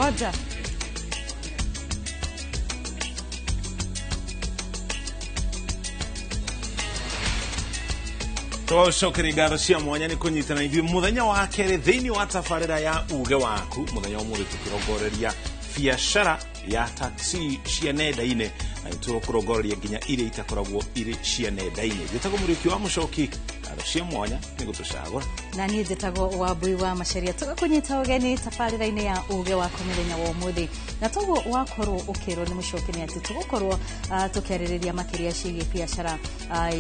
Ngoja. Twacokeria ngatho cia mwanya nĩ kũnyitana ithuĩ mũthenya wa kerĩ thĩinĩ wa tabarĩra ya uge waku. Mũthenya wa ũmũthĩ tũkĩrongoreria biacara ya taxi cia nenda-inĩ na nĩtũkũrongoreria nginya iria itakoragwo irĩ cia nenda-inĩ. Njĩtagwo Mũriũki wa Mũcoki, ngatho cia mwanya nĩ gũtũcagũra. Na niĩ njĩtagwo Wambui wa Macharia. Tũgakũnyita ũgeni tabarĩra-inĩ ya uge waku mũthenya wa ũmũthĩ, na toguo wakorwo ũkĩrwo nĩ Mũcoki nĩ atĩ tũgũkorwo tũkĩarĩrĩria makĩria ciĩgiĩ biacara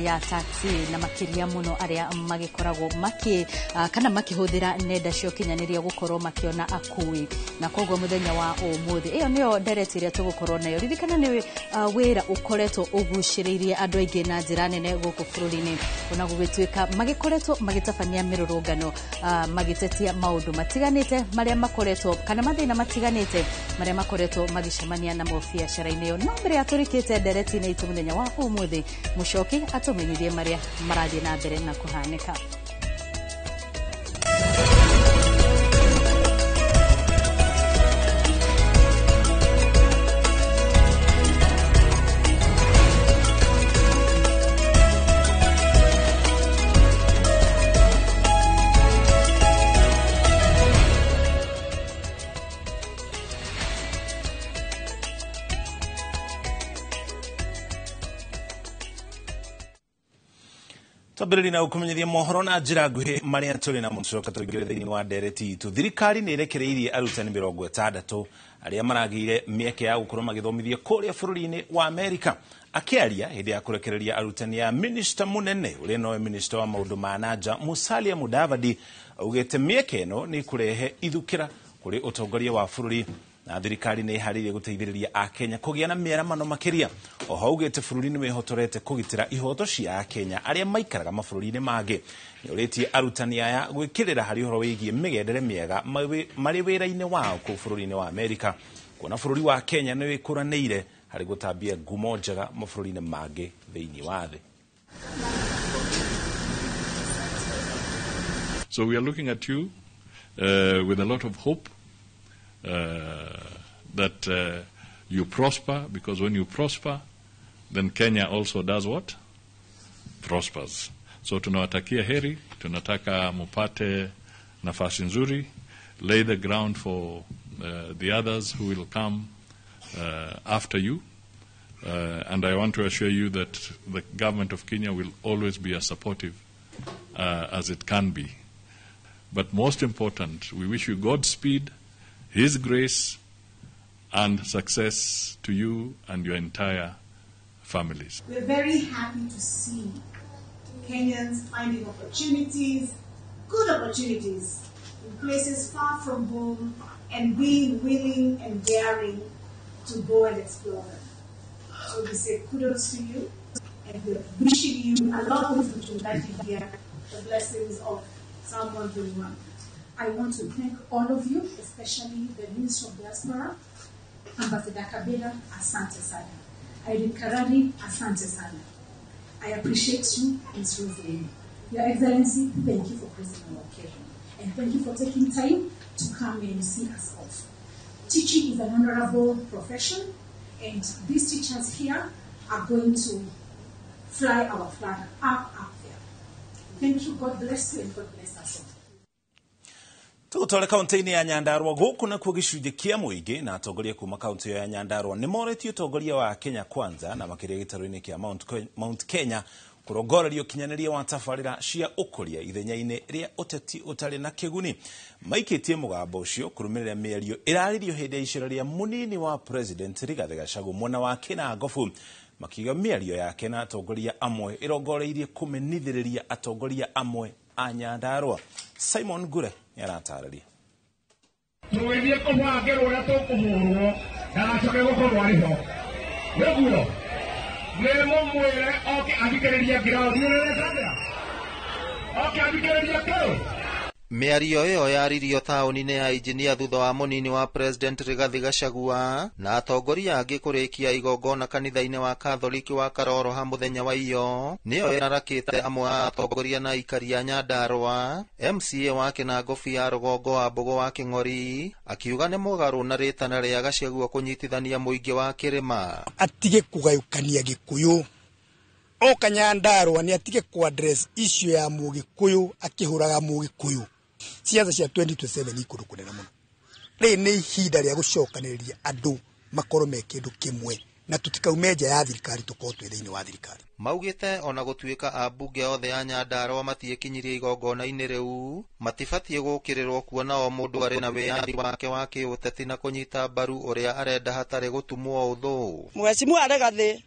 ya taxi na makĩria mũno arĩa magĩkoragwo makĩ kana makĩhũthĩra nenda cia ũkinyanĩria gũkorwo makĩona akui. Na koguo mũthenya wa ũmũthĩ ĩyo nĩyo ndereti ĩrĩa tũgũkorwo nayo. Ririkana nĩ wĩra ũkoretwo ũgucĩrĩirie andũ aingĩ na njĩra nene gũkũ bũrũri-inĩ, ona gũgĩtuĩka magĩkoretwo magĩtabania mĩrũrũngano magĩtetia maũndũ matiganĩte marĩa makoretwo kana mathĩna matiganĩte marĩa makoretwo magĩcemania namo biacara-inĩ ĩyo. No mbere ya tũrikĩte ndereti-inĩ itũ mũthenya wa ũmũthĩ, Mũcoki atũmenyithie marĩa marathiĩ na mbere na kũhanĩka. Twambĩrĩria na gũkũmenyithia mohoro na njĩra nguhĩ marĩa tũrĩ namo, tũcoka tũingĩre thĩinĩ wa ndereti itũ. Thirikari nĩ ĩrekereirie arutani 60 arĩa maragĩire mĩeke ya gũkorwo magĩthomithia kũrĩa bũrũri-inĩ wa Amerika. Akĩaria hĩndĩ ya kũrekereria arutani ya minista mũnene ũrĩa nowe minista wa maũndũ ma nanja Musalia Mudavadi augĩte mĩeke ĩno nĩ ĩkũrehe ithukĩra kũrĩ ũtongoria wa bũrũri na thirikari nĩ ĩharĩirie gũteithĩrĩria Akenya kũgĩa na mĩaramano makĩria. Oho augĩte bũrũri nĩ wĩhotorete kũgitĩra ihoto cia Akenya arĩa maikaraga mabũrũri-inĩ mangĩ. Nĩ ũrĩtie arutani aya gwĩkĩrĩra harĩ ũhoro wĩgiĩ mĩgendere mĩega marĩ wĩra-inĩ wao kũu bũrũri-inĩ wa Amerika, kuona bũrũri wa Kenya nĩ wĩkũranĩire harĩ gũtambia ngumo njega mabũrũri-inĩ mangĩ thĩinĩ wa thĩ. So we are looking at you with a lot of hope that you prosper, because when you prosper, then Kenya also does what? Prospers. So tunawatakia heri, tunataka mupate nafasi nzuri, lay the ground for the others who will come after you. And I want to assure you that the government of Kenya will always be as supportive as it can be. But most important, we wish you Godspeed, His grace, and success to you and your entire families. We're very happy to see Kenyans finding opportunities, good opportunities, in places far from home and being willing and daring to go and explore them. So we say kudos to you, and we're wishing you, along with Mchungaji here, the blessings of Psalm 121. I want to thank all of you, especially the Minister of Diaspora, Ambassador Kabila, asante sana. Irene Karani, asante sana. I appreciate you, Ms. Roseline. Your Excellency, thank you for gracing our occasion. And thank you for taking time to come and see us off. Teaching is an honorable profession, and these teachers here are going to fly our flag up, up there. Thank you, God bless you, and God bless us all. Tũgũtware kaunti-inĩ ya Nyandarua gũkũ nakuo gĩcunjĩ kĩa mũingĩ na atongoria kuma kaunti ĩyo ya Nyandarua nĩ morĩtie ũtongoria wa Kenya Kwanza na makĩria gĩtarũ-inĩ kĩa Mount Kenya kũrongoreria ũkinyanĩria wa tabarĩra cia ũkũria ithenya-inĩ rĩa ũteti ũtarĩ na kĩguni. Maikĩtie mũgambo ũcio kũrũmĩrĩra mĩario ĩrarĩrio hĩndĩ ya icera rĩa mũnini wa President Rigathĩ Gachagua mwena wa Kĩnangobu, makiuga mĩario yake na atongoria amwe ĩrongoreirie kũmenithĩrĩria atongoria amwe a Nyandarua. Simon Ngure nĩaratarĩria. Tũgĩthiĩ kũbangĩrwo ũrĩa tũkũhũrwo ndagacoke gũkorwo arĩ ho. Nĩguo nĩ mũmwĩre oke athikĩrĩrie ground. Oke athikĩrĩrie kĩ? Mĩario ĩyo yaririo taũni-inĩ ya Injinia thutha wa mũnini wa President Rigathi Gachagua na atongoria angĩ kũrĩkia igongona kanitha-inĩ wa Katholiki wa Karoroha mũthenya wa iyo. Nĩyo ĩrarakĩte amwe a atongoria na aikari a Nyandarua. MCA wa Kĩnangobu ya rũgongo wa Mbũgũ wa Kĩng'ori akiuga nĩ mũgarũ na rĩtana rĩa Gachagua kũnyitithania mũingĩ wa kĩrĩma. Atige kũgayũkania Gĩkũyũ oka Nyandarua nĩ atige ku address issue ya Mũgĩkũyũ akĩhũraga Mũgĩkũyũ. Ciaca cia 2027 ikũndũ kũnene mũno. Rĩrĩ nĩ ihinda rĩa gũcokanĩrĩria andũ makorwo me kĩndũ kĩmwe na tũtikaume nja ya thirikari tũkorwo twĩ thĩinĩ wa thirikari. Maugĩte ona gũtuĩka ambunge othe a Nyandarua matiĩkinyirie igongona-inĩ rĩu, matibatiĩ gũkĩrĩrwo kuona o mũndũ arĩ na wĩyathi wake wa kĩũteti na kũnyita mbaru ũrĩa arenda hatarĩ gũtumwo ũthũ. Mheshimiwa Rigathi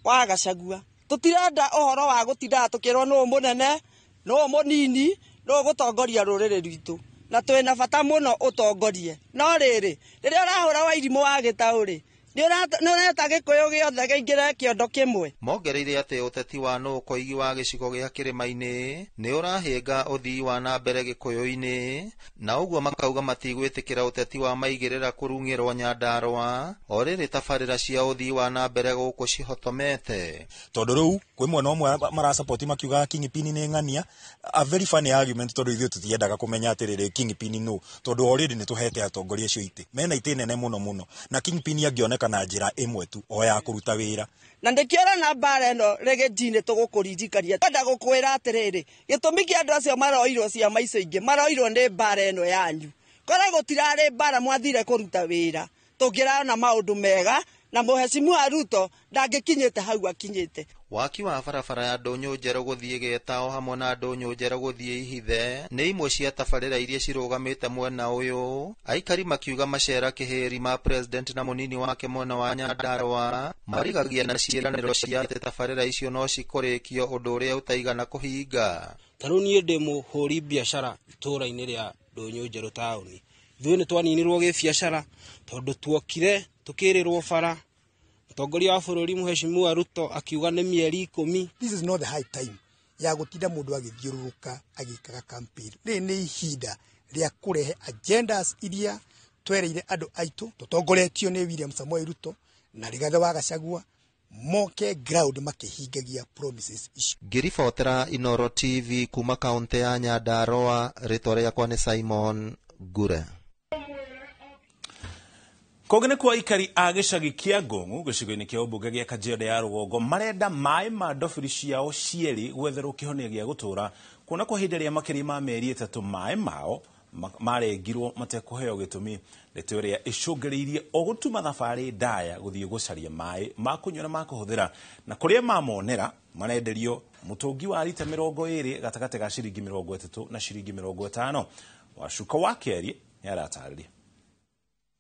wa Gachagua, tũtirenda ũhoro wa gũtindaga tũkĩrwo nũũ mũnene nũũ mũnini nũũ gũtongoria rũrĩrĩ rwitũ, na twĩna bata mũno ũtongorie. No rĩrĩ, rĩrĩa ũrahũra wa irimũ wa gĩtaũ rĩ, nĩ ũreta Gĩkũyũ gĩothe kĩingĩre kĩondo kĩmwe. Mongereire atĩ ũteti wa nũũ koigi wa gĩcigo gĩa kĩrĩma-inĩ nĩ ũrahĩnga ũthii wa na mbere Gĩkũyũ-inĩ, na ũguo makauga matigwĩtĩkĩra ũteti wa maigĩrĩra kũrung'ĩrwo Nyandarua o rĩrĩ tabarĩra cia ũthii wa na mbere gũkũ cihotomete. Tondũ rĩu kwĩ mwena ũmwe marasapoti makiugaga Kingpin nĩ ng'ania, a very funny argument, tondũ ithuĩ tũtiendaga kũmenya atĩrĩrĩ Kingpin nũ, tondũ already nĩ tũhete atongoria acio itĩ mena itĩ nene mũno mũno, na Kingpin angĩoneka na njĩra ĩmwe tu o ya kũruta wĩra. Na ndĩkĩora mbara ĩno rĩgĩnjinĩ tũgũkũririkania. Twenda gũkwĩra atĩrĩrĩ, gĩtũmi kĩa andũ acio maroirwo ciama icio ingĩ maroirwo nĩ mbara ĩno yanyu. Korwo gũtirarĩ mbara mwathire kũruta wĩra, tũngĩrona maũndũ mega na Mheshimiwa Ruto ndangĩkinyĩte hau akinyĩte. Waki wa barabara ya Ndũnyũ Njerũ gũthiĩ Gĩtao hamwe na Ndũnyũ Njerũ gũthiĩ Ihithe nĩ imwe cia tabarĩra iria cirũgamĩte mwena ũyũ. Aikari makiuga macera kĩhĩri ma president na mũnini wake mwena wa Nyandarua marigagia na ciĩranĩro cia atĩ tabarĩra icio no cikũrĩkio, ũndũ ũrĩa ũtaigana kũhinga. Ta rĩu niĩ ndĩ mũhũri biacara itũũra-inĩ rĩa Ndũnyũ Njerũ taũni. Ithuĩ nĩ twaninirwo gĩbiacara tondũ tuokire tũkĩrĩrwo bara. Mũtongoria wa bũrũri Mheshimiwa Ruto akiuga nĩ mĩeri 10. This is not the high time ya gũtinda mũndũ agĩthiũrũrũka agĩkaga campaign. Rĩrĩ nĩ ihinda rĩa kũrehe agendas iria twereire andũ aitũ tũtongoretio nĩ William Samoei Ruto na Rigathi wa Gachagua moke ground makĩhingagia promises icio. Ngĩribotera Inoro TV kuma kaunti ya Nyandarua, rĩtwa rĩakwa nĩ Simon Ngure. Kũngĩ nĩ kwa aikari a gĩcagi kĩa Ngong'u gĩcigo-inĩ kĩa ũmbunge gĩa Kajiado ya rũgongo marenda maĩ ma ndobiri ciao cierĩ gwetherwo kĩhonia gĩa gũtũũra, kuona kwa ihinda rĩa makĩria ma mĩeri 3 maĩ mao marengirwo matekũheo gĩtũmi, ndeto ĩrĩa ĩcũngĩrĩirie o gũtuma thabarĩ ndaya gũthiĩ gũcaria maĩ ma kũnyua na ma kũhũthĩra, na kũrĩa mamonera marenderio mũtũngi wa rita 20 gatagatĩ ga ciringi 30 na ciringi 50. Wacuka wa Kĩarie nĩ aratarĩria.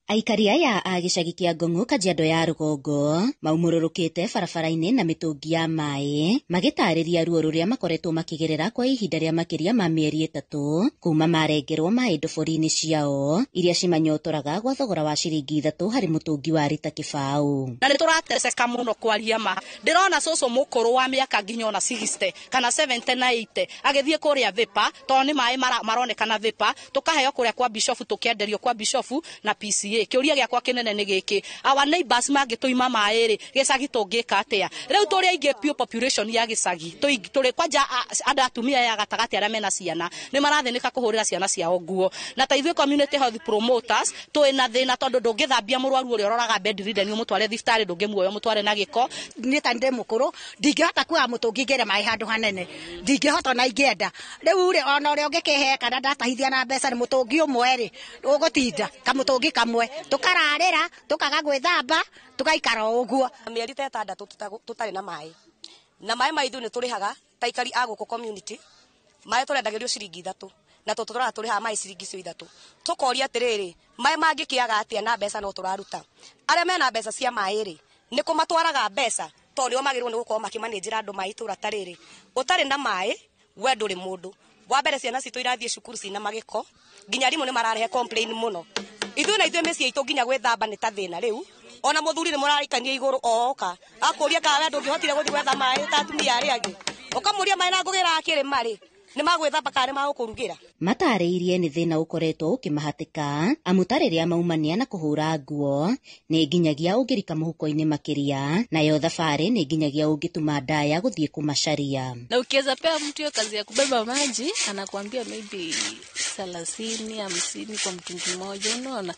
Aikari aya a gĩcagi kĩa Ngong'u Kajiado ya rũgongo maumũrũrũkĩte barabara-inĩ na mĩtũngi ya maĩ magĩtarĩria ruo rũrĩa makoretwo makĩgerera kwa ihinda rĩa makĩria ma mĩeri 3 kuma marengerwo maĩ ndobori-inĩ ciao iria cimanyotoraga gwa thogora wa ciringi 3 harĩ mũtũngi wa rita kĩbaũ. Na nĩ tũrateceka mũno kwaria ma, ndĩrona cũcũ mũkũrũ wa mĩaka nginya ona 60 kana 70 na 80 agĩthiĩ kũrĩa Vipa tondũ nĩ maĩ maronekana Vipa, tũkaheo kũrĩa kwa Bishofu, tũkĩenderio kwa Bishofu na PCA. Kĩũria gĩakwa kĩnene nĩ gĩkĩ, our neighbors mangĩtũima maĩ rĩ, gĩcagi tũngĩka atĩa? Rĩu tũrĩ aingĩ piũ population ya gĩcagi, tũrĩ kwanja andũ atumia ya gatagatĩ arĩa mena ciana nĩ marathĩnĩka kũhũrĩra ciana ciao nguo, na ta ithuĩ community health promoters twĩna thĩna tondũ ndũngĩthambia mũrwaru ũrĩa ũroraga bedridden ũmũtware thibitarĩ, ndũngĩmuoya ũmũtware na gĩko. Niĩ ta ndĩ mũkũrũ ndingĩhota kuoya mũtũngi ngĩre maĩ handũ hanene, ndingĩhota ona ingĩenda. Rĩu rĩ, ona ũrĩa ũngĩkĩhe kana ndatahithia na mbeca nĩ mũtũngi ũmwe rĩ, ũgũtinda kamũtũngi kamwe, tukararĩra tukaga gwĩthamba tugaikara o ũguo. Mĩeri ta 6 tũtarĩ na maĩ, na maĩ ma ithuĩ nĩ tũrĩhaga ta aikari a gũkũ community, maĩ tũrendagĩrio ciringi 3 na tũtũraga tũrĩhaga maĩ ciringi icio 3. Tũkoria atĩrĩrĩ, maĩ mangĩkĩaga atĩa na mbeca no tũraruta? Arĩa mena mbeca cia maĩ rĩ, nĩ kũ matwaraga mbeca tondũ nĩo magĩrĩirwo nĩ gũkorwo makĩmanĩnjĩra andũ maĩ itũra ta rĩrĩ. Ũtarĩ na maĩ we ndũrĩ mũndũ. Wa mbere ciana citũ irathiĩ cukuru cina magĩko, nginya arimũ nĩ mararehe complain mũno. Ithuĩ na ithuĩ mĩciĩ itũ nginya gwĩthamba nĩ ta thĩna rĩu. Ona mũthuri nĩ mũrarikania igũrũ oka akũria kana we ndũngĩhotire gũthiĩ gwetha maĩ ta atumia arĩa angĩ, ũkamũria maĩ na ngũgĩra kĩrĩma rĩ, Nĩ magwĩthamba kana nĩ magũkũrugĩra? Matarĩirie nĩ thĩna ũkoretwo ũkĩmahatĩka amu ta rĩrĩa maumania na kũhũra nguo nĩ nginyagia ũngĩrika mũhuko-inĩ makĩria, nayo thabarĩ nĩ nginyagia ũngĩtuma ndaya gũthiĩ kũmacaria. Na ukiweza pea mtu hiyo kazi ya kubeba maji anakuambia maybe 30 50 kwa mtungi mmoja, unaona.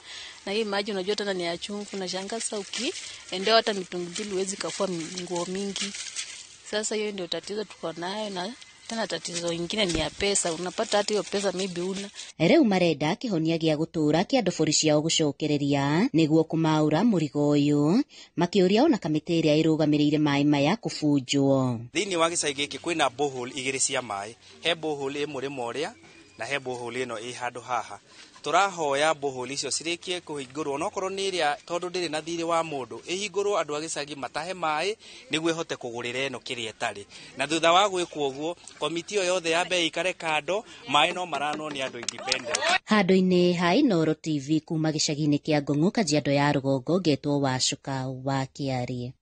Na hii maji unajua tena ni ya chumvi, na shangaa sasa ukiendea hata mitungi mbili huwezi kafua nguo mingi. Sasa hiyo ndio tatizo tuko nayo, na tena tatizo ingine ni ya pesa, unapata hata hiyo pesa maybe una. Rĩu marenda kĩhonia gĩa gũtũũra kĩa ndobori ciao gũcokereria nĩguo kũmaũra mũrigo ũyũ, makĩũria ona kamĩtĩ ĩrĩa ĩrũgamĩrĩire maĩ maya kũbunjwo. Thĩinĩ wa gĩcagi gĩkĩ kwĩna borehole igĩrĩ cia maĩ, he borehole ĩ mũrĩmo ũrĩa na he borehole ĩno ĩ handũ haha. Tũrahoya borehole icio cirĩkie kũhingũrwo, onokorwo nĩ ĩrĩa tondũ ndĩrĩ na thirĩ wa mũndũ, ĩhingũrwo andũ a gĩcagi matahe maĩ nĩguo ĩhote kũgũrĩra ĩno kĩrĩa ĩtarĩ. Na thutha wa gwĩkwo ũguo, komiti ĩyo yothe yambe ĩikare kando, maĩ no maranwo nĩ andũ independent. Handũ-inĩ ha Inooro TV kuma gĩcagi-inĩ kĩa Ngong'o, Kajiado ya Rũgongo, ngetwo Wacuka wa Kĩarie.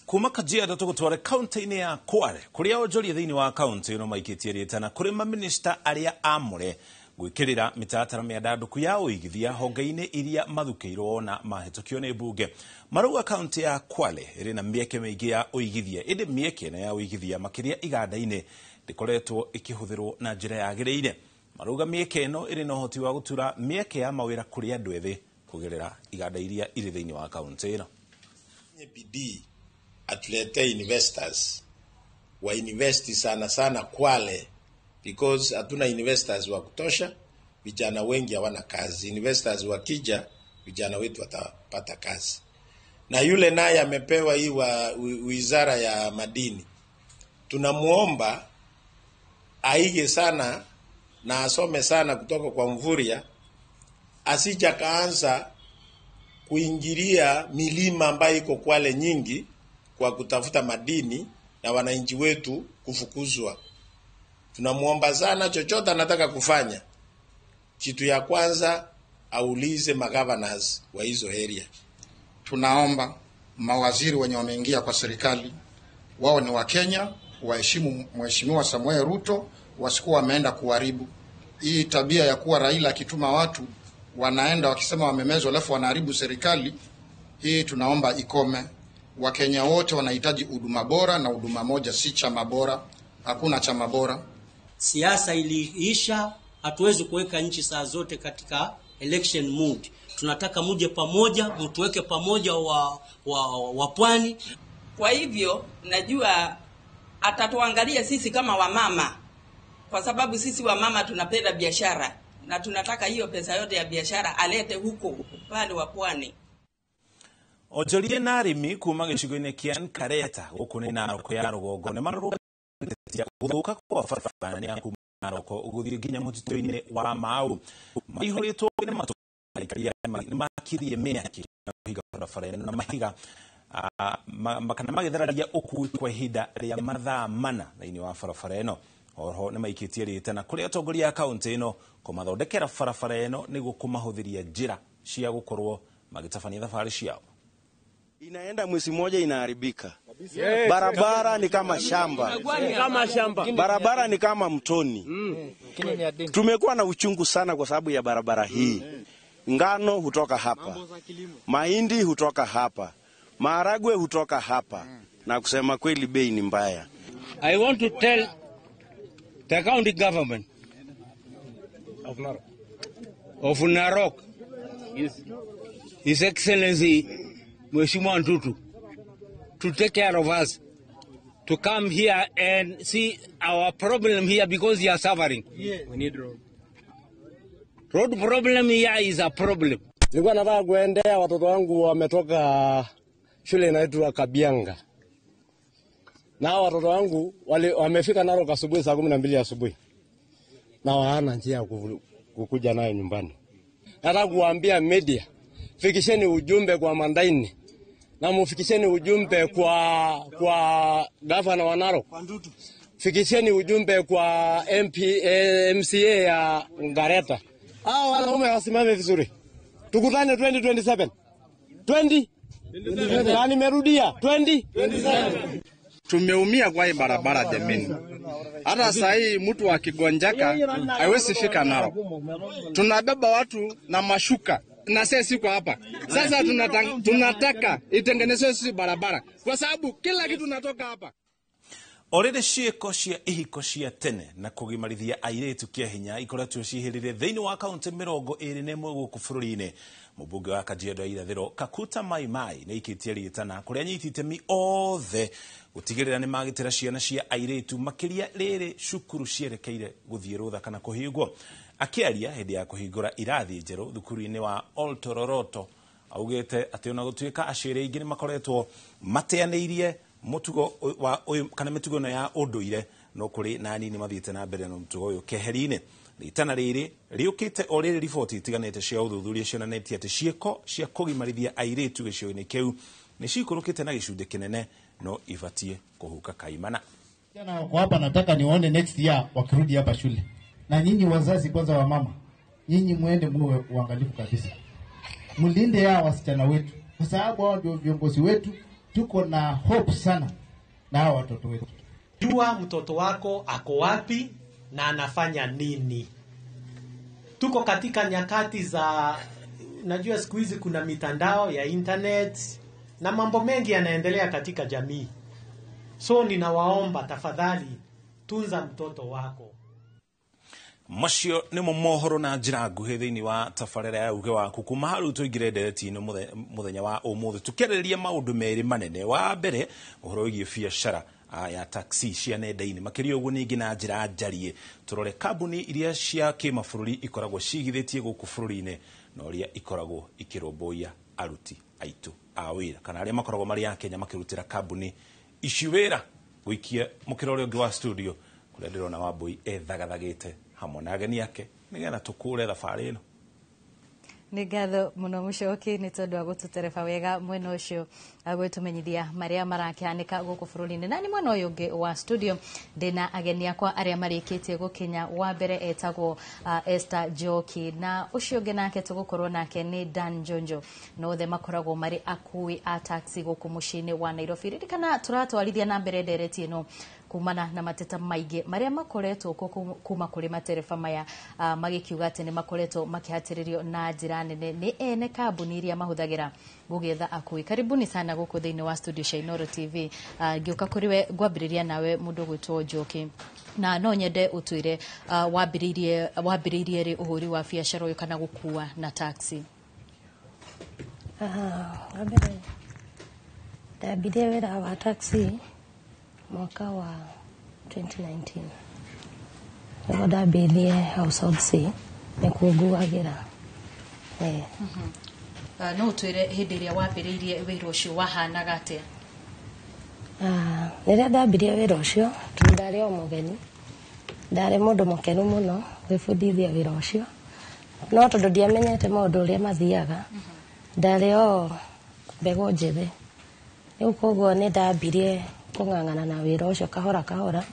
Kuma Kajiado tũgũtware kaunti-inĩ ya Kwale kũrĩa onjoria thĩinĩ wa kaunti ĩno maikĩtie rĩtana kũrĩ mamĩnĩsta arĩa amũre gwĩkĩrĩra mĩtaratara mĩandandũku ya ũigithia honge-inĩ iria mathukĩirwo na mahĩtũkio nĩ mbunge. Marauga kaunti ya Kwale ĩrĩ na mĩeke mĩingĩ ya ũigithia, ĩndĩ mĩeke ĩno ya ũigithia makĩria iganda-inĩ ndĩkoretwo ĩkĩhũthĩrwo na njĩra yagĩrĩire. Marauga mĩeke ĩno ĩrĩ na ũhoti wa gũtura mĩeke ya mawĩra kũrĩ andũ ethĩ kũgerera iganda iria irĩ thĩinĩ wa kaunti ĩno. Bidii atuletee investors wa invest sana sana Kwale, because hatuna investors wa kutosha, vijana wengi hawana kazi. Investors wakija, vijana wetu watapata kazi. Na yule naye amepewa hii wa wizara ya madini, tunamuomba aige sana na asome sana kutoka kwa Mvurya, asija kaanza kuingilia milima ambayo iko Kwale nyingi kwa kutafuta madini na wananchi wetu kufukuzwa. Tunamuomba sana, chochote anataka kufanya, kitu ya kwanza aulize magovernors wa hizo area. Tunaomba mawaziri wenye wameingia kwa serikali wao ni wa Kenya, waheshimu Mheshimiwa Samuel Ruto, wasikuwa wameenda kuharibu. Hii tabia ya kuwa Raila akituma watu wanaenda wakisema wamemezwa alafu wanaharibu serikali, hii tunaomba ikome. Wakenya wote wanahitaji huduma bora na huduma moja, si chama bora. Hakuna chama bora. Siasa iliisha, hatuwezi kuweka nchi saa zote katika election mood. Tunataka muje pamoja, mtuweke pamoja wa pwani. Kwa hivyo najua atatuangalia sisi kama wamama, kwa sababu sisi wamama tunapenda biashara na tunataka hiyo pesa yote ya biashara alete huko upande wa pwani. Onjoria na arĩmi kuma gĩcigo-inĩ kĩa Nkareta gũkũ nĩ Narok ya rũgongo nĩ marũgamĩtie gũthũka kwa barabara ya kuma Narok gũthiĩ nginya mũtitũ-inĩ wa Mau. Maihũrĩtwo nĩ matũra nĩ makirie mĩaki na kũhinga barabara ĩno na mahiga kana magĩthararia ũkui kwa ihinda rĩa mathaa mana thĩinĩ wa barabara ĩno. Oho nĩ maikĩtie rĩtana kũrĩ atongoria a kaũntĩ ĩno kũmathondekera barabara ĩno nĩguo kũmahũthĩria njĩra cia gũkorwo magĩtabania thabarĩ ciao. Inaenda mwezi mmoja inaharibika. Yes. Barabara ni kama shamba. Kama shamba. Barabara ni kama mtoni. Tumekuwa na uchungu sana kwa sababu ya barabara hii. Ngano hutoka hapa. Mahindi hutoka hapa. Maharagwe hutoka hapa. Na kusema kweli bei ni mbaya. I want to tell the county government of Narok. Of Narok. Yes. His Excellency Mheshimiwa Ntutu, to take care of us, to come here and see our problem here, because we are suffering. Yes. We need road. Road problem here is a problem. Nilikuwa nataka kuendea watoto wangu wametoka shule inaitwa Kabianga. Na watoto wangu wamefika Narok asubuhi saa 12 asubuhi. Na hawana njia ya kukuja nayo nyumbani. Nataka kuambia media, fikisheni ujumbe kwa Mandaini. Na mufikisheni ujumbe kwa gavana wa Narok. Fikisheni ujumbe kwa MP, MCA ya Ngareta. Hao wanaume wasimame vizuri. Tukutane 2027. 20? Na nimerudia 20? 27. Tumeumia kwa hii barabara jameni. Hata saa hii mtu akigonjeka hawezi fika Narok. Tunabeba watu na mashuka na sisi siko hapa sasa. Tunataka itengenezwe sisi barabara, kwa sababu kila kitu natoka hapa. Orĩrĩ ciĩko cia ihiko cia tene na kũgimarithia airĩtu kĩa hinya ikoretwo cihĩrĩire thĩinĩ wa kaunti 21 gũkũ bũrũri-inĩ. Mũmbunge wa Kajiado ya Irathĩro Kakuta Maimai nĩ aikĩtie rĩtana kũrĩ anyiti itemi othe gũtigĩrĩra nĩ magitĩra ciana cia airĩtu makĩria rĩrĩ cukuru cierekeire gũthiĩ rũtha kana kũhingwo. Akĩaria hĩndĩ ya kũhingũra irathi njerũ thukuru-inĩ wa Oltororoto augĩte atĩ ona gũtuĩka aciari aingĩ nĩ makoretwo mateanĩirie mutugo wa uyu kana mitugo ĩno ya ũndũire no kũrĩ na anini mathiĩte na mbere na mũtugo ũyũ keheri-inĩ. Rĩtana rĩrĩ rĩũkĩte o rĩrĩ riboti itiganĩte cia ũthuthuria cionanĩtie atĩ ciĩko cia kũgimarithia airĩtu gĩcigo-inĩ kĩu nĩ cikũrũkĩte na gĩcunjĩ kĩnene no ibatiĩ kũhuka kaimana. Vijana wako hapa, nataka niwaone next year wakirudi hapa shule. Na nyinyi wazazi, kwanza wa mama, nyinyi muende muwe uangalifu kabisa, mlinde hao wasichana wetu, kwa sababu hao ndio viongozi wetu. Tuko na hope sana na hao watoto wetu. Jua mtoto wako ako wapi na anafanya nini. Tuko katika nyakati za, najua siku hizi kuna mitandao ya internet na mambo mengi yanaendelea katika jamii. So ninawaomba tafadhali, tunza mtoto wako. Macio nĩmo mohoro na njĩra nguhĩ thĩinĩ wa tabarĩra ya uge waku kuma hau tũingĩre ndereti-inĩ mũthenya wa ũmũthĩ tũkĩarĩrĩria maũndũ merĩ manene. Wa mbere ũhoro wĩgiĩ biacara ya taxi cia nenda-inĩ, makĩria ũguo ningĩ na njĩra njarie tũrore kambuni iria cia kĩmabũrũri ikoragwo cigithĩtie gũkũ bũrũri-inĩ na ũrĩa ikoragwo ikĩrũmbũiya aruti aitũ a wĩra kana arĩa makoragwo marĩ a Kenya makĩrutĩra kambuni ici wĩra. Gũikia mũkĩra ũrĩa ũngĩ wa studio kũrĩa ndĩrona Wambui ethagathagĩte hamwe na ageni ake nĩgetha tũkũre thabarĩ ĩno. Nĩ ngatho mũno Mũcoki nĩ tondũ wa gũtũtereba wega mwena ũcio gwĩtũmenyithia marĩa marakĩhanĩka gũkũ bũrũri-inĩ. Na nĩ mwena ũyũ ũngĩ wa studio ndĩna ageni akwa arĩa marĩkĩtie gũkinya. Wa mbere etagwo Esther Njoki na ũcio ũngĩ nake tũgũkorwo nake nĩ Dan Njonjo, na othe makoragwo marĩ akui a taxi gũkũ mũciĩ-inĩ wa Nairobi. Ririkana tũratwarithia na mbere ndereti ĩno kumana na mateta maingĩ marĩa makoretwo kuma kũrĩ matereba maya magĩkiuga atĩ nĩ makoretwo makĩhatĩrĩrio na njĩra nene nĩ ene kambuni iria mahũthagĩra gũgĩetha akui. Karibuni sana gũkũ thĩinĩ wa studio cia Inooro TV. Ngĩũka kũrĩ we ngwambĩrĩria nawe mũndũ ũgwĩtwo Njoki, na no nyende ũtwĩre wambĩrĩirie rĩ ũhũri wa biacara ũyũ kana gũkua na taxi? Wa mbere ndambirie wĩra wa taxi mwaka wa 2019. Nĩguo ndambĩrĩrie Household C, nĩkuo nguagĩra. No ũtwĩre hĩndĩ ĩrĩa wambĩrĩirie wĩra ũcio wahanaga atĩa? Rĩrĩa ndambirie wĩra ũcio, tondũ ndarĩ o mũgeni, ndarĩ mũndũ mũkenu mũno gwĩbundithia wĩra ũcio, no tondũ ndiamenyete maũndũ ũrĩa mathiaga, ndarĩ o mbegũ njĩthĩ. Rĩu koguo nĩ ndambirie kũng'ang'ana na wĩra ũcio kahora kahora.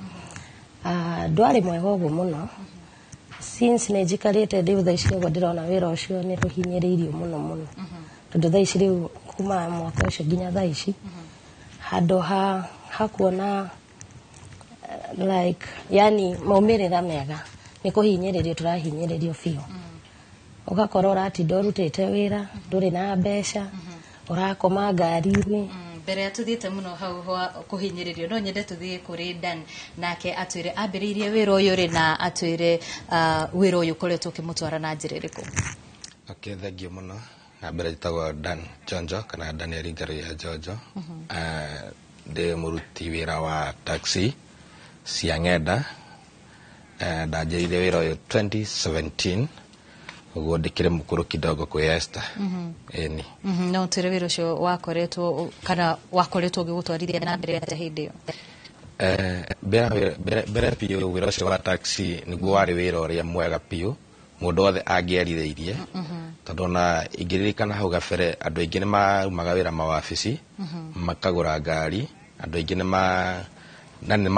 Ndwarĩ mwega ũguo mũno. Since nĩ njikarĩte rĩu thaa ici ũguo ndĩrona wĩra ũcio nĩ tũhinyĩrĩirio mũno mũno. Tondũ thaa ici rĩu kuma mwaka ũcio nginya thaa ici, handũ ha kuona like yani maumĩrĩra mega, nĩ kũhinyĩrĩrio tũrahinyĩrĩrio biũ. Ũgakorwo ũratinda ũrutĩte wĩra, ndũrĩ na mbeca, ũrakoma ngari-inĩ. Mbere ya tuthiĩte mũno hau hwa kũhinyĩrĩrio, no nyende tuthiĩ kũrĩ Dan nake atwĩre ambĩrĩirie wĩra ũyũ rĩ na atwĩre wĩra ũyũ ũkoretwo ũkĩmũtwara na njĩra ĩrĩkũ. Okay, thank you mũno. Na mbere njĩtagwo Dan Njonjo kana Daniel Ngaruiya Njonjo. Ndĩ mũruti wĩra wa taxi cia ng'enda. Ndanjĩrĩirie wĩra ũyũ 2017, ũguo ndĩkĩrĩ mũkũrũ kidogo kwĩ Esther. Ĩni. No ũtwĩre wĩra ũcio wakoretwo kana wakoretwo ũgĩgũtwarithia na mbere atĩa hĩndĩ ĩyo? Mbere biũ wĩra ũcio wa taxi nĩguo warĩ wĩra ũrĩa mwega biũ mũndũ wothe angĩerirĩirie, tondũ ona ingĩririkana hau gabere andũ aingĩ nĩ maumaga wĩra mawabici makagũra ngari, andũ aingĩ nĩ Na nĩ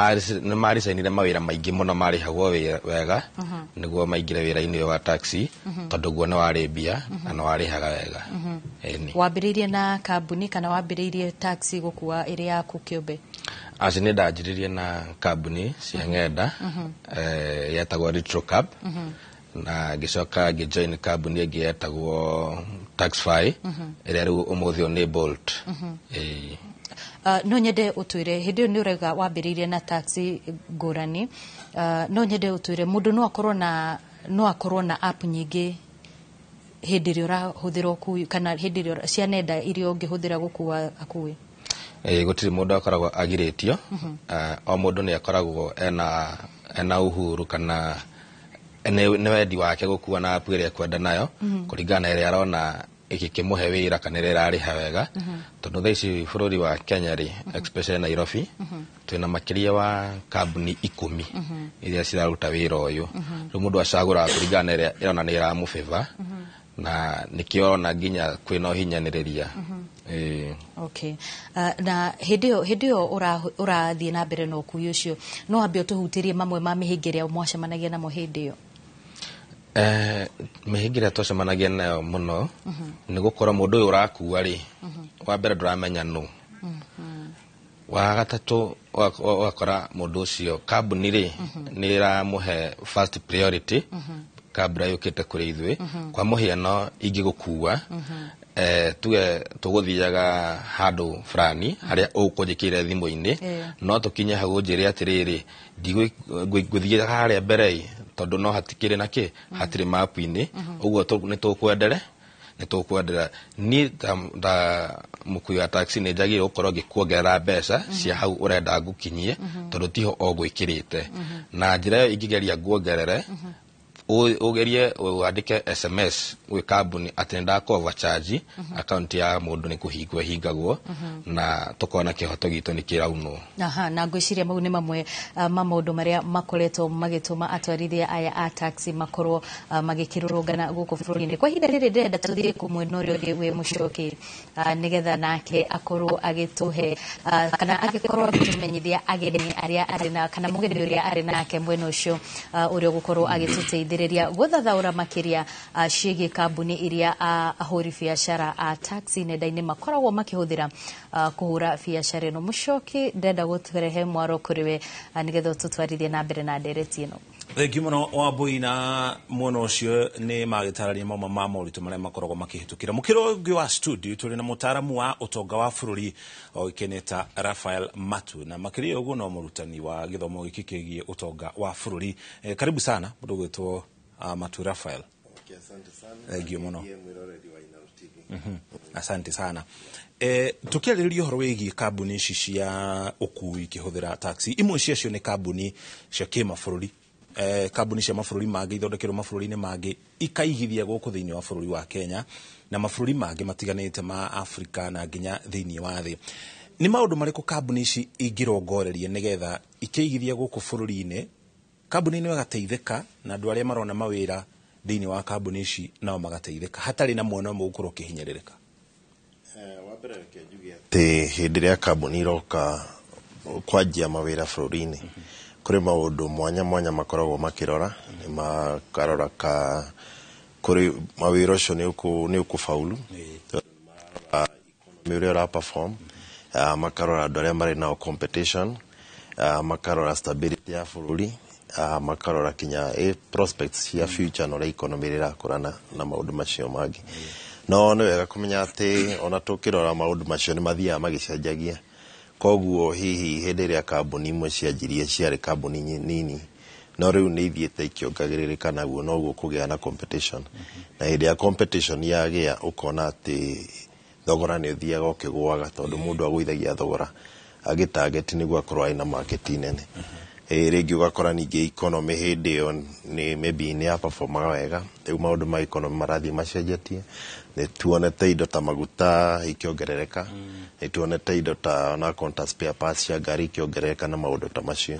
maricainire mawĩra maingĩ mũno marĩhagwo wega nĩguo maingĩre wĩra-inĩ ũyũ wa taxi, tondũ guo nĩ warĩ mbia na nĩ warĩhaga wega. Ĩni. Wambĩrĩirie na kambuni kana wambĩrĩirie taxi gũkua ĩrĩ yaku kĩũmbe? Aci nĩ ndanjĩrĩrie na kambuni cia ng'enda, yetagwo Retrocab, na ngĩcoka ngĩjoin kambuni ĩngĩ yetagwo Taxify, ĩrĩa rĩu ũmũthĩ ũyũ nĩ Bolt. Ĩĩ. No nyende ũtwĩre hĩndĩ ĩyo nĩ ũrauga wambĩrĩirie na taxi ngũrani, no nyende ũtwĩre mũndũ no akorwo na app nyingĩ hĩndĩ ĩrĩa ũrahũthĩra ũkui kana hĩndĩ ĩrĩa cia nenda iria ũngĩhũthĩra gũkua akui? Ĩĩ, gũtirĩ mũndũ akoragwo agirĩtio. O mũndũ nĩ akoragwo ena uhuru kana nĩ wendi wake gũkua na app ĩrĩa ekwenda nayo, kũringana na ĩrĩa arona ĩgĩkĩmũhe wĩra kana ĩrĩa ĩrarĩha wega, tondũ thaa ici bũrũri wa Kenya rĩ, especially Nairobi, twĩna makĩria wa kambuni 10 iria ciraruta wĩra ũyũ. Rĩu mũndũ acagũraga kũringana na ĩrĩa ĩrona nĩ ĩramũbĩba, na nĩkĩo ũrona nginya kwĩna ũhinyanĩrĩria. Ĩĩ. Okay. Na hĩndĩ ĩyo ũrathiĩ na mbere na ũkui ũcio, no wambe ũtũhutĩrie mamwe ma mĩhĩnga ĩrĩa mwacemanagia namo hĩndĩ ĩyo? Mĩhĩnga ĩrĩa twacemanagia nayo mũno nĩ gũkorwo mũndũ ũyũ ũrakua rĩ, wa mbere ndũramenya nũ, wa gatatũ ũgakora mũndũ ũcio kambuni rĩ nĩ ĩramũhe first priority kabla yũkĩte kũrĩ ithuĩ. Kwa mũhiano, ingĩgũkua, tuge tũgũthiaga handũ fulani harĩa ũkũnjĩkĩire thimũ-inĩ, no tũkinye hau ũnjĩre atĩrĩrĩ, ngũthiĩ harĩa mbere ĩ, tondũ no hatikĩrĩ na kĩ hatirĩ mapu-inĩ ũguo, nĩ tũkwendere nĩ tũkwendera niĩ ta mũkui wa taxi nĩ njagĩrĩirwo gũkorwo ngĩkuongerera mbeca cia hau ũrenda ngũkinyie, tondũ tiho o gwĩkĩrĩte. Na njĩra ĩyo ingĩgeria nguongerere, ũgerie wandĩke SMS gwĩ kambuni atĩ nĩ ndakũ overcharge, akaunti ya mũndũ nĩ kũhingwo ĩhingagwo na tũkona kĩhoto gitũ nĩ kĩraunwo. Aha, na ngwĩciria mau nĩ mamwe ma maũndũ marĩa makoretwo magĩtũma atwarithia aya a taxi makorwo magĩkĩrũrũngana gũkũ bũrũri-inĩ. Kwa ihinda rĩrĩ ndĩrenda tũthiĩ kũ mwena ũrĩa ũngĩ wĩ Mũcoki, nĩgetha nake akorwo agĩtũhe kana agĩkorwo agĩtũmenyithia ageni arĩa arĩ na kana mũgeni ũrĩa arĩ nake mwena ũcio, ũrĩa ũgũkorwo agĩtũteithĩrĩria gũthathaũra makĩria ciĩgiĩ kambuni iria ahũri biacara a taxi nenda-inĩ makoragwo makĩhũthĩra kũhũra biacara ĩno. Mũcoki, ndĩrenda gũtũrehe mwaro kũrĩ we, nĩgetha ũtũtwarithie na mbere na ndereti ĩno. Thengiũ mũno Wambui, na mwena ũcio nĩ magĩtarĩria mamwe ma moritũ marĩa makoragwo makĩhĩtũkĩra. Mũkĩro ũngĩ wa studio tũrĩ na mũtaaramu wa ũtonga wa bũrũri oĩkaine ta Raphael Matu, na makĩria ũguo no mũrutani wa gĩthomo gĩkĩ kĩgiĩ ũtonga wa bũrũri. Karibu sana mũndũ ũgwĩtwo Matu Raphael. Okay, asante sana. Thengiũ mũno. Ndiye mwĩroreri wa Inooro TV. Asante sana. Tukiarĩrĩria ũhoro wĩgiĩ kambuni ici cia ũkui ikĩhũthĩra taxi, imwe ciacio nĩ kambuni cia kĩmabũrũri, kambuni cia mabũrũri mangĩ ithondekerwo mabũrũri-inĩ mangĩ ikaigithia gũkũ thĩinĩ wa bũrũri wa Kenya na mabũrũri mangĩ matiganĩte ma Afrika na nginya thĩinĩ wa thĩ. Nĩ maũndũ marĩkũ kambuni ici ingĩrongoreria nĩgetha ikĩigithia gũkũ bũrũri-inĩ, kambuni ĩno ĩgateithĩka na andũ arĩa marona mawĩra thĩinĩ wa kambuni ici nao magateithĩka hatarĩ na mwena ũmwe gũkorwo ũkĩhinyĩrĩrĩka? Wa mbere reke njuge atĩ hĩndĩ ĩrĩa kambuni iroka kwanjia mawĩra bũrũri-inĩ, kũrĩ maũndũ mwanya mwanya makoragwo makĩrora. Nĩ makarora ka kũrĩ mawĩra ũcio nĩ ũkũbaulu, economy ũrĩa ũra perform, makarora andũ arĩa marĩ nao competition, makarora stability ya bũrũri, makarora kinya prospects cia future na ũrĩa economy ĩrakũra na maũndũ macio mangĩ. No nĩ wega kũmenya atĩ ona tũkĩrora maũndũ macio nĩ mathiaga magĩcenjagia. Koguo hihi hĩndĩ ĩrĩa kambuni imwe cianjirie ciarĩ kambuni nini, no rĩu nĩ ithiĩte ikĩongagĩrĩrĩka, naguo noguo kũgĩa na competition, na hĩndĩ ya competition yagĩa ũkona atĩ thogora nĩ ũthiaga ũkĩgũaga, tondũ mũndũ agũithagia thogora agĩtarget nĩguo akorwo arĩ na market nene. Rĩngĩ ũgakora ningĩ economy hĩndĩ ĩyo nĩ maybe nĩ ya performaga wega, rĩu maũndũ ma economy marathiĩ macenjetie. Nĩ tuonete indo ta maguta ikĩongerereka, nĩ tuonete indo ta ona ta spare parts cia ngari ikĩongerereka na maũndũ ta macio,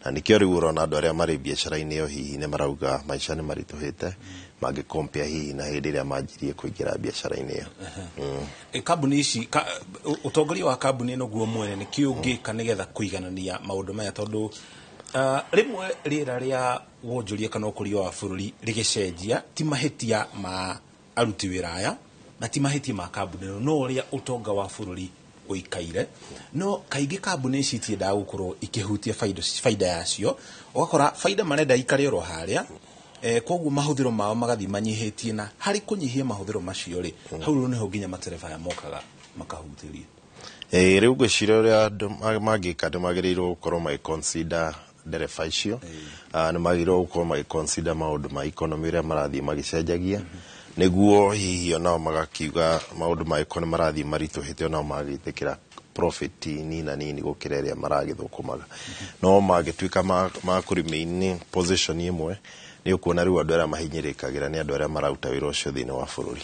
na nĩkĩo rĩu ũrona andũ arĩa marĩ biacara-inĩ ĩyo hihi nĩ marauga maica nĩ maritũhĩte. Mangĩ compare hihi na hĩndĩ ĩrĩa manjirie kũingĩra biacara-inĩ ĩyo. Kambuni ici ũtongoria wa kambuni ĩno guo mwene nĩ kĩ ũngĩka nĩgetha kũiganania maũndũ maya, tondũ rĩmwe rĩera rĩa wonjoria kana ũkũria wa bũrũri rĩgĩcenjia ti mahĩtia ma aruti wĩra aya na ti mahĩtia ma kambuni ĩno, no ũrĩa ũtonga wa bũrũri ũikaire. No kaingĩ kambuni ici itiendaga gũkorwo ikĩhutia faida yacio, ũgakora faida marenda ikare oro harĩa, koguo mahũthĩro mao magathiĩ manyihĩtie, na harĩ kũnyihia mahũthĩro macio rĩ, hau rĩu nĩho nginya matereba aya mokaga makahutĩria. Rĩu ngwĩciria ũrĩa andũ mangĩka, nĩ magĩrĩirwo gũkorwo magĩconsider ndereba icio. Nĩ magĩrĩirwo gũkorwo magĩconsider maũndũ ma economy ũrĩa marathiĩ magĩcenjagia, nĩguo hihi onao magakiuga maũndũ mangĩkorwo nĩ marathiĩ maritũhĩte, onao magĩtĩkĩra profit nina nini gũkĩra ĩrĩa maragĩthũkũmaga. No mangĩtuĩka ma kũ-remain position ĩmwe, nĩ ũkuona rĩu andũ arĩa mahinyĩrĩkagĩra nĩ andũ arĩa mararuta wĩra ũcio thĩinĩ wa bũrũri.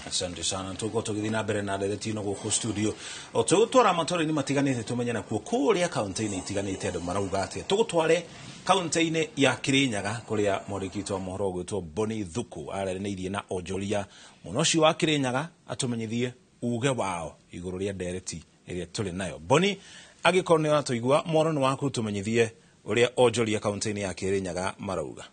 Asante sana. Tũgũkorwo tũgĩthiĩ na mbere na ndereti ĩno gũkũ studio, o tũgũtwara matũra-inĩ matiganĩte tũmenye nakuo kũrĩa kaunti-inĩ itiganĩte andũ marauga atĩa. Tũgũtware kaunti-inĩ ya Kirinyaga kũrĩa mwandĩki witũ wa mohoro ũgwĩtwo Boni Thuku aranĩirie na onjoria mũno ũcio wa Kirinyaga atũmenyithie uge wao igũrũ rĩa ndereti ĩrĩa tũrĩ nayo. Boni, angĩkorwo nĩ ũratũigua, mworo nĩ waku, tũmenyithie ũrĩa onjoria kaunti-inĩ ya Kirinyaga marauga.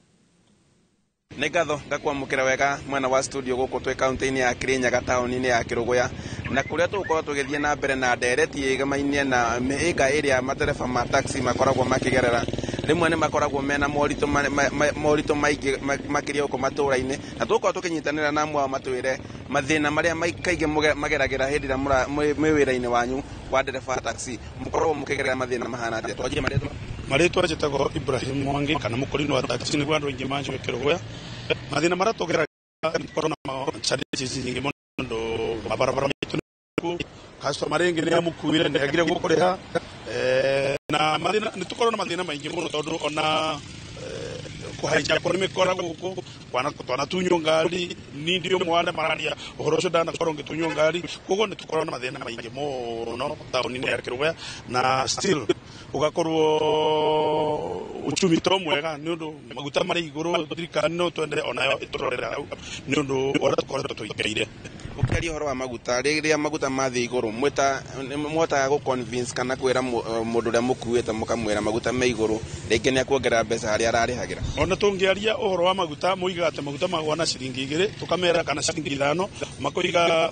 Nĩ ngatho ngakwamũkĩra wega mwena wa studio gũkũ twĩ kaunti-inĩ ya Kirinyaga, taũni-inĩ ya Kĩrũgũya, na kũrĩa tũgũkorwo tũgĩthiĩ na mbere na ndereti ĩgemaine na mĩhĩnga ĩrĩa matereba ma taxi makoragwo makĩgerera. Rĩmwe nĩ makoragwo mena moritũ maingĩ makĩria gũkũ matũũra-inĩ, na tũgũkorwo tũkĩnyitanĩra na amwe ao matwĩre mathĩna marĩa kaingĩ mageragĩra hĩndĩ ĩrĩa mwĩ wĩra-inĩ wanyu wa ndereba wa taxi, mũkoragwo mũkĩgerera mathĩna mahana atĩa. Twanjie marĩtwa. Marĩtwa njĩtagwo Ibrahim Mwangi kana mũkũrinũ wa taxi, nĩguo andũ aingĩ manjũĩ Kĩrũgũya. Mathĩna marĩa tũgeragĩra nĩ tũkoragwo na challenges nyingĩ mũno, tondũ mabarabara maitũ nĩ customer rĩngĩ nĩ amũkuire nĩ agire gũkũrĩha, na mathĩna nĩ tũkoragwo na mathĩna maingĩ mũno, tondũ ona kũhaica nĩ mĩkora gũkũ twanatunywo ngari. Ni ndio mwana mararia ũhoro ũcio, ndanakorwo ngĩtunywo ngari. Koguo nĩ tũkoragwo na mathĩna maingĩ mũno taũni-inĩ ya Kĩrũgũya, na still ũgakorwo uchumi to mwega nĩ ũndũ maguta marĩ igũrũ. Thirikari no twende onayo ĩtũrorere hau nĩ ũndũ ũrĩa tũkoretwo tũikaire. Ũkĩaria ũhoro wa maguta, rĩrĩa maguta mathiĩ igũrũ, mwĩta mũhotaga gũ convince kana kwĩra mũndũ ũrĩa mũkuĩte, mũkamwĩra maguta me igũrũ, rĩngĩ nĩ akuongerera mbeca harĩa ararĩhagĩra? Ona tũngĩaria ũhoro wa maguta, moigaga atĩ maguta magwa na ciringi 2, tũkamera kana ciringi 5, makoiga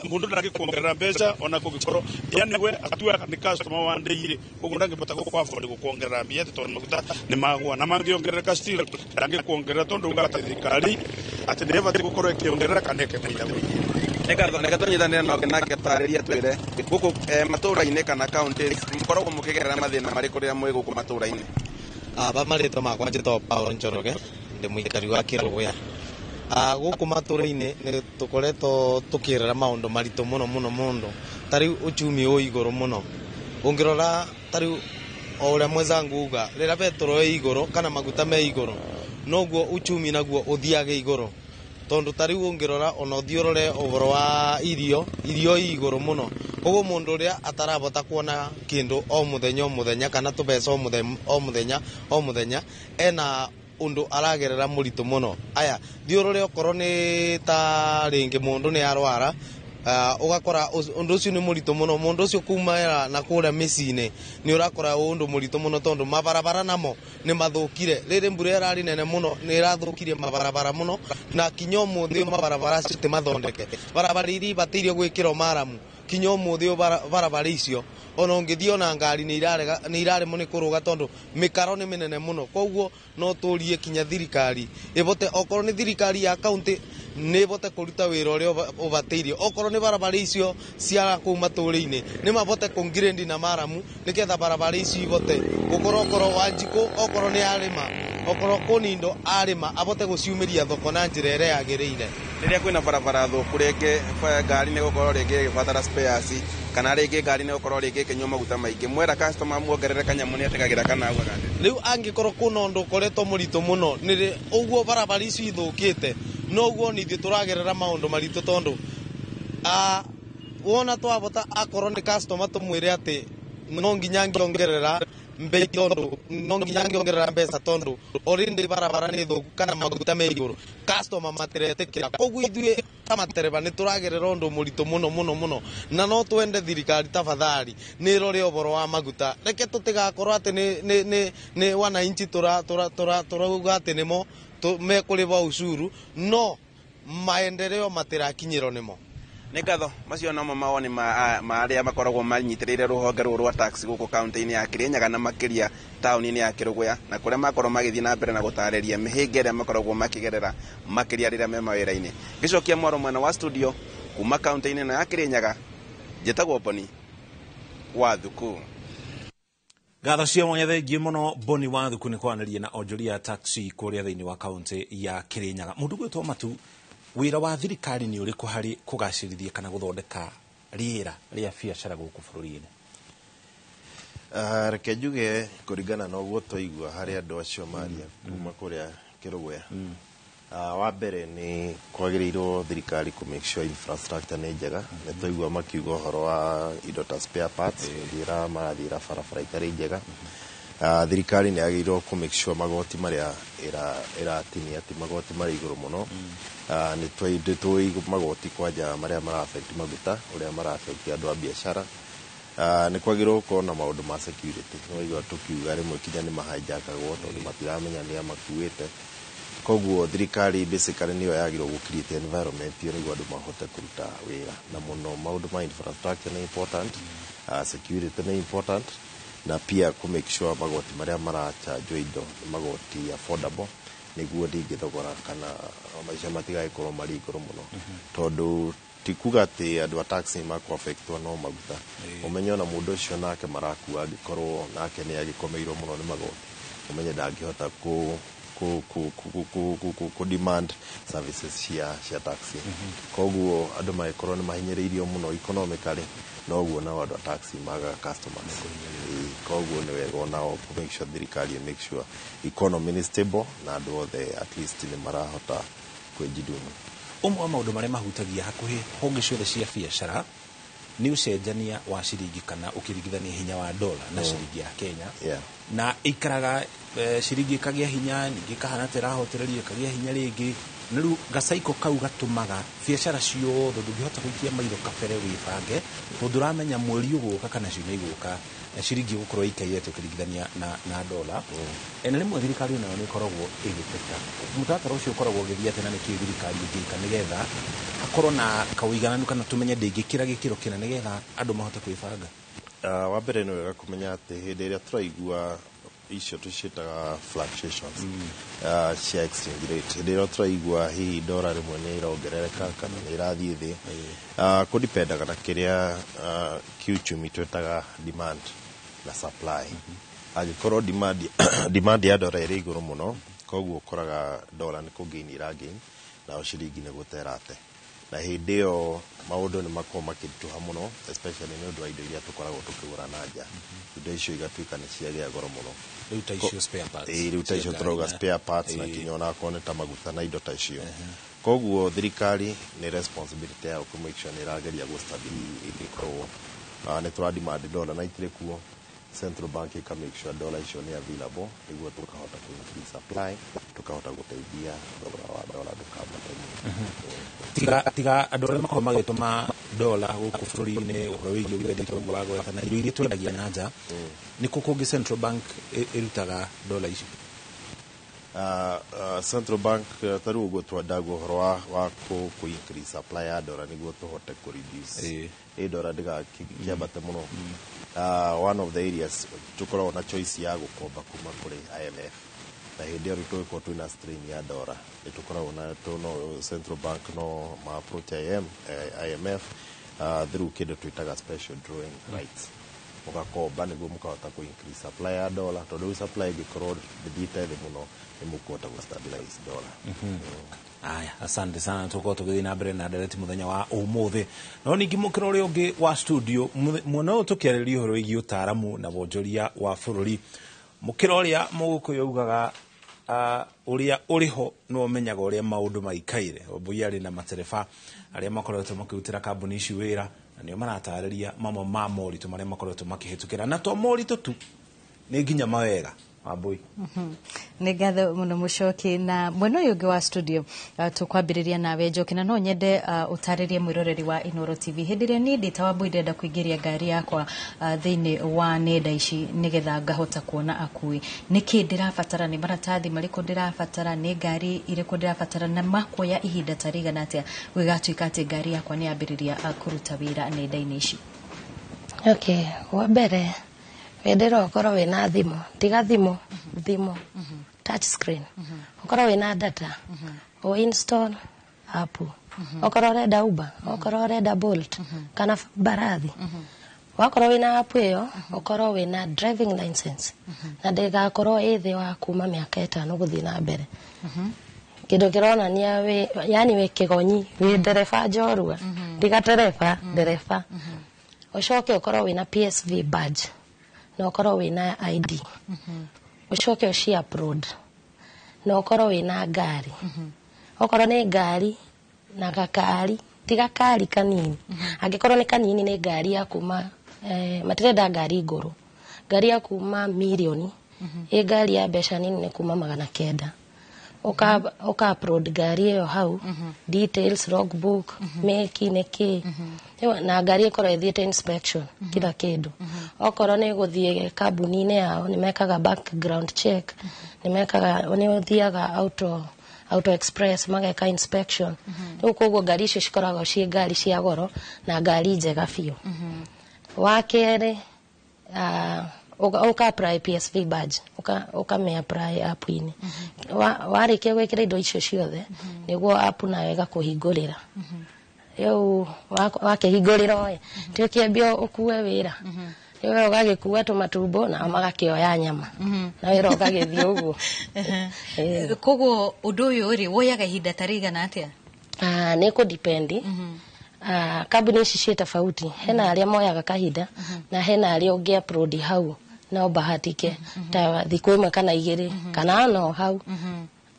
mũndũ ndangĩkuongerera mbeca ona kũngĩkorwo, yani we atuaga nĩ customer wa ndĩirĩ, koguo ndangĩbota gũkũ afford gũkuongerera mbia atĩ tondũ maguta nĩ magwa. Na mangĩongerereka, still ndangĩkuongerera, tondũ ugaga atĩ thirikari atĩ nĩ ĩbatiĩ gũkorwo ĩkĩongerera kana ĩkĩmũnyihanyihia. Nĩ ngatho. Tũnyitanĩre nake nake atarĩrie twĩre gũkũ matũũra-inĩ kana counties mũkoragwo mũkĩgerera mathĩna marĩkũ rĩrĩa mwĩ gũkũ matũũra-inĩ. Aba marĩtwa makwa njĩtagwo Paul Njoroge, ndĩ mũikari wa Kĩrũgũya. Gũkũ matũũra-inĩ nĩ tũkoretwo tũkĩgerera maũndũ maritũ mũno mũno mũno. Ta rĩu uchumi wĩ igũrũ mũno, ũngĩrora ta rĩu o ũrĩa mwenzangu uga, rĩrĩa betũrũ ĩ igũrũ kana maguta me igũrũ, noguo uchumi naguo ũthiage igũrũ, tondũ ta rĩu ũngĩrora ona ũthiĩ ũrore ũhoro wa irio, irio i igũrũ mũno. Koguo mũndũ ũrĩa atarabota kuona kĩndũ o mũthenya o mũthenya kana tũbeca o mũthenya o mũthenya o mũthenya, ena ũndũ aragerera mũritũ mũno. Aya, thiĩ ũrore okorwo nĩ ta rĩngĩ mũndũ nĩ arwara, ũgakora ũndũ ũcio nĩ mũritũ mũno. Mũndũ ũcio kumera na kũrĩa mĩciĩ-inĩ nĩ ũrakora ũndũ mũritũ mũno, tondũ mabarabara namo nĩ mathũkire. Rĩrĩ mbura ĩrarĩ nene mũno, nĩ ĩrathũkirie mabarabara mũno, na kinya ũmũthĩ ũyũ mabarabara acio ti mathondeke. Barabara iria ibataire gwĩkĩrwo maramu, kinya ũmũthĩ ũyũ barabara icio ona ũngĩthiĩ ona ngari nĩ iraremwo nĩ kũrũga, tondũ mĩkaro nĩ mĩnene mũno. Koguo no tũrie kinya thirikari ĩbote, okorwo nĩ thirikari ya kaunti, nĩ ĩbote kũruta wĩra ũrĩa ũbataire. Okorwo nĩ barabara icio cia kũu matũũra-inĩ, nĩ mabote kũngirĩndi na maramu, nĩgetha barabara icio ibote gũkorwo, okorwo Wanjikũ okorwo nĩ arĩma, okorwo Kũnindo arĩma, abote gũciumĩria thoko na njĩra ĩrĩa yagĩrĩire. Rĩrĩa kwĩna barabara thũku, rĩngĩ ngari nĩ gũkorwo rĩngĩ ĩgĩbatara spares, kana rĩngĩ ngari nĩ gũkorwo rĩngĩ ĩkĩnyua maguta maingĩ, mwera customer muongerere kanyamũ, nĩ etĩkagĩra kana augaga atĩa? Rĩu angĩkorwo kwĩna ũndũ ũkoretwo mũritũ mũno, nĩ ũguo barabara icio ithũkĩte, noguo nithuĩ tũragerera maũndũ maritũ, tondũ wona twabota akorwo nĩ customer tũmwĩre atĩ no nginya ngĩongerera, Mbei tondu no nginya ngiongerera mbeca tondu already barabara ni thuku kana maguta me iguru, customer matiretikira. Koguo ithuĩ ta matereba nĩ tũragerera ũndũ mũritũ mũno mũno mũno, na no twende thirikari tafadhali nĩ ĩrore ũhoro wa maguta. Reke tũtigakorwo atĩ nĩ wananchi tũrauga atĩ nĩmo mekũrĩba ucuru, no maendeleo matirakinyĩrwo nĩmo. Nĩ ngatho. Macio nomo mawoni ma arĩa makoragwo manyitĩrĩire rũhonge rũrũ rwa taxi gũkũ kaunti-inĩ ya Kirinyaga na makĩria taũni-inĩ ya Kĩrũgũya, na kũrĩa makorwo magĩthiĩ na mbere na gũtarĩria mĩhĩnga ĩrĩa makoragwo makĩgerera makĩria rĩrĩa me mawĩra-inĩ. Ngĩcokia mwaro mwena wa studio kuma kaunti-inĩ ĩno ya Kirinyaga, njĩtagwo Boni wa Thuku. Ngatho cia mwanya, thengiũ mũno Boni wa Thuku nĩ kwaranĩria na onjoria taxi kũrĩa thĩinĩ wa kaunti ya Kirinyaga. Mũndũ gwĩtwo Matu, wĩra wa thirikari nĩ ũrĩkũ harĩ kũgacĩrithia kana gũthondeka rĩera rĩa biacara gũkũ bũrũri-inĩ? Reke njuge kũringana na ũguo twaigua harĩ andũ acio maria kuma kũrĩa Kĩrũgũya, wa mbere nĩ kwagĩrĩirwo thirikari kũ make sure infrastructure nĩ njega. Nĩ twaigua makiuga ũhoro wa indo ta spare parts gũthiĩra marathiĩra barabara itarĩ njega. Thirikari nĩ yagĩrĩirwo kũ make sure magoti marĩa ĩratinia ti magoti marĩ igũrũ mũno. Nĩ tũĩ magoti kwanja marĩa mara affect maguta, ũrĩa mara affect andũ a biacara. Nĩ kwagĩrĩirwo gũkorwo na maũndũ ma security. Nĩwaigua tũkiuga rĩmwe kinya nĩ mahijackagwo tondũ matiramenya nĩa makuĩte. Koguo thirikari basically nĩyo yagĩrĩirwo gũ create environment ĩyo nĩguo andũ mahote kũruta wĩra, na mũno maũndũ ma infrastructure nĩ important, security nĩ important, na pia kũ make sure magoti marĩa marachanjwo indo nĩ magoti affordable nĩguo ndingĩ thogora kana maica matigagĩkorwo marĩ igũrũ mũno, tondũ ti kuga atĩ andũ a taxi makũ affectwo no maguta. Ũmenye ona mũndũ ũcio nake marakua angĩkorwo nake nĩ agĩkomeirwo mũno nĩ magoti, ũmenye ndangĩhota kũ demand services cia taxi. Koguo andũ magĩkorwo nĩ mahinyĩrĩirio mũno economically, noguo nao andũ a taxi magaga customers. Koguo nĩ wega onao kũ make sure thirikari make sure economy nĩ stable na andũ othe at least nĩ marahota kwĩjidumu. Ũmwe wa maũndũ marĩa mahutagia hakuhĩ honge ciothe cia biacara nĩ ũcenjania wa ciringi kana ũkĩringithania hinya wa dola na ciringi ya Kenya. Na ikaraga ciringi ĩkagĩa hinya, ningĩ ĩkahana ta ĩrahotererio, ĩkagĩa hinya rĩngĩ, na rĩu gacaiko kau gatũmaga biacara ciothe ndũngĩhota gũikia maitho kabere wĩbange tondũ ũramenya mweri ũgũka kana ciumia igũka ciringi ĩgũkorwo ĩikaire ũkĩringithania na dola. Na rĩmwe thirikari onayo nĩ ĩkoragwo ĩgĩteta. Mũtaratara ũcio ũkoragwo ũgĩthiĩ atĩa, na nĩkĩĩ thirikari ĩngĩka nĩgetha hakorwo na kawĩigananu kana tũmenye ndĩngĩkĩra gĩkĩro kĩna nĩgetha andũ mahote kwĩbanga? Wa mbere nĩ wega kũmenya atĩ hĩndĩ ĩrĩa tũraigua icio tũciĩtaga fluctuations cia exchange rate, hĩndĩ ĩrĩa tũraigua hihi dora rĩmwe nĩ ĩrongerereka kana nĩ ĩrathiĩ thĩ, kũdipendaga na kĩrĩa kiuchumi twĩtaga demand na supply. Angĩkorwo demand ya dora ĩrĩ igũrũ mũno, koguo ũkoraga dora nĩ kũ gain ĩra gain nayo ciringi nĩ gũte ĩrate, na hĩndĩ ĩyo maũndũ nĩ makoragwo makĩritũha mũno, especially nĩ ũndũ wa indo iria tũkoragwo tũkĩgũra na nja. Indo icio igatuĩka nĩ ciagĩa goro mũno. Rĩu ta icio spare parts. Rĩu ta icio tũrauga spare parts na kinya onakorwo nĩ ta maguta na indo ta icio. Koguo thirikari nĩ responsibility yao kũ make sure nĩ ĩrageria gũ stabilize. Ĩngĩkorwo nĩ tũra demand dollar na itirĩ kuo, central bank ĩka make sure dollar icio nĩ available nĩguo tũkahota kũ increase supply, tũkahota gũteithia thogora wa dollar ndũkambate mũno. Tiga andũ arĩa makoragwo magĩtũma dola gũkũ bũrũri-inĩ, ũhoro wĩgiĩ ũgĩthondeka ũguo wa gwetha na indo iria twendagia na nja, nĩ kũ kũngĩ central bank ĩrutaga dola icio? Central bank, ta rĩu ũguo twandagwo ũhoro wa kũ increase supply ya dollar nĩguo tũhote kũ reduce ĩ dollar ndĩgakĩambate mũno. One of the areas tũkoragwo na choice ya gũkomba kuma kũrĩ IMF, na hĩndĩ ĩyo rĩu tũgĩkorwo twĩna strain ya dollar nĩ tũkoragwo na no central bank no ma approach IMF through kĩndũ twĩtaga special drawing rights, mũgakomba nĩguo mũkahota kũ increase supply ya dollar, tondũ rĩu supply ĩngĩkorwo ndĩthiĩte thĩ mũno nĩ mũkũhota gũ stabilize dollar. Aya, asante sana. Tukorwo tũgĩthiĩ na mbere na ndereti mũthenya wa ũmũthĩ, no ningĩ mũkĩra ũrĩa ũngĩ wa studio mwena ũyũ tũkĩarĩrĩria ũhoro wĩgiĩ ũtaaramu na wonjoria wa bũrũri. Mũkĩra ũrĩa mũgĩkũyũ augaga ũrĩa ũrĩho nĩwe ũmenyaga ũrĩa maũndũ maikaire. Wambui arĩ na matereba arĩa makoretwo makĩrutĩra kambuni ici wĩra, na nĩo maratarĩria mamwe ma moritũ marĩa makoretwo makĩhĩtũkĩra, na to moritũ tu. Nĩ nginya mawega Wambui. Nĩ ngatho mũno Mũcoki. Na mwena ũyũ ũngĩ wa studio, tũkwambĩrĩria nawe Njoki, na no nyende ũtarĩrie mwĩroreri wa Inooro TV, hĩndĩ ĩrĩa niĩ ndĩ ta Wambui ndĩrenda kũingĩria ngari yakwa thĩinĩ wa nenda ici nĩgetha ngahota kuona akui, nĩkĩ ndĩrabatara, nĩ maratathi marĩkũ ndĩrabatara, nĩ ngari irĩkũ ndĩrabatara, na makuoya ihinda ta rĩigana atĩa gũgĩgatuĩka atĩ ngari yakwa nĩ yambĩrĩria kũruta wĩra nenda-inĩ ici? Okay, wa mbere wendera ũkorwo wĩna thimũ, tiga thimũ, thimũ touch screen, ũkorwo wĩna data, o install app, okorwo ũrenda Uber, okorwo ũrenda Bolt kana mbarathi. Wakorwo wĩna app ĩyo, ũkorwo wĩna driving license na ndĩgakorwo ĩ thĩ wa kuma mĩaka 5 gũthiĩ na mbere, kĩndũ kĩronania wĩ, yani wĩ kĩgonyi, wĩ ndereba njorua, tiga tereba, ndereba. Ũcoke ũkorwo wĩna PSV badge na ũkorwo wĩna ID, ũcoke ũci upload na ũkorwo wĩna ngari, okorwo nĩ ngari na gakari, ti gakari kanini, angĩkorwo nĩ kanini nĩ ngari ya kuma matirenda ngari ngũrũ, ngari ya kuma mirioni, ĩ ngari ya mbeca nini nĩ kuma 900. Ũka upload ngari ĩyo hau, details, logbook, meki nĩ kĩ. Rĩu, na ngari ĩkorwo ĩthiĩte inspection, kila kĩndũ. Okorwo nĩ gũthiĩ kambuni-inĩ yao, nĩ mekaga background check, nĩ mekaga, nĩ ũthiaga auto express mageka inspection. Rĩu koguo ngari icio cikoragwo ciĩ ngari cia goro na ngari njega biũ. Wa kerĩ, ũka apply PSV badge, ũkamĩ apply app-inĩ. Warĩkia gwĩkĩra indo icio ciothe, nĩguo app nayo ĩgakũhingũrĩra. Rĩu wakĩhingũrĩra ĩ, ti ũkĩambia ũkue wĩra. Rĩu we ũgagĩkua tũmatumbo nao magakĩoya nyama na wĩra ũgagĩthiĩ ũguo. Ĩĩ. Koguo ũndũ ũyũ rĩ, woyaga ihinda ta rĩigana atĩa? Nĩ kũ depend. Kambuni ici ciĩ tofauti, hena arĩa moyaga kahinda na hena arĩa ũngĩ upload hau no bahatike ta thikũ 1 kana 2 kana no hau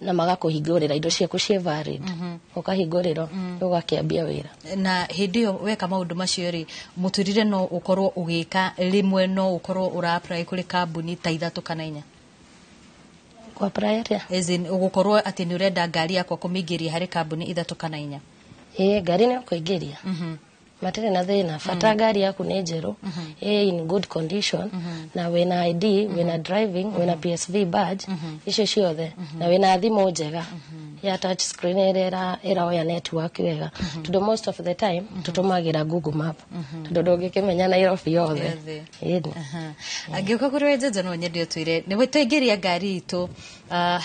na magakũhingũrĩra indo ciaku ciĩ valid, ũkahingũrĩrwo ũgakĩambia wĩra. Na hĩndĩ ĩyo weka maũndũ macio rĩ, mũtũrĩre no ũkorwo ũgĩka rĩmwe, no ũkorwo ũra apply kũrĩ kambuni ta 3 kana 4? Ku apply atĩa? As in, ũgũkorwo atĩ nĩ ũrenda ngari yakwa kũmĩingĩria harĩ kambuni 3 kana 4. Ĩĩ, ngari nĩ ũkũingĩria, matirĩ na thĩna, bata ngari yaku nĩ njerũ, ĩ in good condition, na wĩna ID, wĩna driving, wĩna PSV badge, icio ciothe, na wĩna thimũ njega ya touch screen ĩrĩa ĩroya network wega, tondũ most of the time tũtũmagĩra Google Map, tondũ ndũngĩkĩmenya Nairobi yothe. Yothe. Ĩni. Angĩũka kũrĩ we Njenja, no nyende ũtwĩre nĩ twaingĩria ngari itũ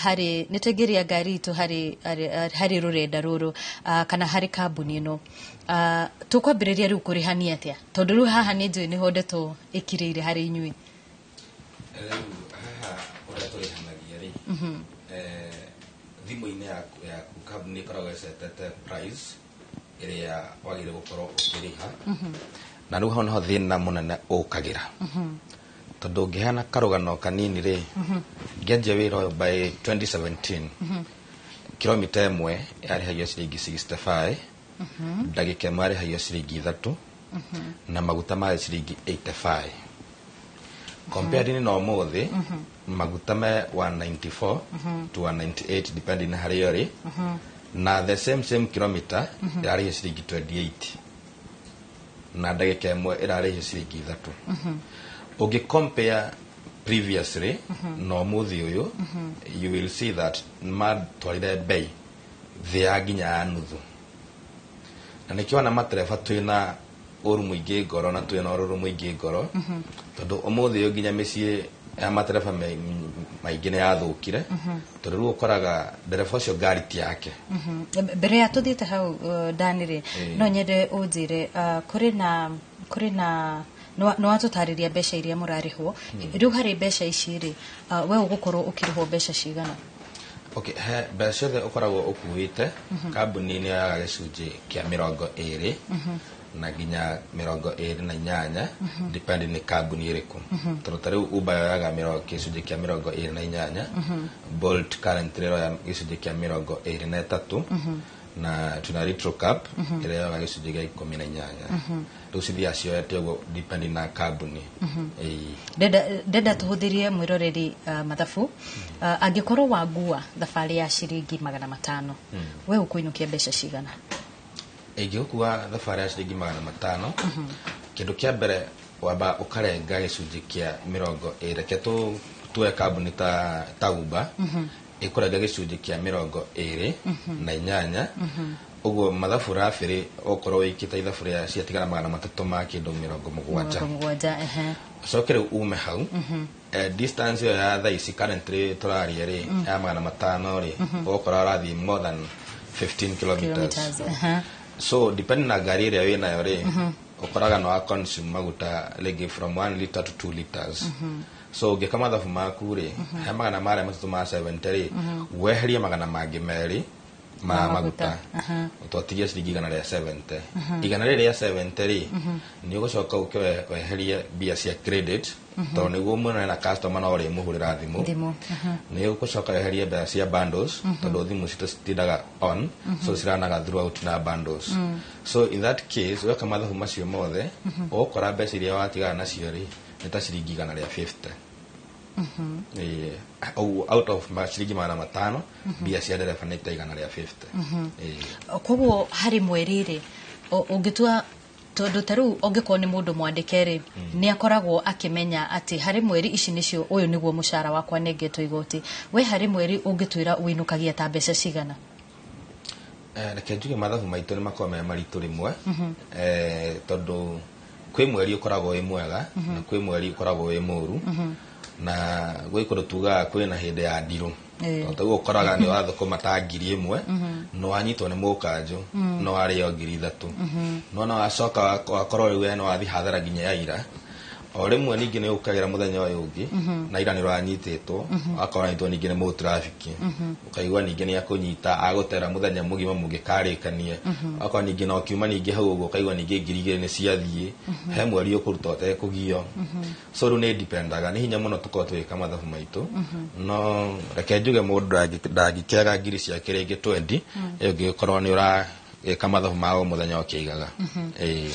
harĩ, nĩ twaingĩria ngari itũ harĩ rũrenda rũrũ kana harĩ kambuni ĩno, tũkwambĩrĩria rĩu kũrĩhania atĩa, tondũ rĩu haha nĩ njũĩ nĩho ndeto ĩkirĩire harĩ inyuĩ. Rĩu haha ũrĩa tũrĩhanagia rĩ, thimũ-inĩ yaku kambuni ĩkoragwo ĩcetete price ĩrĩa wagĩrĩire gũkorwo ũkĩrĩha, na rĩu hau nĩho thĩna mũnene ũkagĩra, tondũ ũngĩheana karũgano kanini rĩ, ngĩanjia wĩra ũyũ by 2017, kilomita 1 yarĩhagio ciringi 65, ndagĩka 1 yarĩhagio ciringi 3, na maguta marĩ ciringi 85. Compared na ũmũthĩ, maguta me 194 to 198 depending harĩa ũrĩ, na the same kilometer ĩrarĩhio ciringi 28 na ndagĩka 1 ĩrarĩhio ciringi 3. Ũngĩ compare previously na ũmũthĩ ũyũ, you will see that matwarire bei thĩ ya nginya ya nuthu, na nĩkĩo ona matereba twĩna ũru mũingĩ ngoro na twĩna ũrũrũ mũingĩ ngoro, tondũ ũmũthĩ ũyũ nginya mĩciĩ ya matereba maingĩ nĩ yathũkire, tondũ rĩu ũkoraga ndereba ũcio ngari ti yake. Mbere ya tũthiĩte hau, Dani rĩ, no nyende ũnjĩre, kũrĩ na nĩ watũtarĩria mbeca iria mũrarĩhwo. Rĩu harĩ mbeca ici rĩ, we ũgũkorwo ũkĩrĩhwo mbeca cigana? Okay, he mbeca ciothe ũkoragwo ũkuĩte, kambuni nĩ yoyaga gĩcunjĩ kĩa 20 na nginya 28, depending nĩ kambuni ĩrĩkũ, tondũ ta rĩu Uber yoyaga gĩcunjĩ kĩa 28, Bolt currently ĩroya gĩcunjĩ kĩa 23. Na tuna Retro Cup ĩrĩa yoyaga gĩcunjĩ gĩa 18. Rĩu cithiaga cioete ũguo depending na kambuni. Ĩĩ. Ndenda tũhũthĩrie mwĩroreri mathabu. Angĩkorwo wangua thabarĩ ya ciringi 500, we ũkũinũkia mbeca cigana? Ingĩgũkua thabarĩ ya ciringi 500, kĩndũ kĩa mbere wamba ũkarenga gĩcunjĩ kĩa 20. Reke tuoe kambuni ta Uber, ĩkũrenga gĩcunjĩ kĩa 28. Ũguo mathabu rabĩrĩ okorwo wĩkĩte ithabu rĩa ciatigara 370 ma kĩndũ. 70, ehe. Ũcoke rĩu ume hau, distance ĩyo ya thaa ici currently tũraria rĩ, ya 500 rĩ, ũgũkora ũrathiĩ more than 15 kilometers. Kilometers, ehe. So depending na ngari ĩrĩa wĩnayo rĩ, ũkoraga no wa consume maguta rĩngĩ from 1 liter to 2 liters. So ũngĩka mathabu maku rĩ, he magana marĩa matatũ ma 70 rĩ, weherie magana mangĩ merĩ ma Ma maguta, twatigia ciringi 170. Igana rĩrĩ rĩa 70 rĩ, nĩ ũgũcoka ũke weherie mbia cia credit, tondũ nĩguo mwena na customer no ũrĩmũhũrĩra thimũ. Thimũ. Nĩ ũgũcoka weherie mbeca cia bundles, tondũ thimũ citũ citindaga on, so ciranaga throughout na bundles. So in that case weka mathabu macio mothe, ũgũkora mbeca iria watigara nacio rĩ, nĩ ta ciringi 150. Ĩĩ, ũguo out of ciringi 500, mbia cia ndereba nĩ ta 150. Ĩĩ. Koguo harĩ mweri rĩ, ũngĩtua, tondũ ta rĩu ũngĩkorwo nĩ mũndũ mwandĩke rĩ, nĩ akoragwo akĩmenya atĩ harĩ mweri ici nĩcio, ũyũ nĩguo mũcara wakwa nengetwo igoti. We harĩ mweri ũngĩtwĩra ũinũkagia ta mbeca cigana? Reke njuge mathabu maitũ nĩ makoragwo me maritũ rĩmwe, tondũ kwĩ mweri ũkoragwo wĩ mwega na kwĩ mweri ũkoragwo wĩ mũru, na gwĩ kũndũ tugaga kwĩna hĩndĩ ya ndirũ. Tondũ ũguo ũkoraga nĩ wathũkũma ta 1000, no wanyitwo nĩ mũkanjũ, no warĩo 3000, no na wacoka wakorwo rĩu we no wathiĩ hathara nginya ya ira. O rĩmwe ningĩ nĩ ũkagĩra mũthenya ũyũ ũngĩ, na ira nĩ ũranyitĩtwo, wakorwo wanyitwo ningĩ nĩ mũtrafiki, ũkaigua ningĩ nĩ akũnyita agũtera mũthenya mũgima mũngĩkarĩkanie. Wakorwo ningĩ na ũkiuma ningĩ hau ũguo, ũkaigua ningĩ 2000 nĩ ciathiĩ. He mweri ũkũruta ũtekũgio. So rĩu nĩ dipendaga, nĩ hinya mũno tũkorwo tũgĩka mathabu maitũ, no reke njuge mũndũ ndangĩkĩaga ngiri ciake rĩngĩ 20 ĩyo ũngĩkorwo nĩ ũragĩka mathabu ma o mũthenya ũkĩigaga. Ĩĩ.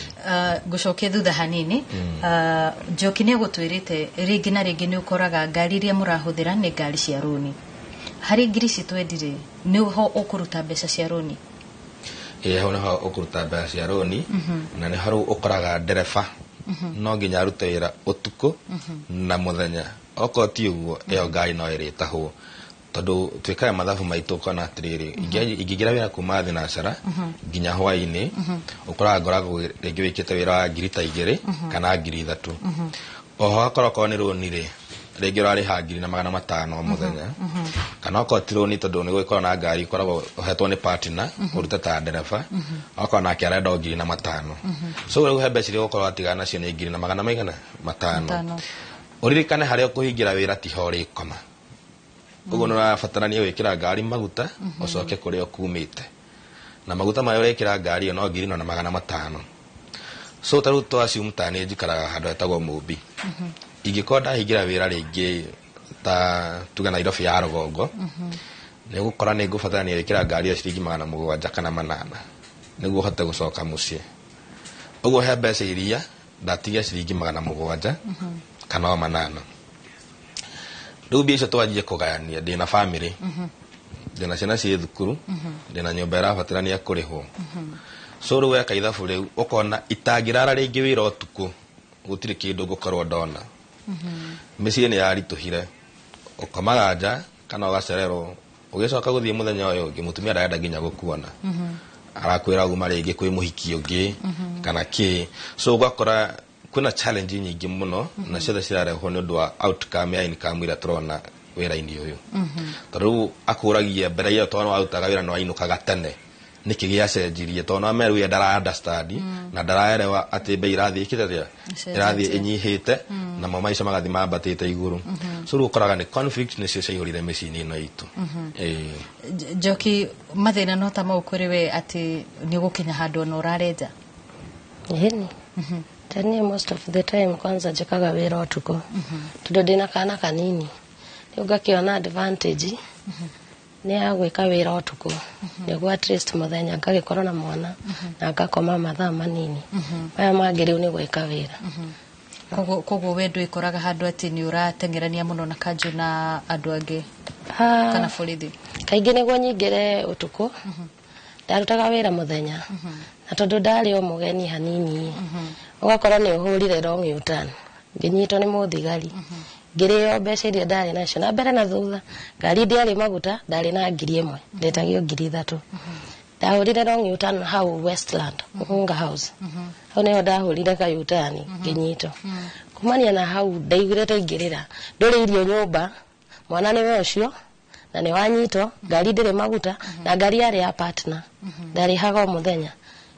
Ngũcokia thutha hanini. Njoki nĩ agũtwĩrĩte rĩngĩ na rĩngĩ nĩ ũkoraga ngari iria mũrahũthĩra nĩ ngari cia rũni. Harĩ ngiri ici twendi rĩ, nĩ ho ũkũruta mbeca cia rũni? Ĩĩ, hau nĩho ũkũruta mbeca cia rũni, na nĩho rĩu ũkoraga ndereba no nginya arute wĩra ũtukũ na mũthenya. Okorwo ti ũguo, ĩyo ngari no ĩrĩtahwo, tondũ twĩkaga mathabu maitũ ũkona atĩrĩrĩ, ingĩingĩra wĩra kuma thinacara nginya hwaĩ-inĩ, ũkoraga ngoragwo rĩngĩ wĩkĩte wĩra wa ngiri ta 2 kana 3000. Oho hakorwo okorwo nĩ rũni rĩ, rĩngĩ ũrarĩha 1500 o mũthenya, kana okorwo ti rũni, tondũ nĩ gũgĩkorwo na ngari ũkoragwo ũhetwo nĩ partner ũrute ta ndereba, okorwo nake arenda o 1500. So rĩu he mbeca iria ũgũkorwo watigana nacio nĩ ngiri na magana maigana matano. Matano. Ũririkane harĩa ũkũhingĩra wĩra tiho ũrĩkoma. Ũguo nĩ ũrabatarania gwĩkĩra ngari maguta, ũcoke kũrĩa ũkumĩte na maguta marĩa ũrekĩra ngari ĩyo no 1500. So ta rĩu twa assume ta nĩ njikaraga handũ hetagwo Mũmbi, ingĩkorwo ndahingĩra wĩra rĩngĩ ta tuge Nairobi ya rũgongo, nĩ ũgũkora nĩ ngũbatarania gwĩkĩra ngari ĩyo ciringi 700 kana 800 nĩguo hote gũcoka mũciĩ. Ũguo he mbeca iria ndatigia ciringi 700 kana o 800. Rĩu mbia icio twanjie kũgayania, ndĩna family, ndĩna ciana ciĩ thukuru, ndĩna nyũmba ĩrabatarania kũrĩhwo. So rĩu weka ithabu rĩu ũkona itangĩrara rĩngĩ wĩra ũtukũ, gũtirĩ kĩndũ ngũkorwo ndona. Mĩciĩ nĩ yaritũhire, ũkomaga nja kana ũgacererwo, ũgĩcoka gũthiĩ mũthenya ũyũ ũngĩ mũtumia ndarenda nginya gũkuona, arakwĩra uma rĩngĩ kwĩ mũhiki ũngĩ kana kĩ. So ũgakora kwĩna challenge nyingĩ mũno, na ciothe cirarehwo nĩ ũndũ wa outcome ya income ĩrĩa tũrona wĩra-inĩ ũyũ, tondũ rĩu akũragia mbere ĩyo tondũ warutaga wĩra nĩ wainũkaga tene, nĩkĩ gĩacenjirie? Tondũ no meru ye ndara understand na ndaraelewa atĩ bei irathiĩ ĩkĩte atĩa, ĩrathiĩ ĩnyihĩte, namo maica magathiĩ mambatĩte igũrũ. So rĩu ũkoraga nĩ conflict nĩcio ciaihũrire mĩciĩ-inĩ ĩno itũ. Ĩĩ. Njoki, mathĩna no ta mau kũrĩ we atĩ nĩ ũgũkinya handũ ona ũrarenja? Ĩni tani most of the time kwanza njĩkaga wĩra ũtukũ tondũ ndĩna kana kanini, rĩu ngakĩona advantage. Nĩ ya gwĩka wĩra ũtukũ nĩguo at least mũthenya ngagĩkorwo na mwana na ngakoma mathaa manini. Maya mangĩ rĩu nĩ gwĩka wĩra. Koguo we ndwĩkoraga handũ atĩ nĩ ũrateng'erania mũno na kanjũ na andũ angĩ kana borithi? Kaingĩ nĩguo nyingĩre ũtukũ, ndarutaga wĩra mũthenya, na tondũ ndarĩ o mũgeni hanini, ũgakora nĩ ũhũrire wrong U-turn, ngĩnyitwo nĩ mũthigari, ngĩrĩo mbeca iria ndarĩ nacio na mbere na thutha. Ngari ndĩarĩ maguta, ndarĩ na 1000, ndetagio 3000. Ndahũrire wrong U-turn hau Westland Muhunga House, hau nĩho ndahũrire ka U-turn, ngĩnyitwo. Kumania na hau ndaiguire ta ingĩrĩra. Ndũrĩ irio nyũmba, mwana nĩwe ũcio na nĩ wanyitwo, ngari ndĩrĩ maguta, na ngari yarĩ ya partner, ndarĩhaga o mũthenya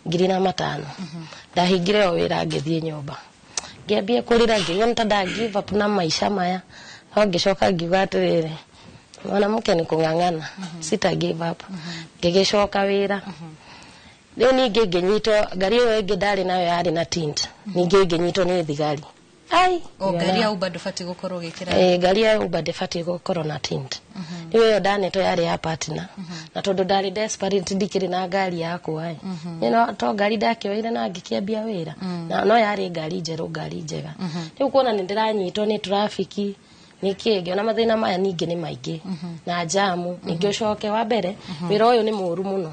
1500. Ndahingire o wĩra, ngĩthiĩ nyũmba, ngĩambia kũrĩra, ngĩigua nĩ ta nda give up na maica maya. No ngĩcoka ngiuga atĩrĩrĩ, mwanamke nĩ kũng'ang'ana, sita give up. Ngĩgĩcoka wĩra. Rĩu ningĩ ngĩnyitwo, ngari ĩyo ĩngĩ ndarĩ nayo yarĩ na tint, ningĩ ngĩnyitwo nĩ thigari. Ai. O ngari ya Uber ndũbatiĩ gũkorwo ũgĩkĩra? Eh, ngari ya Uber ndĩbatiĩ gũkorwo na tint. Rĩu ĩyo ndanetwo yarĩ ya partner, na tondũ ndarĩ desperate, ndikĩrĩ na ngari yakwa ĩ, no to ngari ndakĩoire na ngĩkĩambia wĩra, na no yarĩ ngari njerũ, ngari njega. Rĩu kuona nĩ ndĩranyitwo nĩ trafiki nĩkĩ, ngĩona mathĩna maya ningĩ nĩ maingĩ na jamu. Ningĩ ũcoke wa mbere, wĩra ũyũ nĩ mũru mũno.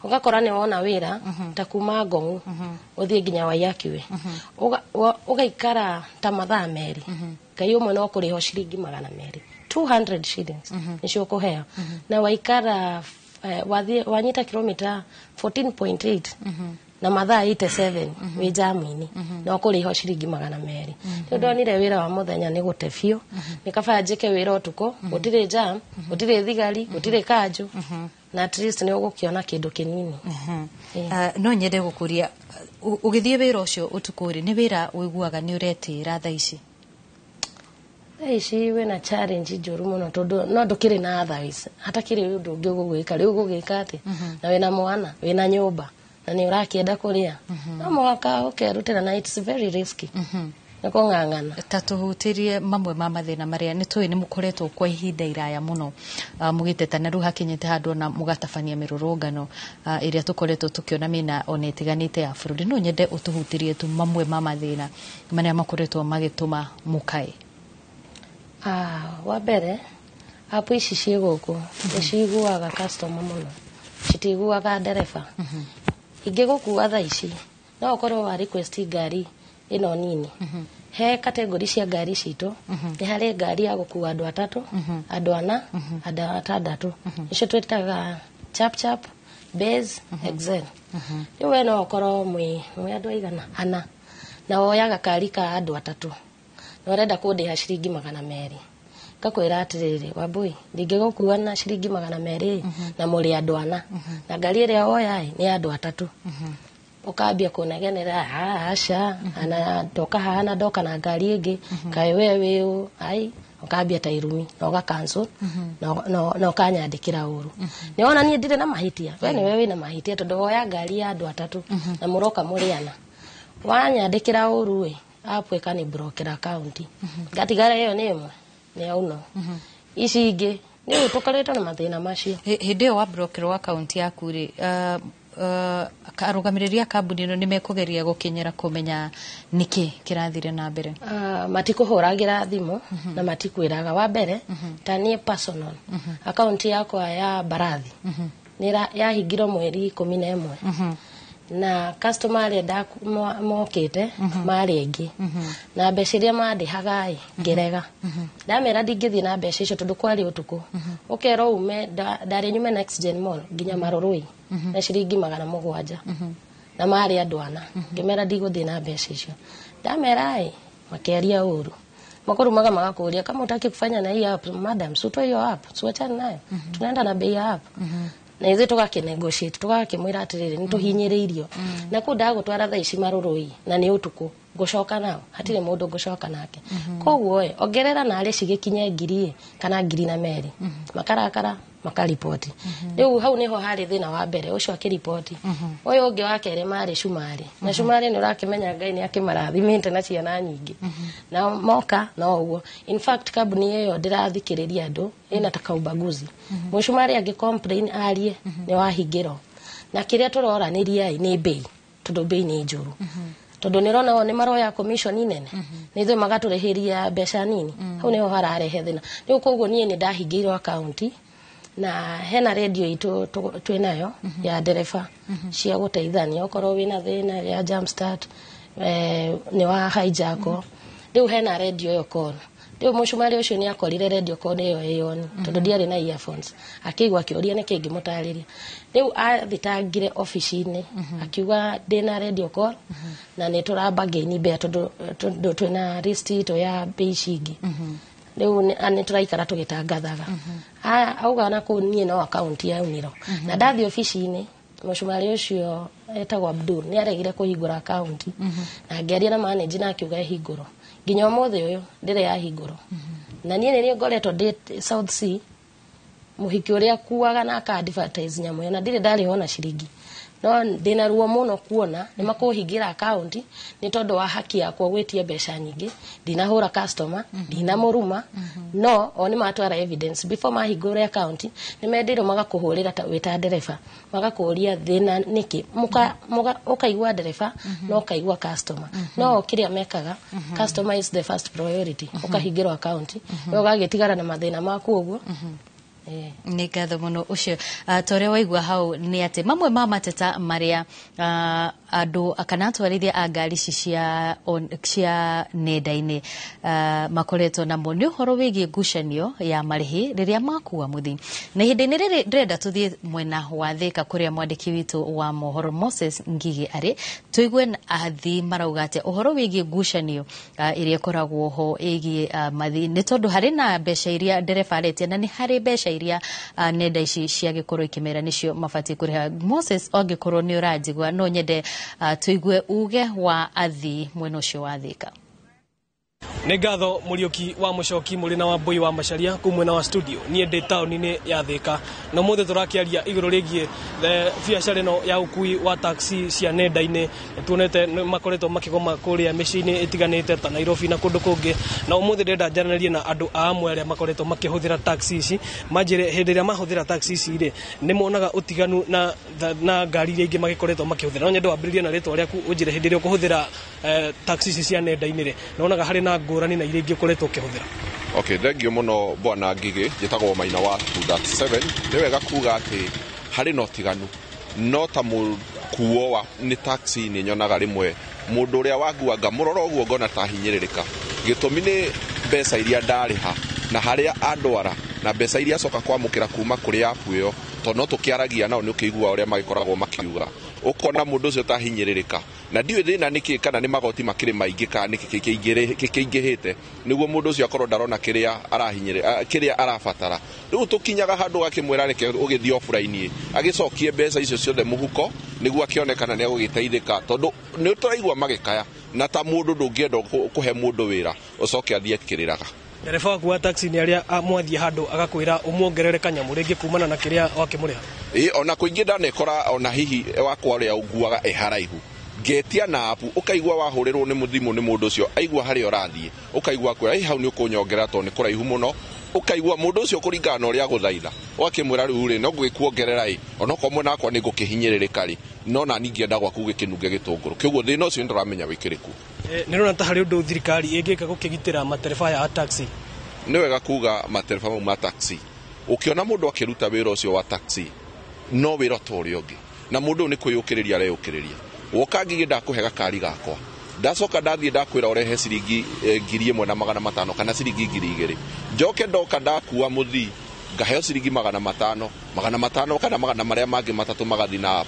Ũgakora nĩ wona wĩra ta kuma Ngong'u ũthiĩ nginya Waiyaki, ũgaikara ta mathaa 2, ngai ũmwe no kũrĩhwo ciringi 200, 200 shillings nĩcio ũkũheo, na waikara wathiĩ wanyita kilomita 14.8 na mathaa 87 wĩ jamu-inĩ, na ũkũrĩhwo ciringi 200. Rĩu ndonire wĩra wa mũthenya nĩ gũte biũ, nĩ kaba njĩke wĩra ũtukũ, gũtirĩ jam, gũtirĩ thigari, gũtirĩ kanjũ, na at least nĩ ũgũkĩona kĩndũ kĩnini. No nyende gũkũria, ũgĩthiĩ wĩra ũcio ũtukũ rĩ, nĩ wĩra ũiguaga nĩ ũretĩĩra thaa ici? Thaa ici wĩna challenge njũru mũno, tondũ no ndũkĩrĩ na otherwise, hatakĩrĩ ũndũ ũngĩ ũgũgwĩka. Rĩu ũgũgĩka atĩ na wĩna mwana, wĩna nyũmba, na nĩ ũrakĩenda kũrĩa, no mũhaka ũkerutĩra, na it's very risky, nĩ kũng'ang'ana. Ta tũhutĩrie mamwe ma mathĩna marĩa nĩ tũĩ nĩ mũkoretwo kwa ihinda iraya mũno mũgĩteta, na rĩu hakinyĩte handũ ona mũgatabania mĩrũrũngano ĩrĩa tũkoretwo tũkĩona mĩena ona ĩtiganĩte ya bũrũri. No nyende ũtũhutĩrie tu mamwe ma mathĩna marĩa makoretwo magĩtũma mũkae. Wa mbere, app ici ciĩ gũkũ nĩ ciguaga customer mũno, citiguaga ndereba. Ingĩgũkua thaa ici, no ũkorwo wa request ngari ĩno nini. He category cia ngari citũ, nĩ harĩ ngari ya gũkua andũ atatũ, andũ ana, andũ atandatũ, nĩcio twĩtaga Chap Chap, Base, Excel. Rĩu we no ũkorwo mwĩ andũ aigana ana, na woyaga kari ka andũ atatũ, na ũrenda kũndĩha ciringi 200. Ngakwĩra atĩrĩrĩ, Wambui, ndingĩgũkua na ciringi 200 na mũrĩ andũ ana, na ngari ĩrĩa woya ĩ nĩ ya andũ atatũ. Ũkambia kũnegenera, "Ah, aca, ana ndoka haha na ndoka na ngari ĩngĩ, kaĩ we wĩ ũ?" Ai, ũkambia ta irumi na ũga cancel na ũkanyandĩkĩra ũru. Nĩ wona niĩ ndirĩ na mahĩtia, we nĩwe wĩna mahĩtia, tondũ woya ngari ya andũ atatũ na mũroka mũrĩ ana. Wanyandĩkĩra ũru ĩ, app ĩkani blockera account, ngatigara ĩyo nĩ ĩmwe nĩ auno, ici ingĩ nĩ tũkoretwo na mathĩna macio. Hĩndĩ ĩyo wa blockĩrwo akaunti yaku rĩ, arũgamĩrĩri a kambuni ĩno nĩ mekũgeria gũkinyĩra kũmenya nĩkĩ kĩrathire na mbere? Matikũhũragĩra thimũ na matikwĩraga. Wa mbere, ta niĩ personal account yakwa ya mbarathi nĩ yahingirwo mweri 11, na customer arĩa mokĩte marĩ aingĩ, na mbeca iria mandĩhaga ĩ, ngĩrega, ndamera ndingĩthiĩ na mbeca icio, tondũ kwarĩ ũtukũ, ũkerwo ume ndarĩ nyume Next Gen Mall nginya Marũrũi na ciringi 700, na marĩ andũ ana. Ngĩmera ndigũthiĩ na mbeca icio. Ndamera ĩ, makĩaria ũru, makurumaga, magakũria, "Kama hutaki kufanya na hii app, madam, si utoe hiyo app, si uachane nayo, tunaenda na bei ya app." Na ithuĩ tũgakĩnegotiate, tũgakĩmwĩra atĩrĩrĩ, nĩ tũhinyĩrĩirio na kũu ndagũtwara thaa ici Marũrũi na nĩ ũtukũ. Ngũcoka nao hatirĩ mũndũ ngũcoka nake. Koguo ĩ ongerera narĩ cigĩkinye 1000 kana 2000 makarakara makaripoti. Rĩu hau nĩho harĩ thĩna wa mbere ũcio akĩripoti. Ũyũ ũngĩ wa kerĩ marĩ cumarĩ na cumarĩ nĩ ũrakĩmenya Ngai nĩ akĩmarathimĩte na ciana nyingĩ na moka no ũguo. In fact kambuni ĩyo ndĩrathikĩrĩria andũ ĩna ta kaubaguzi. Mũcumarĩ angĩ complain arie nĩ wahingĩrwo na kĩrĩa tũroranĩria nĩ bei tondũ bei nĩ njũru. Tondũ nĩ ũrona o nĩ maroya commission nene nĩ ithuĩ magatũrĩhĩria mbeca nini. Hau nĩho hararehe thĩna. Rĩu koguo niĩ nĩ ndahingĩirwo akaunti na hena radio itũ twĩnayo ya ndereba cia gũteithania okorwo wĩna thĩna ya jumpstart nĩ wa hijack. Rĩu hena radio ĩyo kona. Rĩu mũcumarĩ ũcio nĩ akorire radio kona ĩyo ĩyoni tondũ ndiarĩ na earphones akĩigua akĩũria nĩkĩ ngĩmũtarĩria. Rĩu athitangire ofici-inĩ akiuga ndĩna radio call na nĩ tũrambangĩini mbea tondũ twĩna list itũ ya mbei ici ingĩ. Rĩu nĩ tũraikara tũgĩtangathaga. Auga na kũu niĩ no akaunti yaunirwo na ndathiĩ ofici-inĩ mũcumarĩ ũcio etagwo Abdul nĩ aregire kũhingũra akaunti na ngĩaria na manager na akiuga ĩhingũrwo nginya ũmũthĩ ũyũ ndĩrĩ yahingũrwo. Na niĩ nĩ ngoretwo ndĩ South Sea mũhiki ũrĩa akuaga na aka advertise nyamũ ĩyo na ndirĩ ndarĩhwo na ciringi no ndĩna ruo mũno kuona nĩ makũhingĩra akaunti nĩ tondũ wa haki yakwa gwĩtia mbeca nyingĩ. Ndinahũra customer ndinamũruma no o nĩ matwara evidence before mahingũre akaunti nĩ mendeirwo magakũhũrĩra ta wĩ ta ndereba magakũria thĩna nĩkĩ ũkaigua ndereba no ũkaigua customer no kĩrĩa mekaga customer is the first priority ũkahingĩrwo akaunti we ũgagĩtigara na mathĩna maku ũguo. Nĩ ngatho mũno ũcio. Ta ũrĩa waigua hau nĩ atĩ mamwe ma mateta marĩa andũ kana atwarithia a ngari ici cia nenda-inĩ makoretwo namo nĩ ũhoro wĩgiĩ ngucanio ya marĩhi rĩrĩa makua mũthii. Na ihinda-inĩ rĩrĩ ndĩrenda tũthiĩ mwena wa Thĩka kũrĩa mwandĩki witũ wa mohoro Moses Ngigĩ arĩ tũigue athii marauga atĩa ũhoro wĩgiĩ ngucanio ĩrĩa ĩkoragwo ho ĩgiĩ mathii nĩ tondũ harĩ na mbeca iria ndereba aretia na nĩ harĩ mbeca iria nenda ici ciagĩkorwo ikĩmera nĩcio mabatiĩ kũrĩha. Moses angĩkorwo nĩ ũranjigua no nyende tũigue uge wa athii mwena ũcio wa Thĩka. Nĩ ngatho Mũriũki wa Mũcoki mũrĩ na Wambui wa Macharia kuu mwena wa studio. Niĩ ndĩ taũni-inĩ ya Thĩka na ũmũthĩ tũrakĩaria igũrũ rĩgiĩ biacara ĩno ya ũkui wa taxi cia nenda-inĩ. Tuonete makoretwo makĩgoma kũrĩa mĩciĩ-inĩ ĩtiganĩte ta Nairobi na kũndũ kũngĩ, na ũmũthĩ ndĩrenda njaranĩrie na andũ a amwe arĩa makoretwo makĩhũthĩra taxi ici manjĩre hĩndĩ ĩrĩa mahũthĩra taxi ici rĩ nĩ monaga ũtiganu na ngari iria ingĩ magĩkoretwo makĩhũthĩra. No nyende wambĩrĩrie na rĩtwa rĩaku ũnjĩre hĩndĩ ĩrĩa ũkũhũthĩra taxi ici cia nenda-inĩ rĩ nonaga harĩ na ngũrani na iria ingĩ ũkoretwo ũkĩhũthĩra. Okay, thank you mũno bwana Ngigĩ. Njĩtagwo Maina wa 2.7. Nĩ wega kuga atĩ harĩ na ũtiganu no ta mũkuo wa nĩ taxi nĩ nyonaga rĩmwe mũndũ ũrĩa wangua ngamũrora ũguo ngona ta hinyĩrĩrĩka. Gĩtũmi nĩ mbeca iria ndarĩha na harĩa andwara na mbeca iria acoka kwamũkĩra kuma kũrĩ app ĩyo tondũ no tũkĩaragia nao nĩ ũkĩigua ũrĩa magĩkoragwo makiuga ũkona mũndũ ũcio ta hinyĩrĩrĩka na ndiũĩ thĩna nĩkĩ kana nĩ magoti makĩrĩ maingĩ kana nĩkĩ kĩingĩhĩte nĩguo mũndũ ũcio akorwo ndarona kĩrĩa arabatara. Rĩu tũkinyaga handũ gakĩmwĩra reke ũgĩthiĩ offline agĩcokie mbeca icio ciothe mũhuko nĩguo akĩonekana nĩ agũgĩteithĩka tondũ nĩ tũraigua magĩkaya na ta mũndũ ndũngĩenda kũhe mũndũ wĩra ũcoke athiĩ akĩrĩraga. Ndereba waku wa taxi nĩ arĩa mwathiĩ handũ agakwĩra ũmuongerere kanyamũ rĩngĩ kumana na kĩrĩa wakĩmũrĩha? Ĩĩ ona kũingĩ ndanekora ona hihi wakwa ũrĩa ũnguaga ĩ haraihu ngetia na app ũkaigua wahũrĩrwo nĩ mũthimũ nĩ mũndũ ũcio aigua harĩa ũrathiĩ ũkaigua akwĩra ĩ hau nĩ ũkũnyongerera tondũ nĩ kũraihu mũno ũkaigua mũndũ ũcio kũringana na ũrĩa agũthaitha ũgakĩmwĩra rĩu rĩ no ngũgĩkuongerera ĩ onokorwo mwena wakwa nĩ ngũkĩhinyĩrĩrĩka rĩ no nani ingĩenda gwaku gĩkĩnunge gĩtũngũrũ kĩoguo thĩna ũcio nĩ ndĩramenya wĩkĩrĩ kuo. Nĩ ũrona ta harĩ ũndũ thirikari ĩngĩka gũkĩgitĩra matereba aya a taxi? Nĩ wega kuga matereba mau ma taxi ũkĩona mũndũ akĩruta wĩra ũcio wa taxi no wĩra ta ũrĩa ũngĩ na mũndũ ũyũ nĩ kwĩyũkĩrĩria areyũkĩrĩria. Woka Ngigĩ ndakũhe gakari gakwa ndacoka ndathiĩ ndakwĩra ũrehe ciringi 1500 kana ciringi 2000 njoke ndoka ndakua mũthii ngaheo ciringi 500 500 kana magana marĩa mangĩ matatũ magathi na app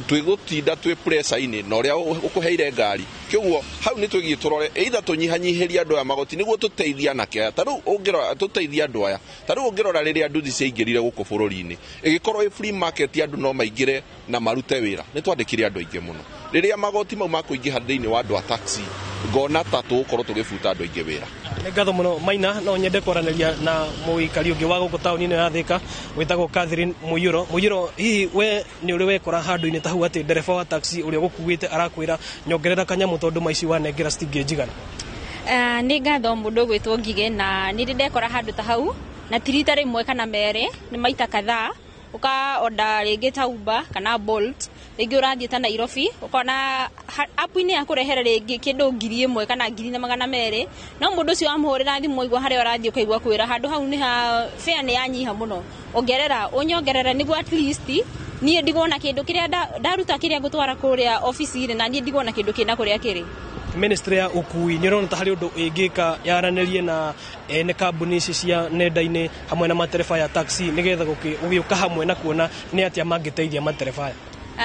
twĩgũtinda twĩ pressure-inĩ na ũrĩa ũkũheire ngari kĩoguo hau nĩ twĩgiĩ tũrore either tũnyihanyihĩrie andũ aya magoti nĩguo tũteithie anake aya ta rĩu ũngĩrora tũteithie andũ aya ta rĩu ũngĩrora rĩrĩa nduthi ciaingĩrire gũkũ bũrũri-inĩ ĩgĩkorwo ĩ free market andũ no maingĩre na marute wĩra nĩ twandĩkire andũ aingĩ mũno. Rĩrĩa magoti mau makũingĩha thĩinĩ wa andũ a taxi Ngona ta tũgũkorwo tũgĩbuta andũ aingĩ wĩra. Nĩ ngatho mũno Maina, no nyende kwaranĩria na mũikari ũngĩ wa gũkũ taũni-inĩ ya Thika wĩtagwo Catherine Mũiyũro. Mũiyũro, hihi we nĩ ũrĩ wekora handũ-inĩ ta hau atĩ ndereba wa taxi ũrĩa ũgũkuĩte arakwĩra nyongerera kanyamũ tondũ maici wanengera citingĩnjigana? Nĩ ngatho mũndũ ũgwĩtwo Ngigĩ, na nĩ ndĩ ndekora handũ ta hau, na ti rita rĩmwe kana merĩ, nĩ maita kadhaa. Ũka order rĩngĩ ta Uber kana Bolt, rĩngĩ ũrathiĩ ta Nairobi, ũkona app-inĩ ya kũrehere rĩngĩ kĩndũ 1,000 kana 1,200, no mũndũ ũcio wamũhũrĩra thimũ waigua harĩa ũrathiĩ ũkaigua kwĩra handũ hau nĩ ha fare nĩ yanyiha mũno, ongerera ũnyongerere nĩguo at least niĩ ndigwo na kĩndũ kĩrĩa ndaruta kĩrĩa ngũtwara kũrĩa obici-inĩ, na niĩ ndigwo na kĩndũ kĩna kũrĩa kĩrĩ. Ministry ya ũkui nĩ ũrona ta harĩ ũndũ ĩngĩka yaranĩrie na ene kambuni ici cia nenda-inĩ hamwe na matereba ya taxi nĩgetha gũgĩũka hamwe na kuona nĩ atĩa mangĩteithia matereba aya?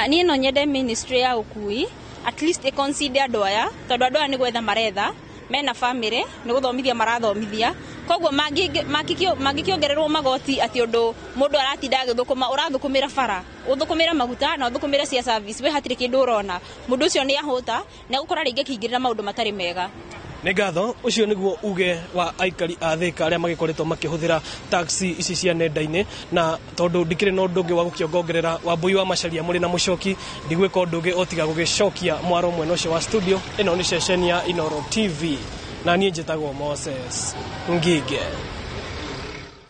Niĩ no nyende ministry ya ũkui at least ĩ-consider andũ aya, tondũ andũ aya nĩ gwetha maretha, mena family, nĩ gũthomithia marathomithia, koguo mangĩkĩongererwo magoti atĩ ũndũ mũndũ aratinda agĩthũkũma, ũrathũkũmĩra bara, ũthũkũmĩra maguta na ũthũkũmĩre cia service, we hatirĩ kĩndũ ũrona, mũndũ ũcio nĩ ahũta na egũkora rĩngĩ akĩingĩrĩra maũndũ matarĩ mega. Nĩ ngatho, ũcio nĩguo uge wa aikari a Thika arĩa magĩkoretwo makĩhũthĩra taxi ici cia nenda-inĩ, na tondũ ndikĩrĩ na ũndũ ũngĩ wa gũkĩongongerera, Wambui wa Macharia mũrĩ na Mũcoki, ndigwĩka ũndũ ũngĩ o tiga gũgĩcokia mwaro mwena ũcio wa studio. Ĩno nĩ ceceni ya Inooro TV na niĩ njĩtagwo Moses Ngige.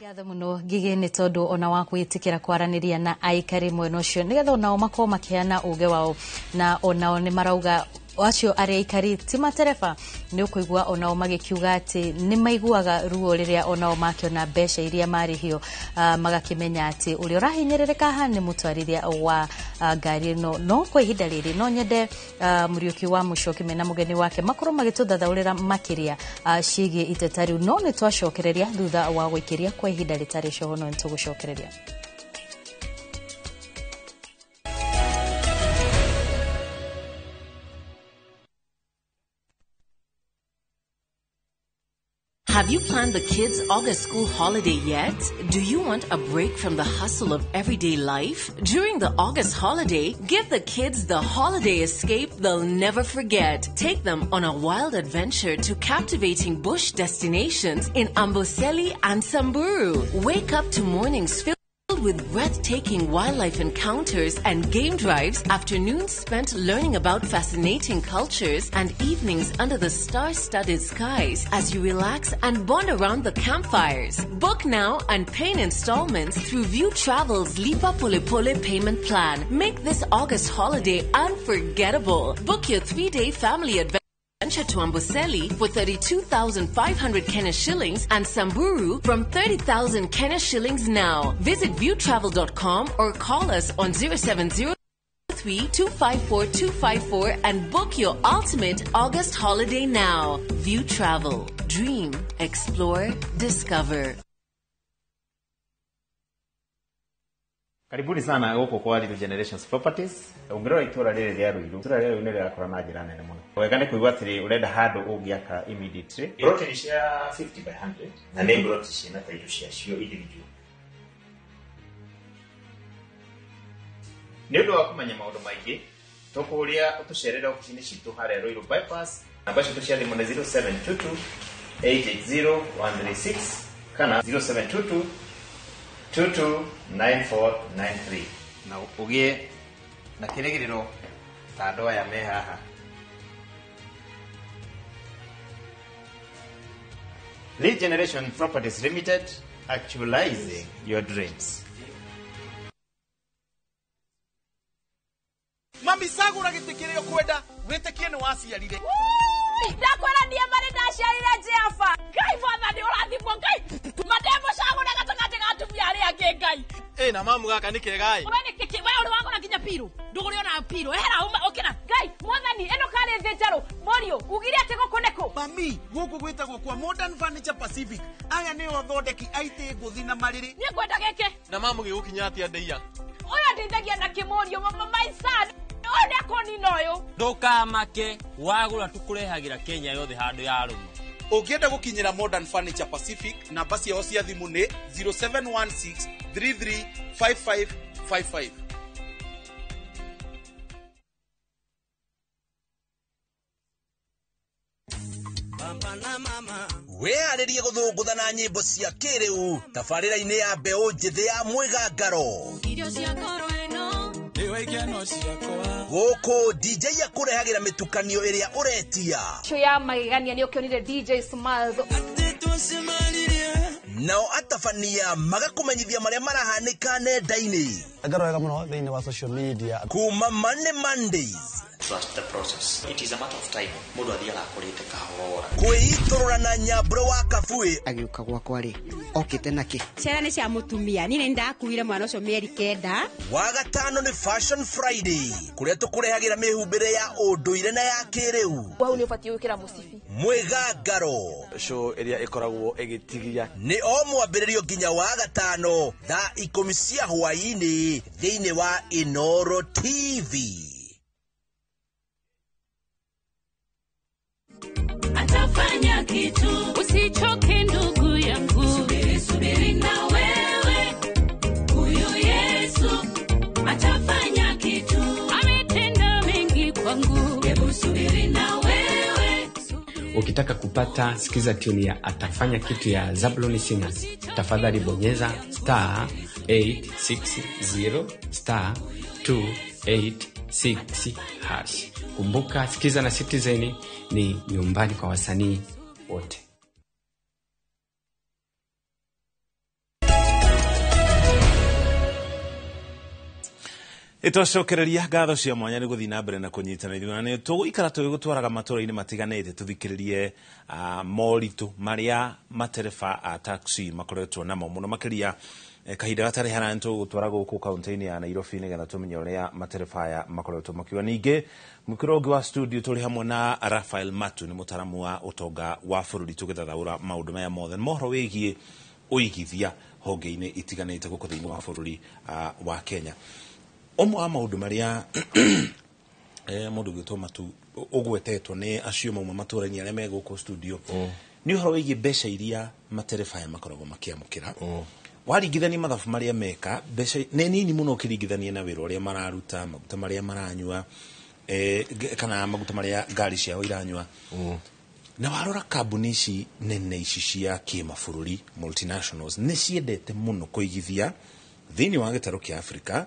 Ngatho mũno Ngigĩ nĩ tondũ ona wa kwĩtĩkĩra kwaranĩria na aikari mwena ũcio nĩgetha onao makorwo makĩheana ũgĩ wao, na onao nĩ marauga acio arĩa aikari ti matereba, nĩ ũkũigua onao magĩkiuga atĩ nĩ maiguaga ruo rĩrĩa onao makĩona mbeca iria marĩhio, magakĩmenya atĩ ũrĩa ũrahinyĩrĩrĩka haha nĩ mũtwarithia wa ngari ĩno. No kwa ihinda rĩrĩ no nyende Mũriũki wa Mũcoki mena mũgeni wake makorwo magĩtũthathaũrĩra makĩria ciĩgiĩ iteta rĩu, no nĩ twacokereria thutha wa gũikĩria kwa ihinda rĩtarĩ coho, no nĩ tũgũcokereria. Have you planned the kids' August school holiday yet? Do you want a break from the hustle of everyday life? During the August holiday, give the kids the holiday escape they'll never forget. Take them on a wild adventure to captivating bush destinations in Amboseli and Samburu. Wake up to mornings filled with breathtaking wildlife encounters and game drives, afternoons spent learning about fascinating cultures, and evenings under the star-studded skies as you relax and bond around the campfires. Book now and pay in installments through View Travel's Lipa Pole Pole payment plan. Make this August holiday unforgettable. Book your 3-day family adventure to Amboseli for 32,500 Kenya shillings and Samburu from 30,000 Kenya shillings now. Visit viewtravel.com or call us on 0703 254 254 and book your ultimate August holiday now. View Travel. Dream, explore, discover. Karibuni sana gũkũ kwa Little Generations Properties. Ũngĩrora itũra rĩrĩ rĩa Ruiru, itũra rĩa Ruiru nĩ rĩrakũra na njĩra nene mũno. Wega nĩ kũigua atĩrĩ ũrenda handũ ũngĩaka immediately. Plot nĩ cia 50 by 100 na nĩ plot ciĩna taitũ ciacio individual. Nĩ ũndũ wa kũmenya maũndũ maingĩ, tũkũũria ũtũcerere obici-inĩ citũ harĩa Ruiru Bypass. Namba citũ cia thimũ nĩ 0722 880 136 kana 0722 229493 na ũgĩe na kĩrĩgĩrĩro ta andũ aya me haha. Lead Generation Properties Limited, actualizing your dreams. Mami cagũra gĩtĩ kĩrĩa ũkwenda, wĩtĩkie nĩ waciarire. Ndakwĩra niĩ marĩ ndaciarire Jehova. Ngai mwathani ũrathimwo Ngai. Mademo cagũra gatagatĩ ga atumia arĩa angĩ Ngai. Ĩ na mamu gaka nĩ kega ĩ. We nĩ kĩkĩ we ũrĩ wagũra nginya piru. Ndũgũre ona piru. Ehera uma ũkĩra. Ngai mwathani ĩno karĩ thĩ njerũ. Mũriũ ugire atĩ gũkũ nĩkũ? Mami gũkũ gwĩtagwo kwa Modern Furniture Pacific. Aya nĩo athondeki a itĩ ngũthi na marĩrĩ. Niĩ ngwenda gĩkĩ. Na mamu gĩgũkinya atĩa ndĩia? Ũyũ ndeithagia na kĩmũriũ my son. Ũyũ nĩakũnina ũyũ. Ndũkamake wagũra tũkũrehagĩra Kenya yothe handũ ya rũma. Ũngĩenda gũkinyĩra Modern Furniture Pacific, namba ciao cia thimũ nĩ 0716 335555. Wĩharĩrie gũthũngũtha na nyĩmbo cia kĩrĩu tabarĩra-inĩ ya mbeũ njĩthĩ ya mwĩgangaro. Irio cia ngoro ĩno nĩwe ikeno ciakwa. Gũkũ DJ akũrehagĩra mĩtukanio ĩrĩa ũretia. Show ya magegania nĩ ũkĩonire DJ Smiles. Nao atabania magakũmenyithia marĩa marahanĩka nenda-inĩ. Ngaro wega mũno thĩinĩ wa social media. Kuma Monday Mondays. Trust the process. It is a matter of time. Mũndũ athiaga akũrĩte kahora. Kwĩitũrũra na nyambũrũ wa Kabue. Agĩũka gwakwa rĩ, okĩte nakĩ? Ciana nĩ cia mũtumia. Niĩ nĩ ndakuire mwana ũcio mĩeri 9. Wagatano nĩ Fashion Friday, kũrĩa tũkũrehagĩra mĩhumbĩre ya ũndũire na ya kĩrĩu. Hau nĩ ũbatiĩ gwĩkĩra mũcibi. Mwĩgangaro. Show ĩrĩa ĩkoragwo ĩgĩtigia. Nĩ o mwambĩrĩrio nginya wagatano thaa 10 cia hwaĩ-inĩ thĩinĩ wa Inoro TV. Atafanya kitu, usichoke ndugu yangu. Subiri, subiri na wewe, huyu Yesu atafanya kitu. Ametenda mengi kwangu, hebu subiri na wewe. Ukitaka kupata sikiza tune ya atafanya kitu ya Zablon Singers, tafadhali bonyeza star 860 star 286 hash. Kumbuka Sikiza na Citizen ni nyumbani kwa wasanii wote. Itocokereria ngatho cia mwanya nĩ gũthiĩ na mbere na kũnyitanĩra na nĩ tũgũikara tũgĩgũtwaraga matũra-inĩ matiganĩte tũthikĩrĩrie moritũ marĩa matereba a taxi makoretwo namo mũno makĩria kahinda gatarĩ haraya nĩ tũgũtwara gũkũ kaunti-inĩ ya Nairobi nĩgetha tũmenye ũrĩa matereba aya makoretwo makiuga. Ningĩ mũkĩro ũngĩ wa studio tũrĩ hamwe na Raphael Matu, nĩ mũtaaramu wa ũtonga wa bũrũri, tũgĩthathaũra maũndũ maya mothe mohoro wĩgiĩ ũigithia honge-inĩ itiganĩte gũkũ thĩinĩ wa bũrũri wa Kenya. Ũmwe wa maũndũ marĩa mũndũ ũgwĩtwo Matu ũgwetetwo nĩ acio mauma matũra-inĩ arĩa me gũkũ studio nĩ ũhoro wĩgiĩ mbeca iria matereba aya makoragwo makĩamũkĩra. Waringithania mathabu marĩa meka, mbeca nĩ nini mũno ũkĩringithania na wĩra ũrĩa mararuta, maguta marĩa maranyua, kana maguta marĩa ngari ciao iranyua. Na warora kambuni ici nene ici cia kĩmabũrũri multinationals nĩ ciendete mũno kũigithia thĩinĩ wa gĩtarũ kĩa Africa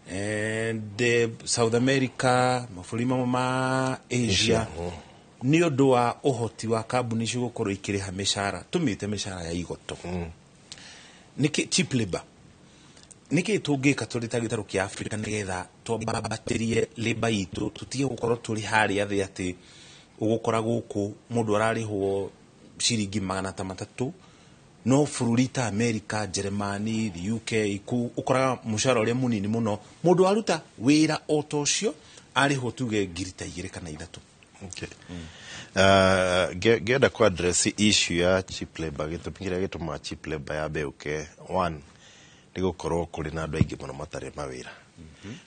and South America, mabũrũri mamwe ma Asia, nĩ ũndũ wa ũhoti wa kambuni icio gũkorwo ikĩrĩha mĩcara, tũmĩte mĩcara ya igoto. Nĩkĩ cheap labor? Nĩkĩ tũngĩka tũrĩ ta gĩtarũ kĩa Africa nĩgetha twambatĩrie labor itũ, tũtige gũkorwo tũrĩ harĩa thĩ atĩ ũgũkora gũkũ mũndũ ararĩhwo ciringi 300, no bũrũri ta America, Germany, the UK, kũu ũkoraga mũcara ũrĩa mũnini mũno, mũndũ aruta wĩra o ta ũcio arĩhwo tuge ngiri ta 2 kana 3. Okay. Ngĩenda ku address issue ya cheap labor, gĩtũmi kĩrĩa gĩtũmaga cheap labor yambe yũke, one, nĩ gũkorwo kũrĩ na andũ aingĩ mũno matarĩ mawĩra.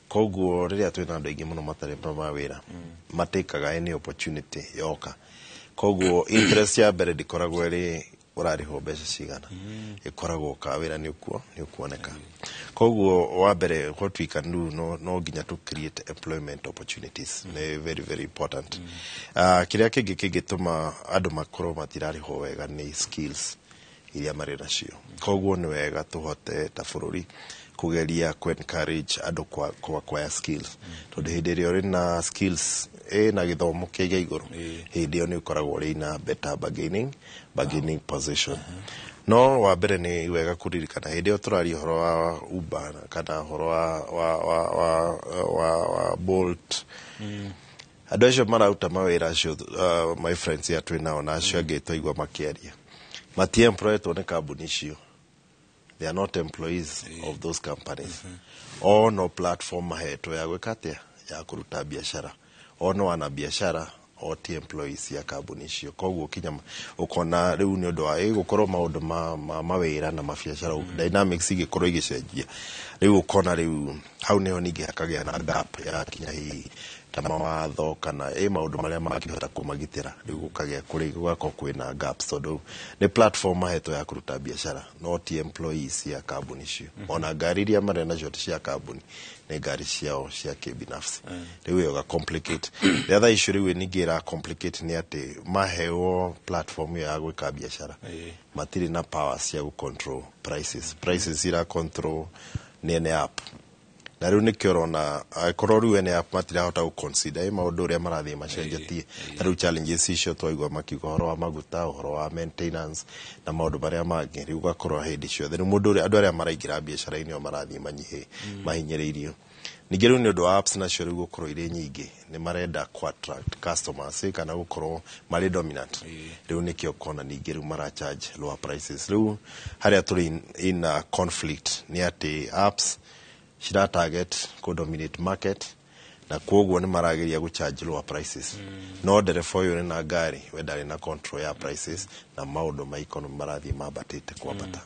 Koguo rĩrĩa twĩna andũ aingĩ mũno matarĩ mawĩra, matĩkaga any opportunity yoka. Koguo interest ya mbere ndĩkoragwo ĩrĩ ũrarĩhwo mbeca cigana, ĩkoragwo ka wĩra nĩ ũkuoneka. Koguo wa mbere what we can do no nginya to create employment opportunities, nĩ very very important. Kĩrĩa kĩngĩ kĩngĩtũma andũ makorwo matirarĩhwo wega nĩ skills iria marĩ nacio. Koguo nĩ wega tũhote ta bũrũri kũgeria ku encourage andũ ku acquire skills, tondũ hĩndĩ ĩrĩa ũrĩ na skills na gĩthomo kĩa igũrũ, hĩndĩ ĩyo nĩ ũkoragwo ũrĩ na better bargaining position. No wa mbere nĩ wega kũririkana hĩndĩ ĩyo tũraria ũhoro wa Uber kana ũhoro wa Bolt, andũ acio mararuta mawĩra acio, my friends ya twĩ nao na acio angĩ twaigua makĩaria, matiemployetwo nĩ kambuni icio. They are not employees of those companies. O no platform mahetwo ya gwĩka atĩa, ya kũruta biacara. O no wana biacara, o ti employees ya kambuni icio. Koguo kinya ũkona rĩu nĩ ũndũ wa gũkorwo maũndũ ma mawĩra na mabiacara dynamics igĩkorwo igĩcenjia. Rĩu ũkona rĩu hau nĩho ningĩ hakagĩa na gap ya kinya hihi Ta mawatho kana maũndũ marĩa mangĩhota kũmagitĩra. Rĩu gũkagĩa kũrĩ gũgakorwo kwĩna gaps, tondũ nĩ platform mahetwo ya kũruta biacara, no ti employees cia kambuni icio. Ona ngari iria marĩ nacio ti cia kambuni, nĩ ngari ciao cia kĩbinafsi. Rĩu ĩyo ga complicate the other issue. Rĩu ningĩ ĩra complicate nĩ atĩ maheo platform ĩyo ya gwĩka biacara, matirĩ na power cia gũ control prices. Prices ira control nĩ ene app, na rĩu nĩkĩo ũrona angĩkorwo rĩu ene app matirahota gũ consider maũndũ ũrĩa marathiĩ macenjetie, ta rĩu challenges icio twaigua makiuga ũhoro wa maguta, ũhoro wa maintenance na maũndũ marĩa mangĩ. Rĩu ũgakorwo hĩndĩ ciothe rĩu mũndũ ũrĩa, andũ arĩa maraingĩra biacara-inĩ o marathiĩ mahinyĩrĩirio. Ningĩ rĩu nĩ ũndũ wa apps nacio rĩu gũkorwo irĩ nyingĩ, nĩ marenda ku attract customers, kana gũkorwo marĩ dominant. Rĩu nĩkĩo ũkona ningĩ rĩu mara charge lower prices. Rĩu harĩa tũrĩ in a conflict nĩ atĩ apps cira target ku dominate market, na koguo nĩ marageria gũ charge lower prices, no ndereba ũyũ ũrĩ na ngari we ndarĩ na control ya prices, na maũndũ ma economy marathiĩ mambatĩte kwambata.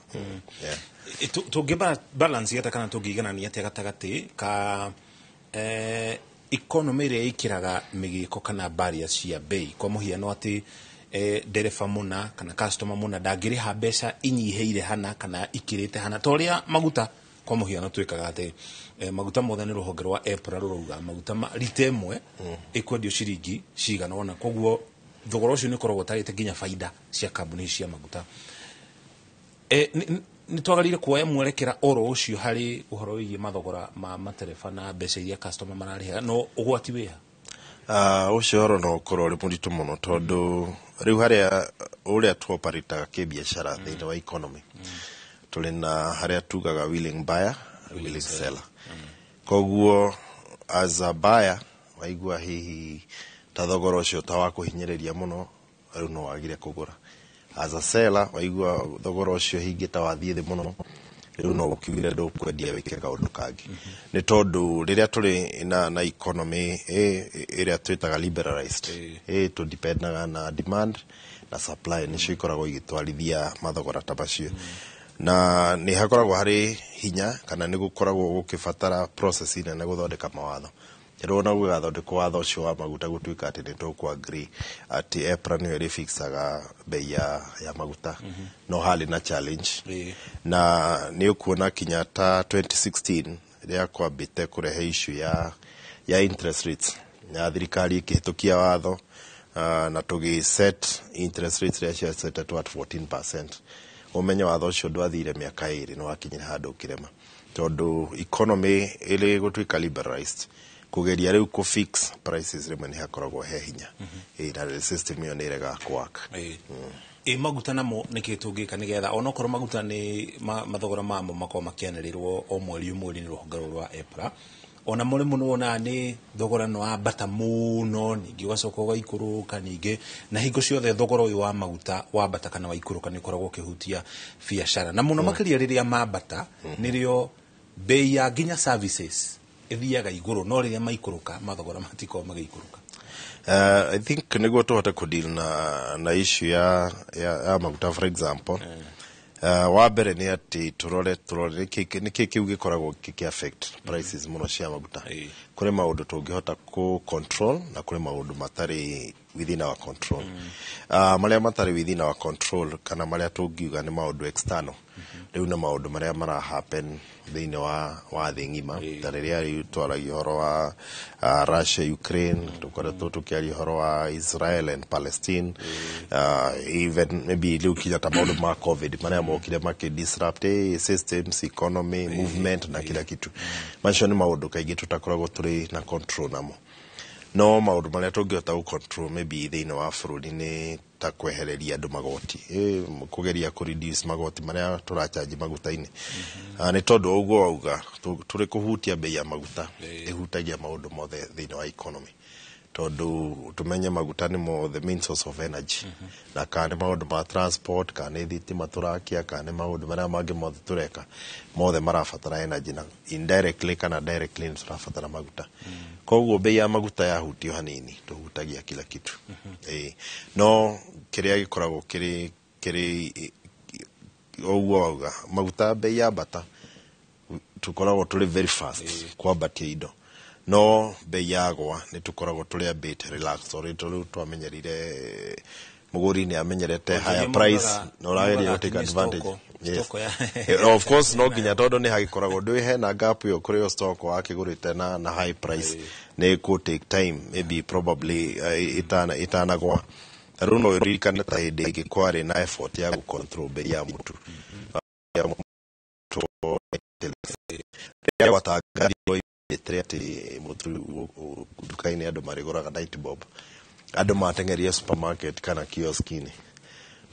Yeah. Tũngĩ balance atĩa kana tũngĩiganania atĩa gatagatĩ ka economy ĩrĩa ĩkĩraga mĩgĩko kana barriers cia bei, kwa mũhiano atĩ ndereba mũna kana customer mũna ndangĩrĩha mbeca inyihĩire hana kana ikĩrĩte hana, ta ũrĩa maguta kwa mũhiano twĩkaga atĩ maguta mothe nĩ rũhonge rwa EPRA rũrauga maguta ma rita ĩmwe ĩkwendio ciringi cigana ũna, koguo thogora ũcio nĩ ũkoragwo ũtarĩte nginya baida cia kambuni cia maguta. Nĩ twagĩrĩire kuoya mwerekera oro ũcio harĩ ũhoro wĩgiĩ mathogora ma matereba na mbeca iria customer mararĩha, no ũgwati wĩha? Ũcio ũhoro no ũkorwo ũrĩ mũritũ mũno, tondũ rĩu harĩa ũrĩa tuoparĩtaga kĩbiacara thĩinĩ wa economy, tũrĩ na harĩa tugaga willing buyer, willing seller. Koguo as a buyer waigua hihi ta thogora ũcio ta wa kũhinyĩrĩria mũno, rĩu no wagire kũgũra. As a seller waigua thogora ũcio hingĩ ta wathiĩ thĩ mũno, rĩu no ũkiugire ndũkwendia, wĩke kaũndũ kangĩ. Nĩ tondũ rĩrĩa tũrĩ na economy ĩrĩa twĩtaga liberalized, tũdipendaga na demand na supply, nĩcio ikoragwo igĩtwarithia mathogora ta macio, na nĩ hakoragwo harĩ hinya kana nĩ gũkoragwo gũkĩbatara process nene gũthondeka mawatho. Rĩu ona gũgathondekwo watho ũcio wa maguta, gũtuĩka atĩ nĩ tũkũ agree atĩ EPRA nĩyo ĩrĩfixaga bei ya maguta, no harĩ na challenge. Na nĩ ũkuona kinya ta 2016 rĩrĩa kwambĩte kũrehe issue ya interest rates, ya thirikari ĩkĩhĩtũkia watho na tũgĩ set interest rates rĩrĩa ciasetetwo at 14%. Ũmenye watho ũcio ndwathire mĩaka 2, nĩ wakinyire handũ ũkĩrema, tondũ economy ĩrĩ gũtuĩka liberalized, kũgeria rĩu kũ fix prices rĩmwe nĩ hakoragwo he hinya. Na system ĩyo nĩ ĩregaga kũ work. Ĩ maguta namo nĩkĩ tũngĩka nĩgetha onokorwo maguta nĩ mathogora mamo makorwo makĩanĩrĩrwo o mweri o mweri nĩ rũhonge rũrũ rwa EPRA, ona mũrĩ mũno wonaga nĩ thogora nĩ wambata mũno, ningĩ ũgacoka ũgaikũrũka ningĩ, na hingo ciothe thogora ũyũ wa maguta wambata kana waikũrũka nĩ ũkoragwo ũkĩhutia biacara, na mũno makĩria rĩrĩa mambata nĩrĩo bei ya nginya services ĩthiaga igũrũ, no rĩrĩa maikũrũka mathogora matikoragwo magĩikũrũka. I think nĩguo tũhote kũdeal na issue ya maguta, for example, wa mbere nĩ atĩ tũrore nĩkĩ kĩu gĩkoragwo gĩkĩ affect prices mũno cia maguta. Kũrĩ maũndũ tũngĩhota kũ control na kũrĩ maũndũ matarĩ within our control. Marĩa matarĩ within our control kana marĩa tũngiuga nĩ maũndũ external, rĩu nĩ maũndũ marĩa mara happen thĩinĩ wa thĩ ng'ima, ta rĩrĩa rĩu twaragia ũhoro wa Russia, Ukraine, tũkoretwo tũkĩaria ũhoro wa Israel and Palestine, even maybe rĩu kinya ta maũndũ ma COVID marĩa mokire makĩ disrupt systems, economy, movement na kila kitu. Macio nĩ maũndũ kaingĩ tũtakoragwo tũrĩ na control namo. No maũndũ marĩa tũngĩhota gũ control maybe thĩinĩ wa bũrũri nĩ ta kwehereria andũ magoti, kũgeria kũ reduce magoti marĩa tũrachanji maguta-inĩ. Nĩ tondũ ũguo wauga tũrĩ kũhutia bei ya maguta ĩhutagia maũndũ mothe thĩinĩ wa economy, tondũ tũmenye maguta nĩmo the main source of energy, na kana nĩ maũndũ ma transport, kana nĩ thitima tũrakia, kana nĩ maũndũ marĩa mangĩ mothe tũreka, mothe marabatara energy, na indirectly kana directly nĩ tũrabatara maguta. Koguo bei ya maguta yahutio hanini, tũhutagia kila kitu. No kĩrĩa gĩkoragwo kĩrĩ ũguo wauga, maguta bei yambata, tũkoragwo tũrĩ very fast kwambatia indo. No bei yagwa nĩ tũkoragwo tũrĩ a bit relaxed, already rĩu twamenyerire mũgũri nĩ amenyerete higher price na ũrageria gũ take advantage. Yes. Of course no nginya, tondũ nĩ hagĩkoragwo ndũĩ hena gap ĩyo kũrĩ o stock wakĩgũrĩte na high price, nĩ ĩkũ take time maybe probably itanagwa. Ta rĩu no ũririkane ta hĩndĩ ĩngĩ kwarĩ na effort ya gũ control bei ya mũtu. Ya mũtu rĩrĩa gwatangathirwo immediately atĩ mũtu nduka-inĩ andũ marĩgũraga 90 bob, andũ mateng'erie supermarket kana kiosk-inĩ.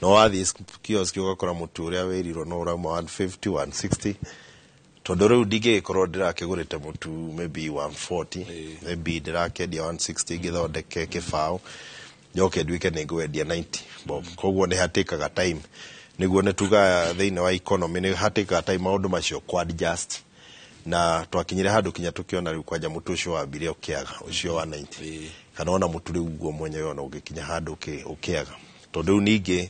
No wathiĩ kiosk ũgakora mũtu ũrĩa wĩrirwo no ũrauma 150, 160, tondũ rĩu ndingĩgĩkorwo ndĩrakĩgũrĩte mũtu maybe 140, maybe ndĩrakĩendia 160, ngĩthondeke kĩbaũ njoke nduĩke nĩ ngwendia 90 bob. Koguo nĩ hatĩkaga time, nĩguo nĩ tugaga thĩinĩ wa economy nĩ hatĩkaga time maũndũ macio kũ adjust, na twakinyire handũ kinya tũkĩona rĩu kwanja mũtu ũcio wambire ũkĩaga, ũcio wa 90, kana ona mũtu rĩu guo mwenyewe ona ũgĩkinya handũ ũkĩaga, tondũ rĩu ningĩ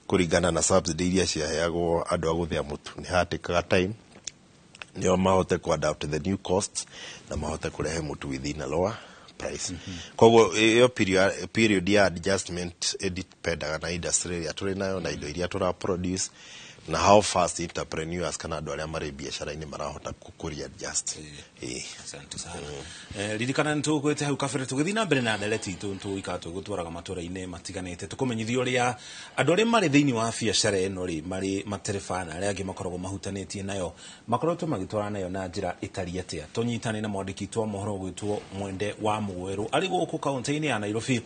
kũringana na subsidy iria ciaheagwo andũ a gũthĩa mũtu nĩ hatĩkaga time nĩo mahote ku adapt the new costs na mahote kũrehe mũtu within a lower price. Koguo ĩyo period ya adjustment ĩdipendaga na industry ĩrĩa tũrĩ nayo na indo iria tũra produce na how fast entrepreneurs kana andũ arĩa marĩ biacara-inĩ marahota kũ adjust. Asante sana. Ririkana nĩ tũgwĩte hau kabere tũgĩthiĩ na mbere na ndereti itũ, nĩtũgũikara tũgũtwaraga matũra-inĩ matiganĩte tũkũmenyithia ũrĩa andũ arĩa marĩ thĩinĩ wa biacara ĩno rĩ, marĩ matereba na arĩa angĩ makoragwo mahutanĩtie nayo, makoretwo magĩtwara nayo na njĩra ĩtariĩ atĩa. Tũnyitane na mwandĩki witũ wa mohoro ũgwĩtwo Mwende wa Mũgwerũ arĩ gũkũ kaũntĩ-inĩ ya Nairobi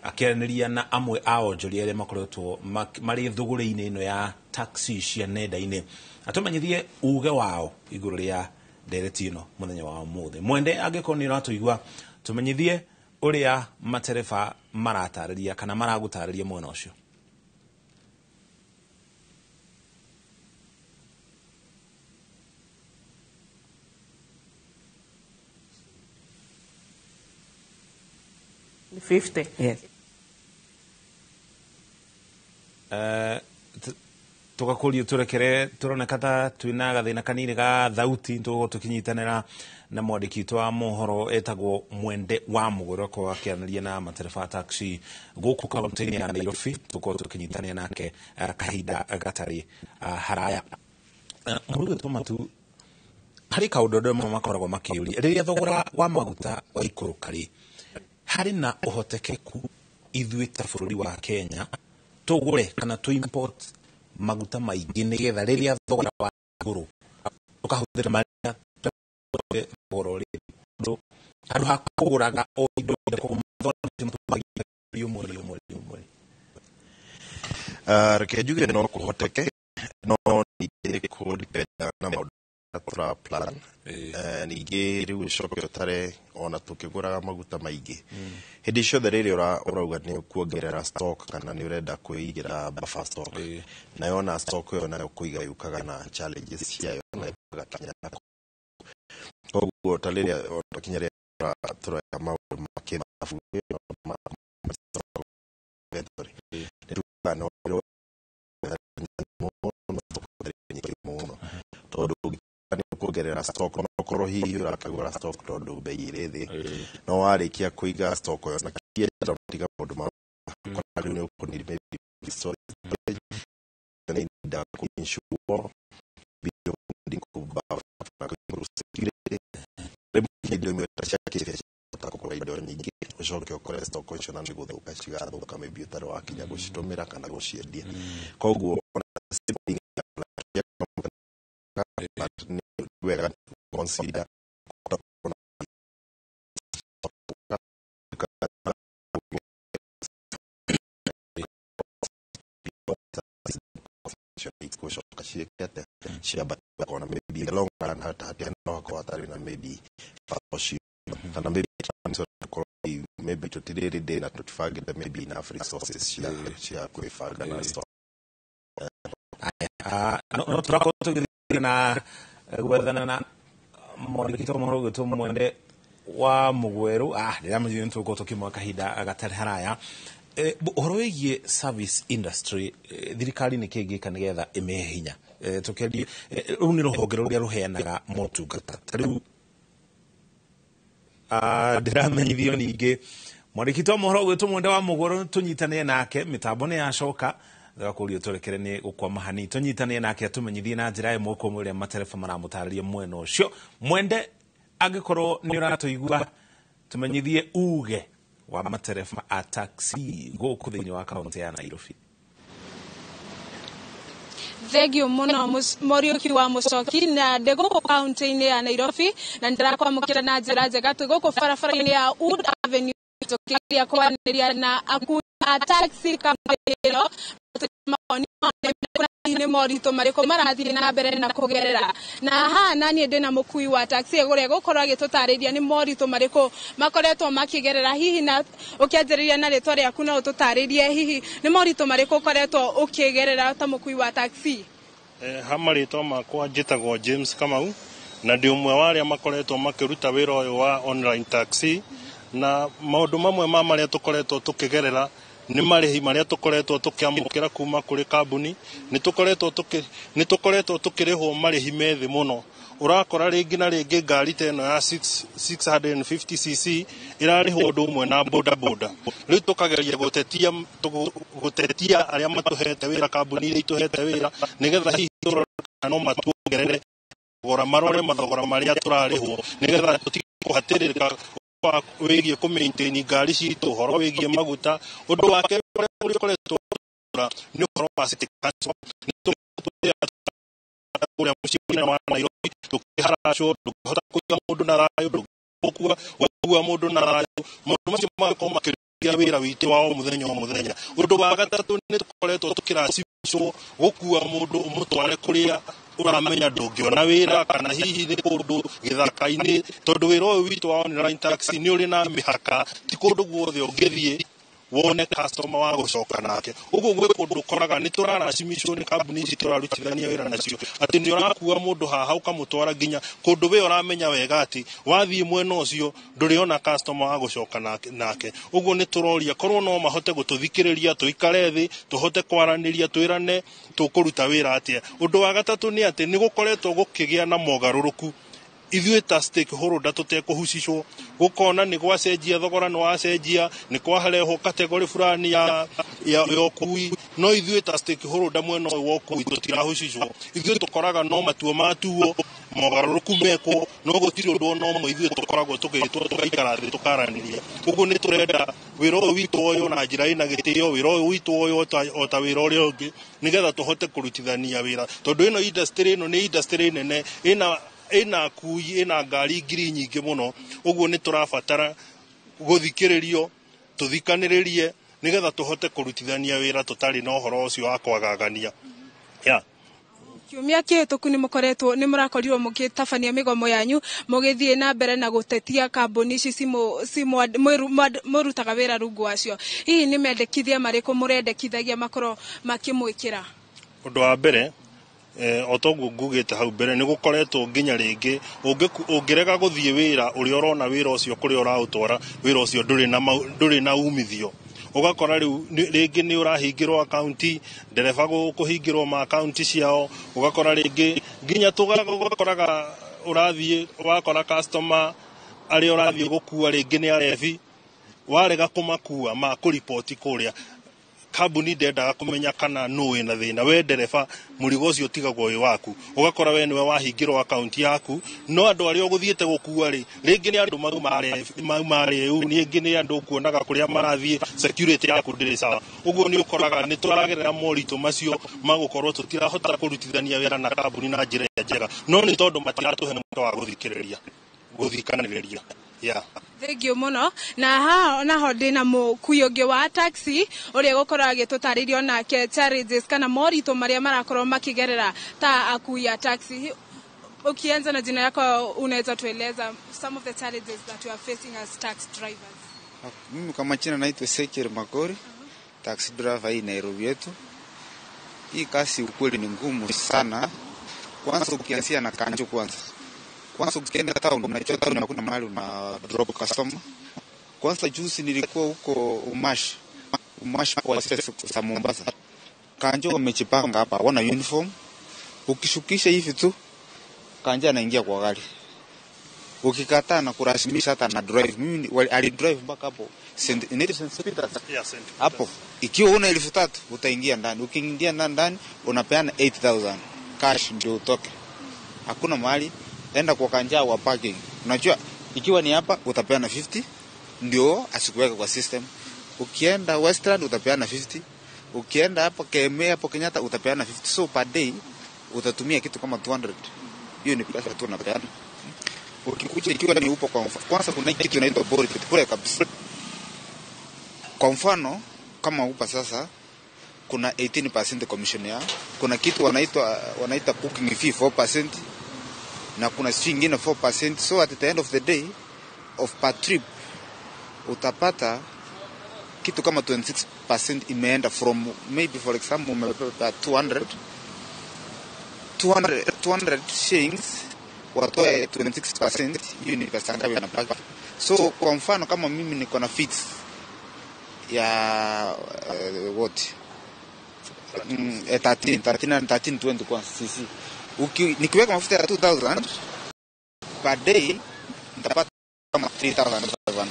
akĩaranĩria na amwe a onjoria arĩa makoretwo marĩ thũgũrĩ-inĩ ĩno ya taxi cia nenda-inĩ, atũmenyithie uge wao igũrũ rĩa ndereti ĩno mũthenya wa ũmũthĩ. Mwende, angĩkorwo nĩ ũratũigua, tũmenyithie ũrĩa matereba maratarĩria kana maragũtarĩria mwena ũcio. 50. Yes. Tũgakũrio tũrekere, tũroneka ta twĩna gathĩna kanini ga thauti, tũgũkorwo tũkĩnyitanĩra na mwandĩki witũ wa mohoro etagwo Mwende wa Mũgũrũ akorwo akĩaranĩria na matereba taxi gũkũ kaũntĩ-inĩ ya Nairobi. Tũkorwo tũkĩnyitanĩra nake kahinda gatarĩ haraya. Mũndũ ũgwĩtwo Matu, harĩ kaũndũ andũ amwe makoragwo makĩũria rĩrĩa thogora wa maguta waikũrũka rĩ, harĩ na ũhotekeku ithuĩ ta bũrũri wa Kenya tũgũre kana tũ import maguta maingĩ nĩgetha rĩrĩa thogora wa igũrũ tũkahũthĩra marĩa thogora ũrĩ thĩ, handũ ha kũgũraga o indo, ũmwe ũmwe ũmwe? Reke njuge no kũhoteke, no ningĩ kũdipendaga na maũndũ marĩa tũra plan. Ningĩ rĩu ũcoke ũtare ona tũkĩgũraga maguta maingĩ hĩndĩ ciothe rĩrĩa ũrauga nĩ ũkuongerera stock kana nĩ ũrenda kwĩigĩra buffer stock, nayo ona stock ĩyo nayo kũiga yũkaga na challenges ciayo na yũkaga kinya na koguo ta rĩrĩa ona kinya rĩrĩa tũreka maũndũ ma kĩmathabu ma stock inventory, nĩ tugaga no mũno tondũ nĩ kuongerera stock no ũkorwo hihi ũrakĩgũra stock tondũ bei ĩrĩ thĩ, no warĩkia kũiga stock ĩyo na kĩenja tiga maũndũ ma rĩu nĩ ũkũ need maybe storage, nĩ nda kũ insure security, rĩmwe indo imwe ta cia kĩbiacara kũgũra indo nyingĩ ũcoke ũkore stock icio na nĩ gũthũka cigathũka, maybe ũtarĩ wakinya gũcitũmĩra kana gũciendia. Koguo ona but nĩ wega consider. Gũcoka ciĩke atĩa ciambate ona maybe in the long run hata no hakorwo hatarĩ na maybe bata ũcio, kana maybe maybe tũtirĩ ready na tũtibangĩte maybe enough resources cia kwĩbanga na stock. No tũrakorwo tũgĩthiĩ na gwethana na mwandĩki wa mohoro ũgwĩtwo Mwende wa Mũgwerũ. Ndĩramenya nĩ tũgũkorwo tũkĩmũhe kahinda gatarĩ haraya. Ũhoro wĩgiĩ service industry, thirikari nĩ kĩ ĩngĩka nĩgetha ĩmĩhe hinya? Tũkĩaria rũu nĩ rũhonge rũrĩa rũheanaga motungata ta rĩu. Ndĩramenyithio ningĩ mwandĩki wa mohoro gwĩtwo Mwende wa Mũgũrũ tũnyitane nake mĩtambo nĩ yacoka gakũrio tũrekere nĩ gũkwama hanini tũnyitane nake atũmenyithie na njĩra ĩmwe kwa ĩmwe ũrĩa matereba maramũtarĩria mwena ũcio. Mwende, angĩkorwo nĩ ũratũigua, tũmenyithie uge wa matereba a taxi gũkũ thĩinĩ wa kaũntĩ ya Nairobi. Thengio muno Muriuki wa Mucoki, na ndĩ gũkũ kaunti-inĩ ya Nairobi na ndĩrakwamũkĩra na njĩra njega. Twĩ gũkũ barabara-inĩ ya Wood Avenue tũkĩgeria kwaranĩria na akui a taxi kaunti ĩno, mawoni nĩ moritũ marĩkũ marathiĩ na mbere na kũgerera. Na haha naniĩ ndĩna mũkui wa taxi ũrĩa gũkorwo agĩtũtarĩria nĩ moritũ marĩkũ makoretwo makĩgerera. Hihi na ũkĩanjĩrĩria na rĩtwa rĩaku, no ũtũtarĩrie hihi nĩ moritũ marĩkũ ũkoretwo ũkĩgerera ta mũkui wa taxi? Ha marĩtwa makwa njĩtagwo James Kamau, na ndĩ ũmwe wa arĩa makoretwo makĩruta wĩra ũyũ wa online taxi. Na maũndũ mamwe ma marĩa tũkoretwo tũkĩgerera nĩ marĩhi marĩa tũkoretwo tũkĩamũkĩra kuma kũrĩ kambuni. Nĩ tũkoretwo tũkĩrĩhwo marĩhi me thĩ mũno. Ũrakora rĩngĩ na rĩngĩ ngari ta ĩno ya 650cc ĩrarĩhwo ũndũ ũmwe na boda boda. Rĩu tũkageria gũtetia arĩa matũhete wĩra, kambuni iria itũhete wĩra, nĩgetha hihi tũrore kana no matuongerere thogora, marore mathogora marĩa tũrarĩhwo, nĩgetha tũtige kũhatĩrĩrĩka wĩgiĩ kũ maintain ngari citũ, ũhoro wĩgiĩ maguta. Ũndũ wa kerĩ ũrĩa ũkoretwo nĩ ũhoro wa city council. Kũrĩa mũciĩ mũnene wa Nairobi tũkĩharacwo, ndũngĩhota kũiga mũndũ na thayũ, ndũngĩkua gũkua mũndũ na thayũ. Maũndũ macio magakorwo makĩrutia wĩra witũ wa o mũthenya o mũthenya. Ũndũ wa gatatũ nĩ tũkoretwo tũkĩracimicwo gũkua mũndũ ũmũtware kũrĩa ũramenya ndũngĩona wĩra, kana hihi nĩ kũndũ gĩthaka-inĩ, tondũ wĩra ũyũ witũ wa online taxi nĩ ũrĩ na mĩhaka, ti kũndũ guothe ũngĩthiĩ wone customer wa gũcoka nake. Ũguo gwĩ kũndũ ũkoraga nĩ tũraracimicwo nĩ kambuni ici tũrarutithania wĩra nacio, atĩ nĩ ũrakua mũndũ haha ũkamũtwara nginya kũndũ we ũramenya wega atĩ wathiĩ mwena ũcio ndũrĩona customer wa gũcoka nake. Ũguo nĩ tũroria korwo no mahote gũtũthikĩrĩria, tũikare thĩ, tũhote kwaranĩria, twĩrane tũkũruta wĩra atĩa. Ũndũ wa gatatũ nĩ atĩ nĩ gũkoretwo gũkĩgĩa na mogarũrũku ithuĩ ta stakeholder tũtekũhucicwo, gũkona nĩ gwacenjia thogora, nĩ wacenjia, nĩ kwarehwo category fulani ya ũkui, no ithuĩ ta stakeholder mwena ũyũ wa ũkui tũtirahucicwo. Ithuĩ tũkoraga no matua matuo, mogarũrũku mekwo, no gũtirĩ ũndũ ona ũmwe ithuĩ tũkoragwo tũgĩtwo tũgaikara thĩ tũkaranĩria. Ũguo nĩ tũrenda wĩra ũyũ witũ ũyũ na njĩra ĩna gĩtĩo, wĩra ũyũ witũ ũyũ o ta wĩra ũrĩa ũngĩ, nĩgetha tũhote kũrutithania wĩra, tondũ ĩno industry ĩno nĩ industry nene, ĩna akui, ĩna ngari ngiri nyingĩ mũno. Ũguo nĩ tũrabatara gũthikĩrĩrio, tũthikanĩrĩrie, nĩgetha tũhote kũrutithania wĩra tũtarĩ na ũhoro ũcio wa kwagagania. Kiumia kĩhĩtũku nĩ mũkoretwo nĩ mũrakorirwo mũgĩtabania mĩgomo yanyu mũgĩthiĩ na mbere na gũtetia kambuni ici mũrutaga wĩra rungu wacio. Hihi nĩ mendekithia marĩkũ mũrendekithagia makorwo makĩmwĩkĩra? Ũndũ wa mbere, o toguo ngugĩte hau mbere, nĩ gũkoretwo nginya rĩngĩ ũngĩrega gũthiĩ wĩra ũrĩa ũrona wĩra ũcio kũrĩa ũraũtwara, wĩra ũcio ndũrĩ na umithio. Ũgakora rĩu rĩngĩ nĩ ũrahingĩrwo akaunti, ndereba kũhingĩrwo ma akaunti ciao, ũgakora rĩngĩ nginya ũgakoraga ũrathiĩ wakora customer arĩa ũrathiĩ gũkua rĩngĩ nĩ arebi, warega kũmakua makũriboti kũrĩa kambuni ndendaga kũmenya kana nũ wĩna thĩna, we ndereba mũrigo ũcio ũtigagwo wĩ waku. Ũgakora we nĩwe wahingĩrwo akaunti yaku, no andũ arĩa ũgũthiĩte gũkua rĩ, rĩngĩ nĩ andũ mauma rĩu, rĩngĩ nĩ andũ ũkuonaga kũrĩa marathiĩ, security yaku ndĩrĩ sawa. Ũguo nĩ ũkoraga nĩ tũragerera moritũ macio ma gũkorwo tũtirahota kũrutithania wĩra na kambuni na njĩra ĩrĩa njega, no nĩ tondũ matiratũhe mweke wa gũthikanĩrĩria. Thengio mũno. Na haha naho ndĩna mũkui ũngĩ wa taxi ũrĩa gũkorwo agĩtũtarĩria onake challenges kana moritũ marĩa marakorwo makĩgerera ta akui a taxi. Ukianza na jina yako, unaweza tueleza some of the challenges that you are facing as taxi drivers? Mimi kama jina naitwa Ezekiel Makori, taxi driver hii Nairobi yetu. Hii kazi ukweli ni ngumu sana. Kwanza ukianzia na kanjo kwanza. Kwanza ukienda town, unajua town hakuna mahali una drop customer. Kwanza juzi nilikuwa huko Umash kwa sasa Mombasa. Kanjo wamejipanga hapa, wana uniform. Ukishukisha hivi tu, kanja anaingia kwa gari. Ukikataa na kurasimisha hata na drive. Mimi alidrive mpaka hapo St. inaitwa St. Peters. Yeah, St. Peters. Hapo ikiwa una 3,000 utaingia ndani. Ukiingia ndani unapeana 8,000 cash ndio utoke. Hakuna mahali, enda kwa kanjaa wa parking. Unajua ikiwa ni hapa utapeana 50 ndio asikuweke kwa system. Ukienda Westland utapeana 50. Ukienda hapo KMA hapo Kenyatta utapeana 50. So per day utatumia kitu kama 200. Hiyo ni pesa tu unapeana. Ukikuja ikiwa ni upo kwa mfano, kwanza kuna kitu inaitwa board kule kabisa. Kwa mfano kama upa sasa kuna 18% commission ya, kuna kitu wanaita booking fee 4% na kuna fee nyingine 4%. So at the end of the day of per trip utapata kitu kama 26% imeenda from maybe for example umebeba 200 shillings watoe 26%, hiyo ni pesa ngapi unapata? So kwa mfano kama mimi niko na fits ya what 13 13 20 kwa cc, nikiweka mafuta ya 2000 per day nitapata kama 3500.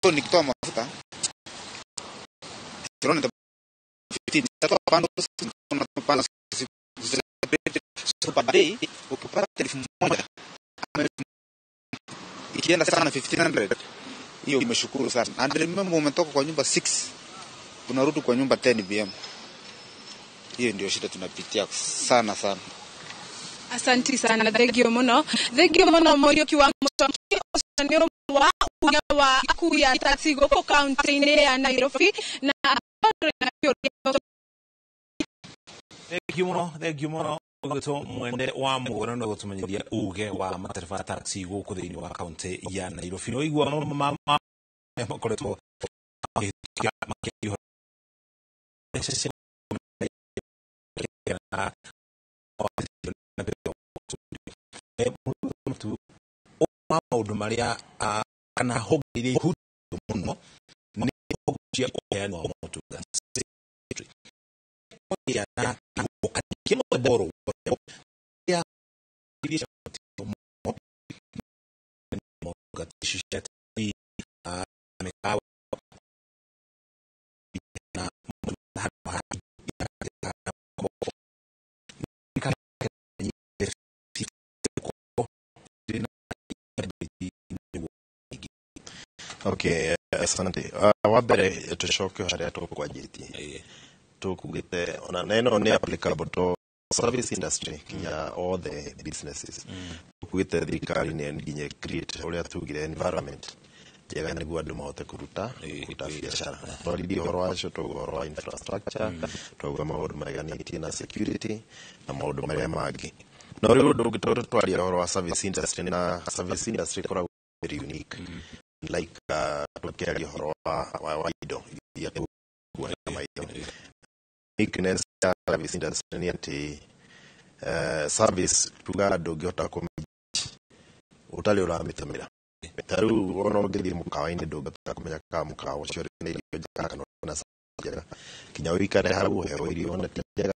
So nikitoa mafuta 15 nitatoa pando, so per day ukipata 1,000 ama ikienda sana 1,500, hiyo imeshukuru sana. And remember umetoka kwa nyumba 6 unarudi kwa nyumba 10 PM. Hiyo ndio shida tunapitia sana sana. Asanti sana, thengio muno. Thengio muno Muriuki wa Muchoki, ũcio nĩ ũmwe wa uge wa akui a taxi gũkũ kaunti-inĩ ya Nairobi na Thank you muno gwitwo Mwende wa Mugoro no gutumenyithia uge wa matereba taxi guku thiini wa kaunti ya Nairobi. No igua makoretwo makĩhiũha mbeca cia maũndũ marĩa kana honge iria ihutĩtio mũno nĩ honge cia ũheani wa motungata na Okay, asante. Wa mbere tũcoke harĩa tũkwanjĩtie tũkugĩte ona na ĩno nĩ applicable to service industry kinya all the businesses. Tũkugĩte thirikari nĩ nginya create ũrĩa tugire environment njega nĩguo andũ mahote kũruta biacara. Twaririe ũhoro wacio, twauga ũhoro wa infrastructure, twauga maũndũ mareganĩtie na security na maũndũ marĩa mangĩ. No rĩu ũndũ ũngĩ tondũ twaria ũhoro wa service industry, na service industry ĩkoragwo very unique, like tũkĩaria ũhoro wa indo iria tũkuona na maitho. Uniqueness ya service industry nĩ atĩ service tuga ndũngĩhota kũmĩ ũtarĩ ũramĩtũmĩra. Ta rĩu ona ũngĩthiĩ mũkawa-inĩ ndũngĩhota kũmenya kana mũkawa ũcio ũrĩ na irio njega kana ũrĩ na service njega. Kinya ũikare hau ũheo irio ona ti njega,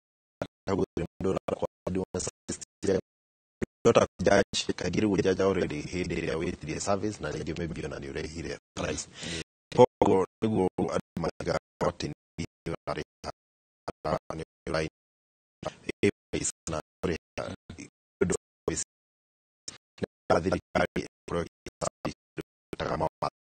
hau gũtirĩ mũndũ ũrakwambia na service ti njega. Ndũngĩhota kũjudge, kaingĩ rĩu ũjudge already hĩndĩ ĩrĩa wĩtirie service na rĩngĩ maybe ona nĩ ũrĩhire price. Koguo nĩguo andũ matigakorwo atĩ nĩ ũrarĩha nĩ ũra price na ũrĩha ũndũ service. Na thirikari ĩkorwo ĩgĩtaga mawatho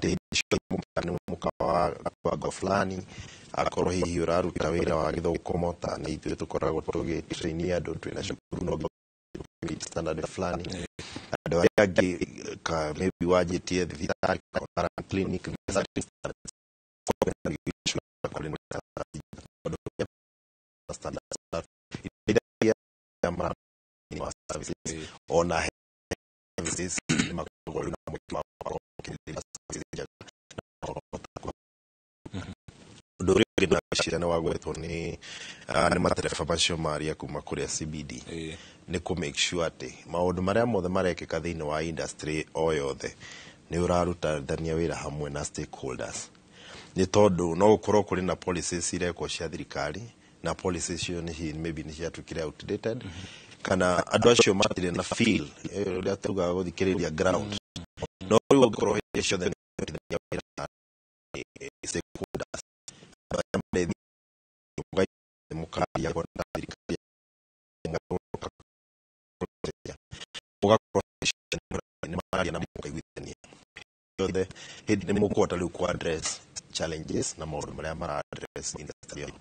nĩ mũkawa kiwango fulani, akorwo hihi ũraruta wĩra wa gĩthũkũmo ta nĩ ithuĩ tũkoragwo tũgĩtrainia andũ twĩna cukuru no nginya standard fulani. Andũ arĩa angĩ ka maybe wanjĩtie thibitarĩ kana clinic standards services ona services nĩ makoragwo na mweke wa gũkorwo makĩrĩra services njega na makahota ũndũ ũrĩa ũngĩ ndĩreciria nĩ wagwetwo nĩ nĩ matereba macio maria kuma kũrĩa CBD nĩ kũ make sure atĩ maũndũ marĩa mothe marekĩka thĩinĩ wa industry o yothe nĩ ũrarutithania wĩra hamwe na stakeholders, nĩ tondũ no gũkorwo kũrĩ na policies irekwo cia thirikari Na policy icio nĩ maybe nĩ ciatuĩkire outdated, kana andũ acio matirĩ na feel ũrĩa tugaga gũthikĩrĩria ground. No rĩu ũngĩkorwo hĩndĩ ciothe nĩ ũrutithania wĩra na stakeholders, andũ arĩa marĩ mũkaria na thirikari, mũgakorwo nĩ mararia na mũkaiguithania yothe, hĩndĩ nĩ mũkũhota rĩu ku address challenges na maũndũ marĩa mara address industry ĩyo.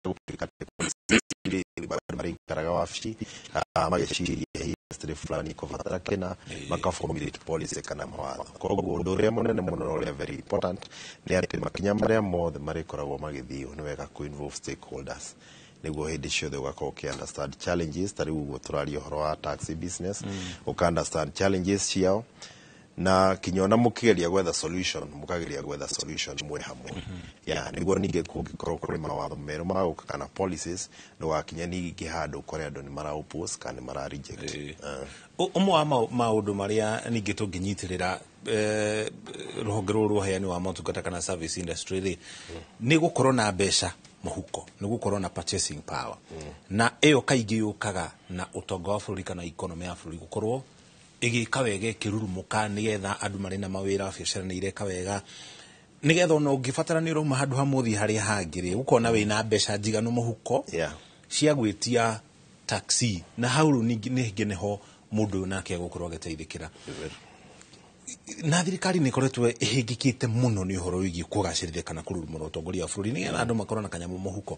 Gũtuĩka atĩ andũ marĩikaraga wabici magĩciria industry fulani ĩkũbatara kĩna, maka formulate policy kana mawatho. Koguo ũndũ ũrĩa mũnene mũno na ũrĩa very important nĩ atĩ makinya marĩa mothe marĩkoragwo magĩthio, nĩ wega kũ involve stakeholders, nĩguo hĩndĩ ciothe ũgakorwo ũkĩ understand challenges. Ta rĩu ũguo tũraria ũhoro wa taxi business, ũka understand challenges ciao, na kinya ona mũkĩgeria gwetha solution, mũkageria gwetha solution mwĩ hamwe ya nĩguo ningĩ kũngĩkorwo kũrĩ mawatho merũ magũka kana policies, ndũgakinye ningĩ handũ ũkore andũ nĩ mara oppose kana nĩ mara reject. Ũmwe wa maũndũ marĩa ningĩ tũngĩnyitĩrĩra rũhonge rũrũ rwa ũheani wa motungata kana service industry rĩ, nĩ gũkorwo na mbeca mũhuko, nĩ gũkorwo na purchasing power, na ĩyo kaingĩ yũkaga na ũtonga wa bũrũri kana economy ya bũrũri gũkorwo ĩgĩka wega, ĩkĩrurumũka, nĩgetha andũ marĩ na mawĩra, biacara nĩ ireka wega, nĩgetha ona ũngĩbatara nĩ ũrauma handũ hamwe ũthiĩ harĩa hangĩ rĩ, ũkona wĩna mbeca njiganu mũhuko cia gwĩtia taxi. Na hau rĩu ningĩ nĩ nĩho mũndũ ũyũ nake egũkorwo agĩteithĩkĩra. Na thirikari nĩ ĩkoretwo ĩhĩngĩkĩte mũno nĩ ũhoro wĩgiĩ kũgacĩrithia kana kũrurumũra ũtongoria wa bũrũri, nĩgetha andũ makorwo na kanyamũ mũhuko.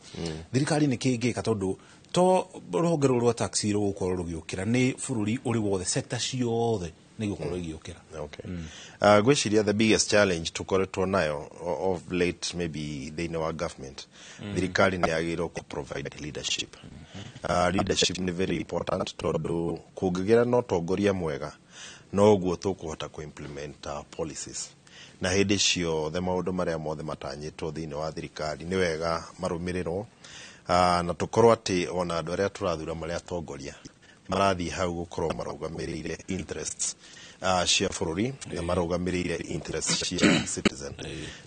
Thirikari nĩ kĩ ĩngĩka, tondũ to rũhonge rũrũ rwa taxi rũgũkorwo rũgĩũkĩra, nĩ bũrũri ũrĩ wothe, sector ciothe nĩ igũkorwo igĩũkĩra? Okay. Ngwĩciria the biggest challenge tũkoretwo nayo of late maybe thĩinĩ wa government, thirikari nĩ yagĩrĩirwo kũ provide leadership. Leadership nĩ very important, tondũ kũngĩgĩra na ũtongoria mwega, noguo tũkũhota kũ implement policies, na hĩndĩ ciothe maũndũ marĩa mothe matanyĩtwo thĩinĩ wa thirikari nĩ wega marũmĩrĩrwo, na tũkorwo atĩ ona andũ arĩa tũrathura marĩa atongoria marathiĩ hau gũkorwo marũgamĩrĩire interests cia bũrũri na marũgamĩrĩire interests cia citizen,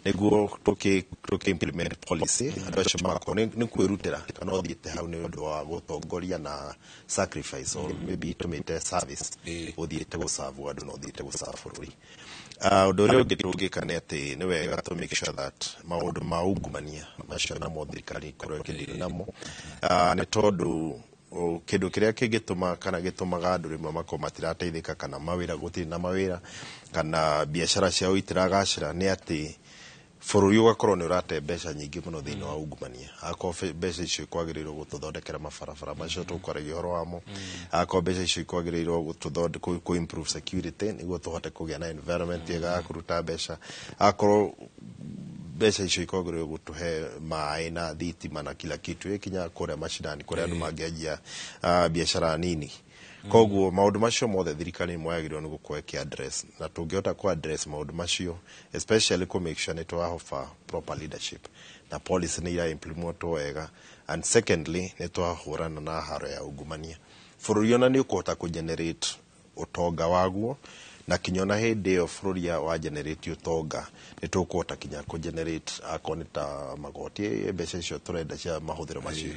nĩguo tũkĩ implement policy, andũ acio magakorwo nĩ kwĩrutĩra kana ũthiĩte hau nĩ ũndũ wa gũtongoria na sacrifice, or maybe tũmĩte service, ũthiĩte gũcabu andũ na ũthiĩte gũcabu bũrũri. Ũndũ ũrĩa ũngĩ tũngĩka nĩ atĩ nĩ wega tũ make sure that maũndũ ma ungumania macio namo thirikari ĩkorwo ĩkĩdeal namo, nĩ tondũ kĩndũ kĩrĩa kĩngĩtũma kana gĩtũmaga andũ rĩmwe makorwo matirateithĩka, kana mawĩra gũtirĩ na mawĩra, kana biacara ciao itiragacĩra, nĩ atĩ bũrũri ũgakorwo nĩ ũrate mbeca nyingĩ mũno thĩinĩ wa ungumania. Akorwo mbeca icio ikwagĩrĩirwo gũtũthondekera mabarabara macio tũkwaragia ũhoro wamo, akorwo mbeca icio ikwagĩrĩirwo kũ improve security nĩguo tũhote kũgĩa na environment njega ya kũruta mbeca, akorwo mbeca icio ikwagĩrĩirwo gũtũhe maĩ na thitima na kila kitu ĩkinya kũrĩa macinani kũrĩa andũ mangĩanjia biacara nini. Koguo maũndũ macio mothe thirikari nĩ yagĩrĩirwo nĩ gũkorwo ĩkĩ address, na tũngĩhota kũ address maũndũ macio, especially kũ make sure nĩ twa offer proper leadership na policy nĩ ira implementwo wega, and secondly nĩ twahũrana na haro ya ungumania, bũrũri ona nĩ ũkũhota kũ generate ũtonga waguo. Na kinya ona hĩndĩ ĩyo bũrũri wa generate ũtonga, nĩ tũkũhota kinya kũ generate akorwo nĩ ta magoti, mbeca icio tũrenda cia mahũthĩro macio.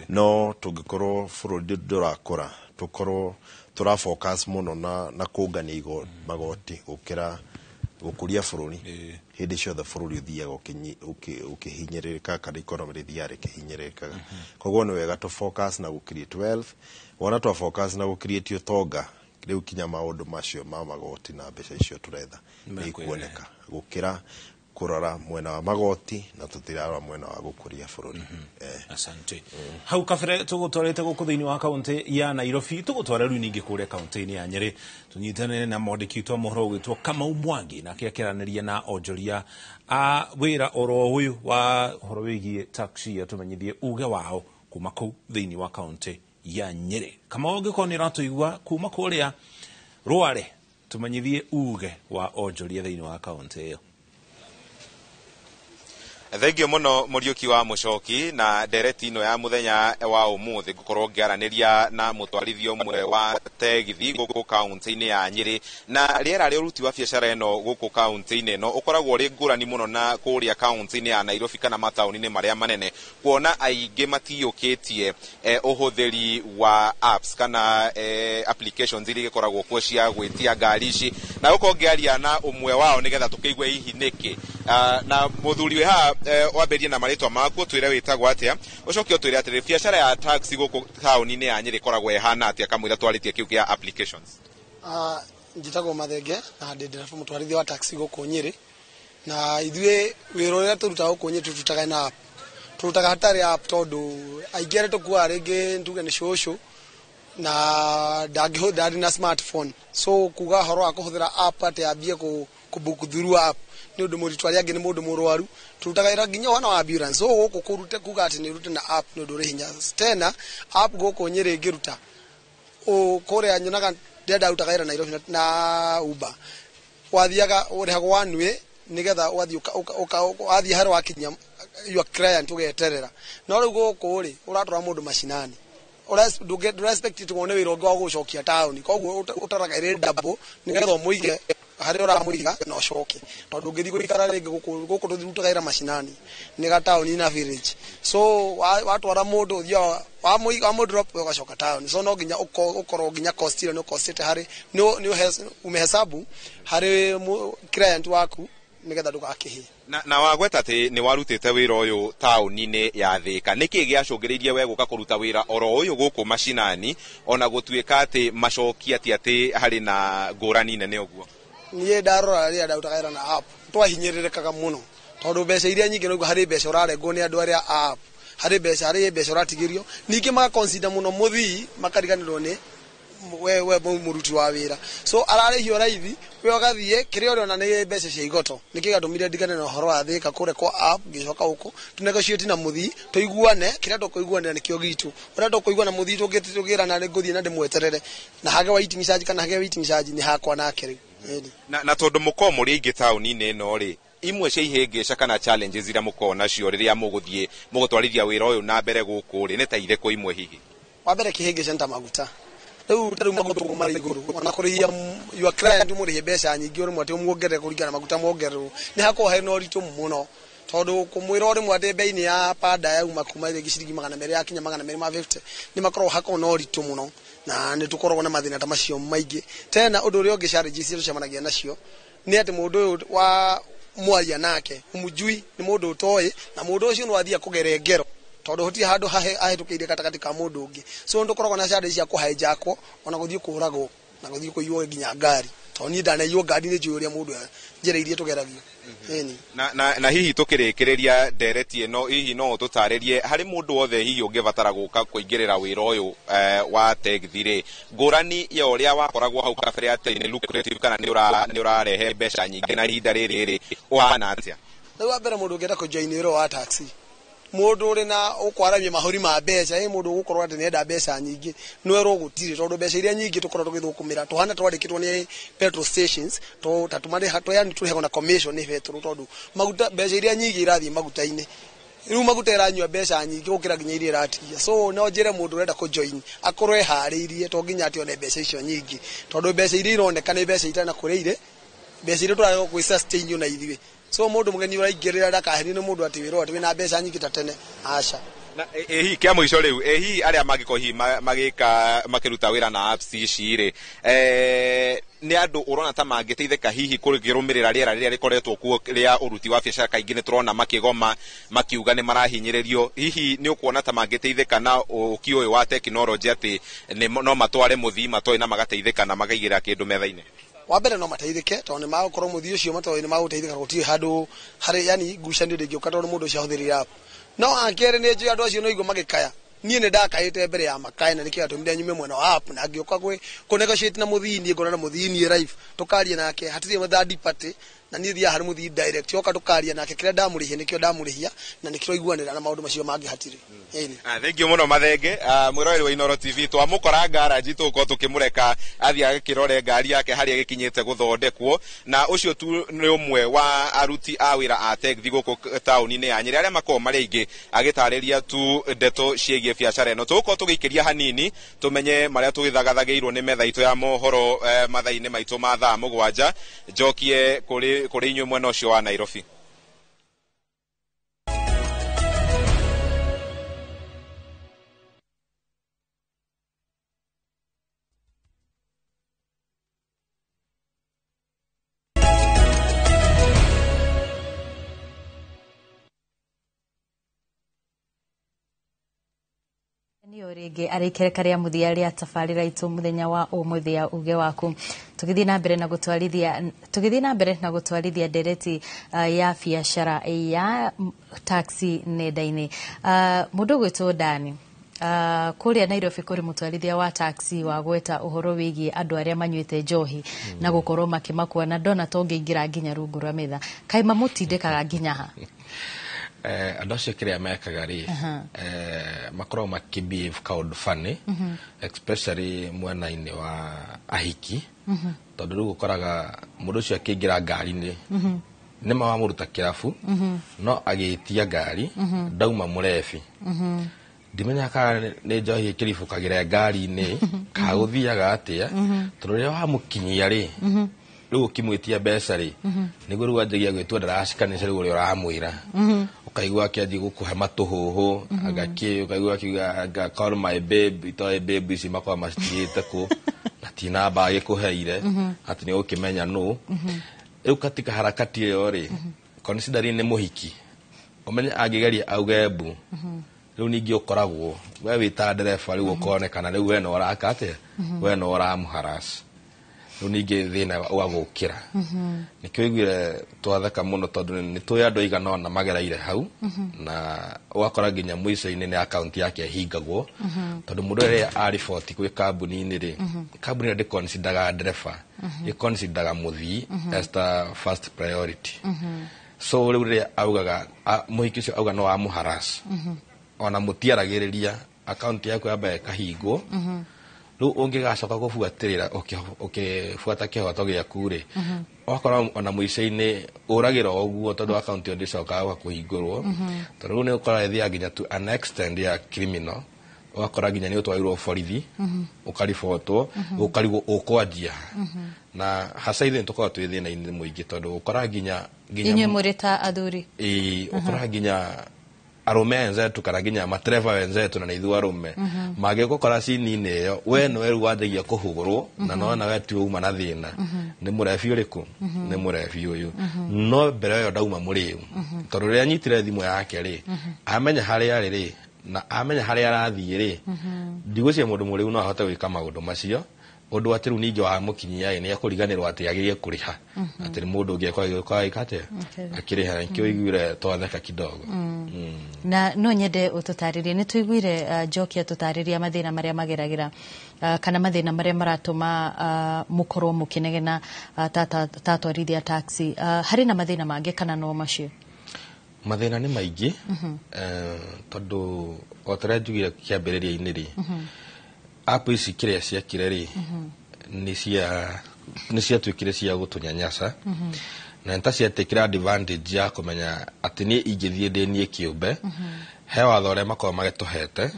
No tũngĩkorwo bũrũri ndũrakũra, tũkorwo tũra focus mũno na kũngania magoti gũkĩra gũkũria bũrũri, hĩndĩ ciothe bũrũri ũthiaga ũkĩhinyĩrĩrĩka, kana economy rĩthiaga rĩkĩhinyĩrĩrĩkaga. Koguo nĩ wega tũ focus na gũ create wealth. Wona twa focus na gũ create ũtonga, rĩu kinya maũndũ macio ma magoti na mbeca icio tũretha nĩ ikuoneka, gũkĩra kũrora mwena wa magoti na tũtirarora mwena wa gũkũria bũrũri. Asante. Hau kabere tũgũtwarĩte gũkũ thĩinĩ wa kaunti ya Nairobi, tũgũtwara rĩu ningĩ kũrĩa kaunti-inĩ ya Nyĩrĩ, tũnyitanĩre na mwandĩki witũ wa mohoro ũgwĩtwo Kamau Mwangi, nake akĩaranĩria na onjoria a wĩra oro ũyũ wa ũhoro wĩgiĩ taxi, atũmenyithie uge wao kuma kũu thĩinĩ wa kaunti ya Nyĩrĩ. Kamau, ũngĩkorwo nĩ ũratũigua kuma kũrĩa Rware, tũmenyithie uge wa onjoria thĩinĩ wa kaunti ĩyo. Thengio muno Muriuki wa Mucoki na ndereti ino ya muthenya wa umuthi ngukorwo ngiaraniria na mutwarithia umwe wa tegithi guku kaunti-ini ya Nyeri. Na riera ria uruti wa biacara ino guku kaunti-ini ino ukoragwo uri ngurani muno na kuria kaunti-ini ya Nairobi kana matauni-ini maria manene, kuona aingi matiyukitie uhuthiri wa apps kana applications iria ikoragwo kuo cia gwitia ngari ici, na gukorwo ngiaria na umwe wao nigetha tukiigue hihi niki. Na muthuri wi haha, wamberie na marĩtwa maku, ũtwĩre wĩtagwo atĩa, ũcoke ũtwĩre atĩrĩ biacara ya taxi gũkũ taũni-inĩ ya Nyĩrĩ ĩkoragwo ĩhana atĩa kamũira twarĩtie kĩu kĩa applications. Njĩtagwo Mathenge na ndĩ ndereba mũtwarithia wa taxi gũkũ Nyĩrĩ, na ithuĩ wĩra ũrĩa tũrutaga gũkũ Nyĩrĩ tũrutaga na app, tũrutaga hatarĩ app tondũ aingĩ arĩa tũkuaga rĩngĩ tuge nĩ cũcũ na ndarĩ na smartphone, so kuga ũhoro wa kũhũthĩra app atĩ ambie kũ book through app nĩ ũndũ mũritũ. Arĩa angĩ nĩ mũndũ mũrwaru, tũrutaga wĩra nginya wana wa ambulance, so gũkũ kũrute kuga atĩ nĩ ũrute na app nĩ ũndũ ũrĩ hinya. Tena app gũkũ Nyĩrĩ ĩngĩruta kũrĩa nyonaga ndĩrĩa ndarutaga wĩra Nairobi na Uber, wathiaga ũrĩhagwo one way nĩgetha ũgathiĩ wathiĩ harĩa wakinya your client ũgeterera, no rĩu gũkũ rĩ ũratwara mũndũ macinani, ndũrespect wone wĩra ũngĩ wa gũgũcokia taũni, koguo ũtaraga ĩrĩ double nĩgetha ũmũige harĩa ũramũiga na ũcoke, tondũ ũngĩthiĩ gũikara rĩngĩ gũkũ tũrutaga wĩra macinani nĩ gataũni na village, so watwara mũndũ ũthiaga wamũ drop ũgacoka taũni, so no nginya ũkorwo nginya cost ĩyo nĩ ũcostĩte harĩ nĩ umehesabu harĩ client waku nĩgetha ndũgakĩhĩe. Na wagweta atĩ nĩ warutĩte wĩra ũyũ taũni-inĩ ya Thĩka, nĩkĩ gĩacũngĩrĩirie we gũka kũruta wĩra oro ũyũ gũkũ macinani ona gũtuĩka atĩ macokia ti atĩ harĩ na ngũrani nene ũguo? Niĩ ndarora rĩrĩa ndarutaga wĩra na app twahinyĩrĩrĩkaga mũno, tondũ mbeca iria nyingĩ noguo harĩ mbeca ũrarengwo nĩ andũ arĩa a app, harĩ mbeca ũratigĩrio, ningĩ maka consider mũno mũthii makariganĩrwo nĩ we mũruti wa wĩra, so ararĩhio raithi we ũgathiĩ kĩrĩa ũrĩona nĩ mbeca cia igoto. Nĩkĩo gĩatũmire ndigane na ũhoro wa Thĩka kũrĩa kwa app, ngĩcoka gũkũ tũnegotiate na mũthii tũiguane kĩrĩa tũkũiguanĩra nĩkĩo gitũ, ũrĩa tũkũiguana mũthii tũngĩrana nĩ ngũthiĩ na ndĩmweterere na hage waiting charge kana hage waiting charge nĩ hakwa nake rĩu. Na tondũ mũkorwo mũrĩ aingĩ taũni-inĩ ĩno rĩ, imwe cia ihĩngĩca kana challenges iria mũkoragwo nacio rĩrĩa mũgũthiĩ mũgũtwarithia wĩra ũyũ na mbere gũkũ rĩ, nĩ ta irĩkũ imwe hihi? Wa mbere kĩhĩngĩca nĩ ta maguta, rĩu ta rĩu maguta ũguo marĩ igũrũ, ona kũrĩhia your client ũmũrĩhie mbeca nyingĩ ũrĩmwe atĩ ũmuongerere kũringana na maguta mongererwo nĩ hakoragwo hena ũritũ mũno, tondũ kũmwĩra o rĩmwe atĩ bei-inĩ ya panda yauma kuma rĩngĩ ciringi 200 yakinya 250 nĩ makoragwo hakoragwo na ũritũ mũno, na nĩ tũkoragwo na mathĩna ta macio maingĩ. Tena ũndũ ũrĩa ũngĩ challenges iria tũcemanagia nacio nĩ atĩ mũndũ ũyũ wa mwaria nake ũmũjui nĩ mũndũ ũtoĩ, na mũndũ ũcio no athiĩ akũgere ngero tondũ gũtirĩ handũ ahĩtũkĩire gatagatĩ ka mũndũ ũngĩ, so nĩ tũkoragwo na challenge cia kũhijackwo ona gũthiĩ kũragwo na gũthiĩ kũiywo nginya ngari, tondũ niĩ ndanaiywo ngari nĩ njũĩ ũrĩa mũndũ njĩra iria tũgeragio. Ĩni. Na hihi tũkĩrĩkĩrĩria ndereti ĩno, hihi no ũtũtarĩrie harĩ mũndũ wothe hihi ũngĩbatara gũka kũingĩrĩra wĩra ũyũ wa tegithi rĩ, ngũrani ya ũrĩa wakoragwo hau kabere atĩ nĩ lucrative kana nĩ ũrarehe mbeca nyingĩ na ihinda rĩrĩ rĩ, ũhana atĩa? Rĩu wa mbere mũndũ ũngĩenda kũjoin wĩra wa taxi, mũndũ ũrĩ na ũkwaramia mahũri ma mbeca, ĩ mũndũ ũgũkorwo atĩ nĩenda mbeca nyingĩ nĩwerwo gũtirĩ, tondũ mbeca iria nyingĩ tũkoragwo tũgĩthũkũmĩra tũhana twandĩkĩtwo nĩ petrol stations ta tũmarĩha yani tũrĩhagwo na commission nĩ petrol, tondũ maguta mbeca iria nyingĩ irathiĩ maguta-inĩ, rĩu maguta ĩranyua mbeca nyingĩ gũkĩra nginya iria ĩratigia, so no njĩre mũndũ ũrenda kũjoin akorwo eharĩirie to nginya atĩ one mbeca icio nyingĩ, tondũ mbeca iria ironeka nĩ mbeca itarĩ na kũrĩa irĩ, mbeca iria tũrarega gwĩ sustain na ithuĩ, so mũndũ mũgeni ũraingĩrĩra ndakahenio nĩ mũndũ atĩ wĩra atĩ wĩna mbeca nyingĩ ta tene, aca. Na hihi kĩa mũico rĩu, hihi arĩa mangĩkorwo hihi magĩka makĩruta wĩra na apps ici rĩ, nĩ andũ ũrona ta mangĩteithĩka hihi kũrĩrũmĩrĩra rĩera rĩrĩa rĩkoretwo kuo rĩa ũruti wa biacara? Kaingĩ nĩ tũrona makĩgoma makiuga nĩ marahinyĩrĩrio, hihi nĩ ũkuona ta mangĩteithĩka na ũki ũyũ wa tekinoronjĩ atĩ no matware mũthii matoĩ na magateithĩka na makaigĩra kĩndũ metha-inĩ? Wa mbere no mateithĩke tondũ nĩ magũkorwo mũthii ũcio matoĩ nĩ magũteithĩka, gũtirĩ handũ harĩ yani ngucanio ndĩngĩũka tondũ mũndũ ũcio ahũthĩrire app. No wa kerĩ nĩ njũĩ andũ acio no igua magĩkaya, niĩ nĩ ndakaĩte mbere ya makae na nĩkĩo gĩatũmire nyume mwena wa app na ngĩũka gwĩ kũ negotiate na mũthii, niĩ ngona na mũthii niĩ live tũkaria nake hatirĩ third party. Na niĩ thiaga harĩ mũthii direct, oka tũkaria nake, kĩrĩa ndamũrĩhia nĩkĩo ndamũrĩhia, na nĩkĩo iguanĩra, na maũndũ macio mangĩ hatirĩ. Ĩni. Ah, thank you muno Mathenge. Mwiroreri wa Inoro TV, twamukora garage, tugukorwo tukimureka athi agakirore ngari yake haria gikinyite guthondekwo. Na ucio tu ni umwe wa aruti a wira a tegithi guku tauni-inĩ ya Nyĩrĩ, arĩa makoragwo marĩ aingĩ, agĩtarĩria tu ndeto ciĩgiĩ biacara ĩno. Tũgũkorwo tũgĩikĩria hanini tũmenye marĩa tũgĩthagathagĩirwo nĩ metha itũ ya mohoro mathaa-inĩ maitũ ma thaa 7. Njokie kũrĩ inyuĩ mwena ũcio wa Nairobi. Nĩyo rĩngĩ arĩ ikereka rĩa mũthia rĩa tabarĩra itũ mũthenya wa ũmũthĩ ya Uge Waku, tũgĩthiĩ na mbere na gũtwarithia ndereti ya biacara ya taxi nenda-inĩ. Mũndũ ũgwĩtwo Dani, kũrĩa Nairobi kũrĩ mũtwarithia wa taxi wa gweta ũhoro wĩgiĩ andũ arĩa manyuĩte njohi na gũkorwo makĩmakua, na ndona to ngĩingĩra nginya rungu rwa metha. Kaĩ mamũtindĩkaga nginya ha? Andũ acio kĩrĩa mekaga rĩ, makoragwo makĩbehave kaũndũ funny, especially mwena-inĩ wa ahiki, tondũ rĩu ũkoraga mũndũ ũcio akĩingĩra ngari-inĩ, nĩma wamũruta kĩrabu, no agĩtia ngari ndauma mũrebi. Ndimenyaga kana nĩ njohi ĩkĩribũkagĩra ngari-inĩ kana gũthiaga atĩa, tondũ rĩrĩa wamũkinyia rĩ, rĩu ũkĩmwĩtia mbeca rĩ, nĩguo rĩu anjagia gwĩtua ndaracikanĩca rĩu ũrĩa ũramwĩra. Ũkaigua akĩanjia gũkũhe matũhũhũ, agakĩ ũkaigua akiuga anga call my babe, itoĩ babe ici makoragwo macitigĩte kũ na ti namba agĩkũheire, atĩ nĩ ũgũkĩmenya nũ. Rĩu katika harakati ĩyo rĩ, considering nĩ mũhiki, ũmenye angĩgeria auge mbu, rĩu ningĩ ũkoragwo we wĩ ta ndereba rĩu ũkonekana rĩu we no ũraka atĩa, we no ũramũharass. Rĩu ningĩ thĩna ũgagũkĩra. Nĩkĩo ũiguire twatheka mũno, tondũ nĩ tũĩ andũ aigana ũna magereire hau, na ũgakora nginya mũico-inĩ nĩ akaunti yake ĩhingagwo, tondũ mũndũ ũrĩa ariboti gwĩ kambuni-inĩ rĩ, kambuni ĩyo ndĩconsideraga ndereba, ĩconsideraga mũthii as the first priority. So rĩu rĩrĩa augaga mũhiki ũcio auga no amũharass, ona mũtiaragĩrĩria, akaunti yaku yambaga ĩkahingwo. Rĩu ũngĩgacoka gũbuatĩrĩra ũkĩbuata kĩhoto gĩaku rĩ, ũgakora ona mũico-inĩ ũragĩra o ũguo, tondũ akaunti ĩyo ndĩcokaga gũka kũhingũrwo, tondũ rĩu nĩ ũkoraga ĩthiaga nginya to an extent ya criminal. Ũgakora nginya nĩ ũtwarirwo borithi, ũkaribotwo, ũkarigwo ũkwanjia ha. Na hasa ithuĩ nĩ tũkoragwo twĩ thĩna-inĩ mũingĩ, tondũ ũkoraga nginya Inyuĩ mũrĩ ta athuri? Ĩĩ, ũkoraga nginya arũme wenzetu kana nginya matereba wenzetu, na nĩ ithuĩ arũme, mangĩgũkora cini-inĩ ĩyo, we nĩwe rĩu wanjagia kũhũrwo, na nona we tiwe uma na thĩna, nĩ mũrebi ũrĩkũ, nĩ mũrebi ũyũ. No mbere ĩyo ndauma mũrĩu, tondũ rĩrĩa anyitire thimũ yake rĩ, amenya harĩa arĩ rĩ, na amenya harĩa arathiĩ rĩ, ndigwĩciria mũndũ mũrĩu no ahote gwĩka maũndũ macio, ũndũ atĩ rĩu ningĩ wamũkinyia ĩ, nĩ ekũriganĩrwo atĩ agĩrĩire kũrĩha, atĩ nĩ mũndũ ũngĩ ekwagĩrĩirwo gwĩka atĩa, akĩrĩha. Nĩkĩo ũiguire twatheka kidogo. Na no nyende ũtũtarĩrie, nĩ tũiguire Njoki atũtarĩria mathĩna marĩa mageragĩra, kana mathĩna marĩa maratũma mũkorwo mũkĩnegena ta atwarithia taxi. Harĩ na mathĩna mangĩ kana no macio? Mathĩna nĩ maingĩ, tondũ o ta ũrĩa njugire kĩambĩrĩria-inĩ rĩ, app ici kĩrĩa ciakire rĩ, nĩ ciatuĩkire cia gũtũnyanyasa, na nĩ ta ciatekire advantage ya kũmenya atĩ niĩ ingĩthiĩ ndĩ niĩ kĩũmbe, he watho ũrĩa makoragwo magĩtũhete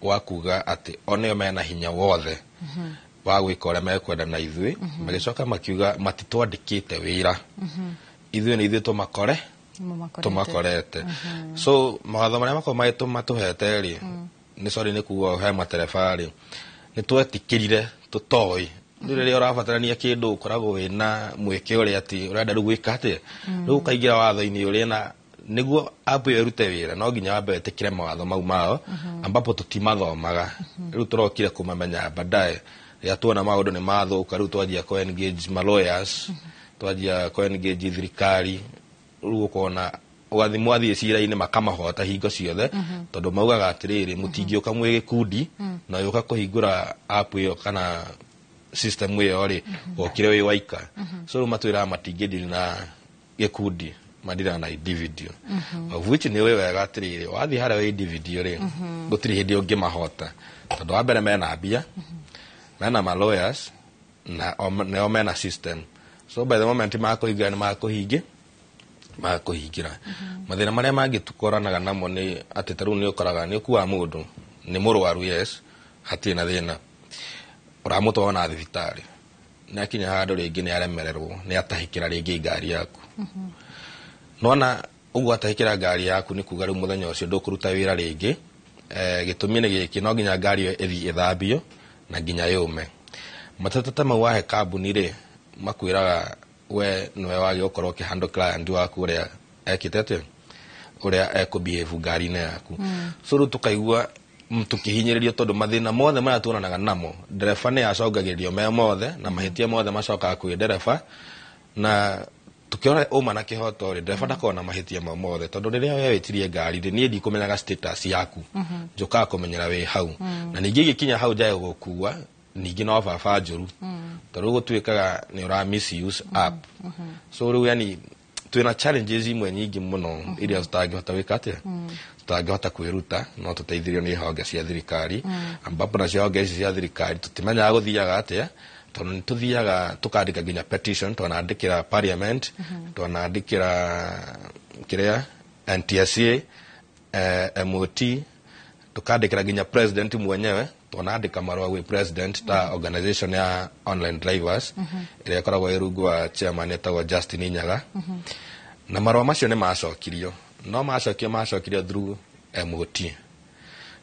wa kuga atĩ o nĩo mena hinya wothe wa gwĩka ũrĩa mekwenda na ithuĩ. Magĩcoka makiuga matitwandĩkĩte wĩra, ithuĩ nĩ ithuĩ tũmakore tũmakorete. So mawatho marĩa makoragwo matũhete rĩ, nĩ sorry nĩ kuga he matereba rĩ, nĩ twetĩkĩrire tũtoĩ. Rĩu rĩrĩa ũrabatarania kĩndũ, ũkoragwo wĩna mweke ũrĩa atĩ ũrenda rĩu gwĩka atĩa, rĩu ũkaingĩra watho-inĩ ũrĩa, na nĩguo app ĩyo ĩrute wĩra no nginya wambe wĩtĩkĩre mawatho mau mao, ambapo tũtimathomaga. Rĩu tũrokire kũmamenya baadaye rĩrĩa tuona maũndũ nĩ mathũka. Rĩu twanjia kũ engage ma lawyers, twanjia kũ engage thirikari, rĩu ũkona ũgathiĩ mwathiĩ cira-inĩ makamahota hingo ciothe, tondũ maugaga atĩrĩrĩ, mũtingĩũka mwĩ gĩkundi na ũka kũhingũra app ĩyo kana system ĩyo rĩ, wokire wĩ waika. So rĩu matwĩraga matingĩdeal na gĩkundi, madira na individual, of which nĩ ũĩ wega atĩrĩrĩ, wathiĩ harĩa wĩ individual rĩ, gũtirĩ hĩndĩ ũngĩmahota, tondũ wa mbere mena mbia, mena ma lawyers na nĩo mena system. So by the moment makũhingira, nĩ makũhingĩra. Mathĩna marĩa mangĩ tũkoranaga namo nĩ atĩ ta rĩu nĩ ũkoraga nĩ ũkuaga mũndũ nĩ mũrwaru, yes, hatirĩ na thĩna, ũramũtwara na thibitarĩ, nĩ akinya handũ rĩngĩ nĩ aremererwo, nĩ atahĩkĩra rĩngĩ ngari yaku. Nona ũguo atahĩkĩra ngari yaku, nĩ kuga rĩu mũthenya ũcio ndũkũruta wĩra rĩngĩ. Gĩtũmi nĩ gĩkĩ, no nginya ngari ĩyo ĩthiĩ ĩthambio na nginya yũme. Mateta ta mau wahe kambuni rĩ, makwĩraga we nĩwe wagĩ gũkorwo ũkĩhandle client waku ũrĩa ekĩte atĩa, ũrĩa ekũbehave ngari-inĩ yaku. So rĩu tũkaigua tũkĩhinyĩrĩrio, tondũ mathĩna mothe marĩa tuonanaga namo, ndereba nĩ acongagĩrĩrio me mothe, na mahĩtia mothe macokaga kwĩ ndereba. Na tukĩrora ũma na kĩhoto rĩ, ndereba ndakoragwo na mahĩtia mau mothe, tondũ rĩrĩa we wĩtirie ngari rĩ, niĩ ndikũmenyaga status yaku, njũkaga kũmenyera wĩ hau. Na ningĩ ingĩkinya hau njage gũgũkua, ningĩ no baba njũru, tondũ gũtuĩkaga nĩ ũra misuse app. So rĩu yani twĩna challenges imwe nyingĩ mũno iria tũtangĩhota gwĩka atĩa, tũtangĩhota kwĩruta, no tũteithĩrĩrio nĩ honge cia thirikari, ambapo nacio honge ici cia thirikari tũtimenyaga gũthiaga atĩa, tondũ nĩ tũthiaga tũkandĩka nginya petition, twanandĩkĩra parliament, twanandĩkĩra kĩrĩa NTSA, MOT, tukandĩkĩra nginya president mwenyewe, twanandĩka marũa gwĩ president ta organization ya online drivers ĩrĩa ĩkoragwo ĩ rungu wa chairman etagwo Justin Inyaga. Na marũa macio nĩ macokirio, no macokirio through MOT,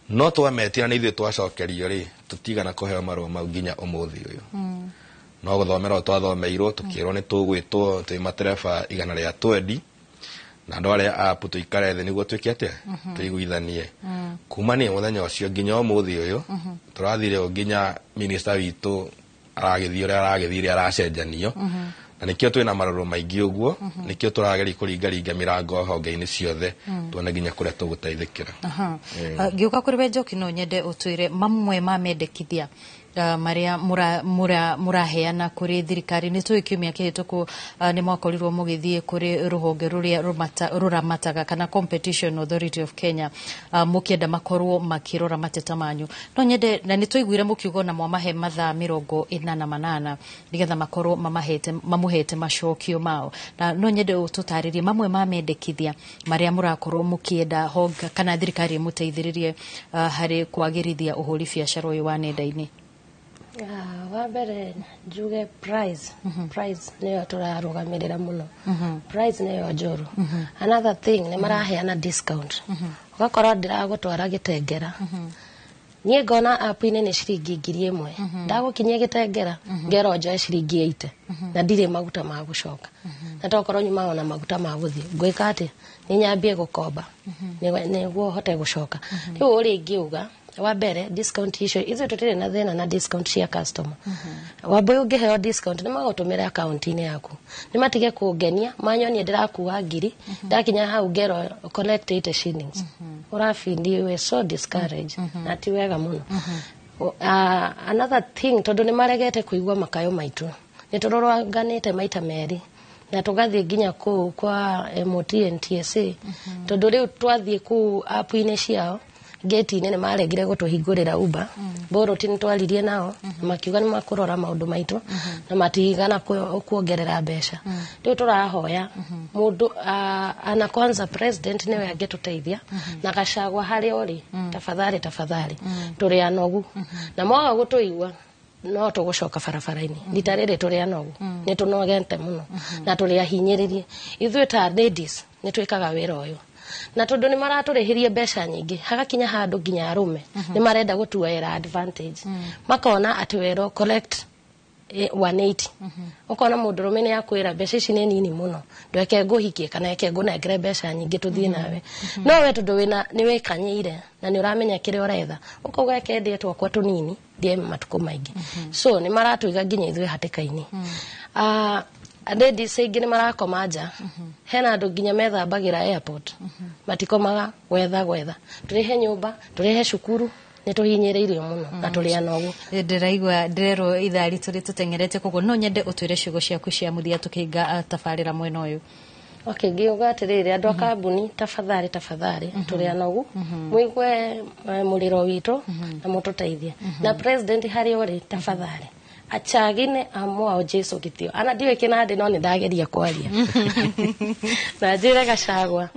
no twametira nĩ ithuĩ twacokerio rĩ, tũtigana kũheo marũa mau nginya ũmũthĩ ũyũ. No gũthomerwo twathomeirwo, tũkĩrwo nĩ tũgwĩtwo twĩ matereba 120 na andũ arĩa apu, tũikare thĩ nĩguo twĩke atĩa, tũiguithanie. Kumania mũthenya ũcio nginya ũmũthĩ ũyũ, tũrathire o nginya minister witũ aragĩthiĩ ũrĩa aragĩthire, aracenjanio, na nĩkĩo twĩna marũrũ maingĩ ũguo. Nĩkĩo tũrageria kũringaringa mĩrango honge-inĩ ciothe, tuone nginya kũrĩa tũgũteithĩkĩra. Ngĩũka kũrĩ we Njoki, no nyende ũtwĩre mamwe ma mendekithia marĩa mũraheana kũrĩ thirikari. Nĩ tũĩ kiumia kĩhĩtũku nĩ mwakorirwo mũgĩthiĩ kũrĩ rũhonge rũrĩa rũramataga kana Competition Authority of Kenya, mũkĩenda makorwo makĩrora mateta manyu. No nyende, na nĩ twaiguire mũkiuga ona mwamahe mathaa 48 nĩgetha makorwo mamahete mamũhete macokio mao, na no nyende ũtũtarĩrie mamwe ma mendekithia marĩa mũrakorwo mũkĩenda honge kana thirikari ĩmũteithĩrĩrie harĩ kwagĩrithia ũhũri biacara ũyũ wa nenda-inĩ. Wa mbere njuge price nĩyo tũrarũgamĩrĩra mũno. Price nĩyo njũru. Another thing, nĩ maraheana discount, ũgakora ndĩragũtwara Gĩtengera, niĩ ngona app-inĩ nĩ ciringi 1000, ndagũkinyia Gĩtengera ngerwo njoe ciringi 80, na ndirĩ maguta ma gũcoka, na tokorwo nyuma ona maguta ma gũthiĩ, ngwĩka atĩa? Nĩ nyambie gũkomba nĩguo hote gũcoka. Rĩu ũrĩa ingĩuga, wa mbere, discount icio, ithuĩ tũtirĩ na thĩna na discount cia customer. Wambui, ũngĩheo discount, nĩ magũtũmĩra akaunti-inĩ yaku. Nĩ matige kũngenia, manyonie ndĩrakua 1000, ndakinya hau ngerwo collect 80 shillings, ũrabindi we so discouraged, na ti wega mũno. Another thing, tondũ nĩ maregete kũigua makayo maitũ, nĩ tũrũranganĩte maita merĩ na tũgathiĩ nginya kũu kwa MOT, NTSA, tondũ rĩu twathiĩ kũu app-inĩ ciao gate-inĩ nĩ maregire gũtũhingũrĩra Uber. Bolt nĩ twaririe nao na makiuga nĩ makũrora maũndũ maitũ na matigana kuongerera mbeca. Rĩu tũrahoya mũndũ ana kwanza president nĩwe angĩtũteithia na Gachagua harĩa ũrĩ, tafadhali, tafadhali, tũrĩ anogu, na mwaga gũtũigua no tũgũcoka barabara-inĩ rita rĩrĩ. Tũrĩ anogu, nĩ tũnogete mũno na tũrĩ ahinyĩrĩrie. Ithuĩ ta ladies nĩ twĩkaga wĩra ũyũ, na tondũ nĩ maratũrĩhĩria mbeca nyingĩ, hagakinya handũ nginya arũme nĩ marenda gũtuoera advantage, makona atĩ werwo collect 180, ũkona mũndũrũme nĩ akwĩra mbeca ici nĩ nini mũno, ndweke ngũhikie kana eke ngũnengere mbeca nyingĩ tũthiĩ nawe. No we tondũ wĩna nĩ wĩkanyĩire na nĩ ũramenya kĩrĩa ũretha, ũkauga eke ndĩe twakwa tũnini, ndĩe matukũ maingĩ. So nĩ maratũiga nginya ithuĩ hatĩka-inĩ. Ladies aingĩ nĩ marakoma nja, hena andũ nginya methambagĩra airport, matikomaga, gwetha gwetha tũrĩhe nyũmba, tũrĩhe cukuru. Nĩ tũhinyĩrĩirio mũno na tũrĩ anogu. Ndĩraigua ndĩrerwo ithaa ritũ rĩtũteng'erete, koguo no nyende ũtwĩre ciugo ciaku cia mũthia tũkĩinga tabarĩra mwena ũyũ. Okay, ngiuga atĩrĩrĩ, andũ a kambuni, tafadhali, tafadhali, tũrĩ anogu, mũigue mũrĩro witũ na mũtũteithie. Na president harĩa ũrĩ, tafadhali achagine amwao Jesu gitio ana ndiũĩ kĩnandĩ, no nĩ ndageria kwaria na njĩre Gachagua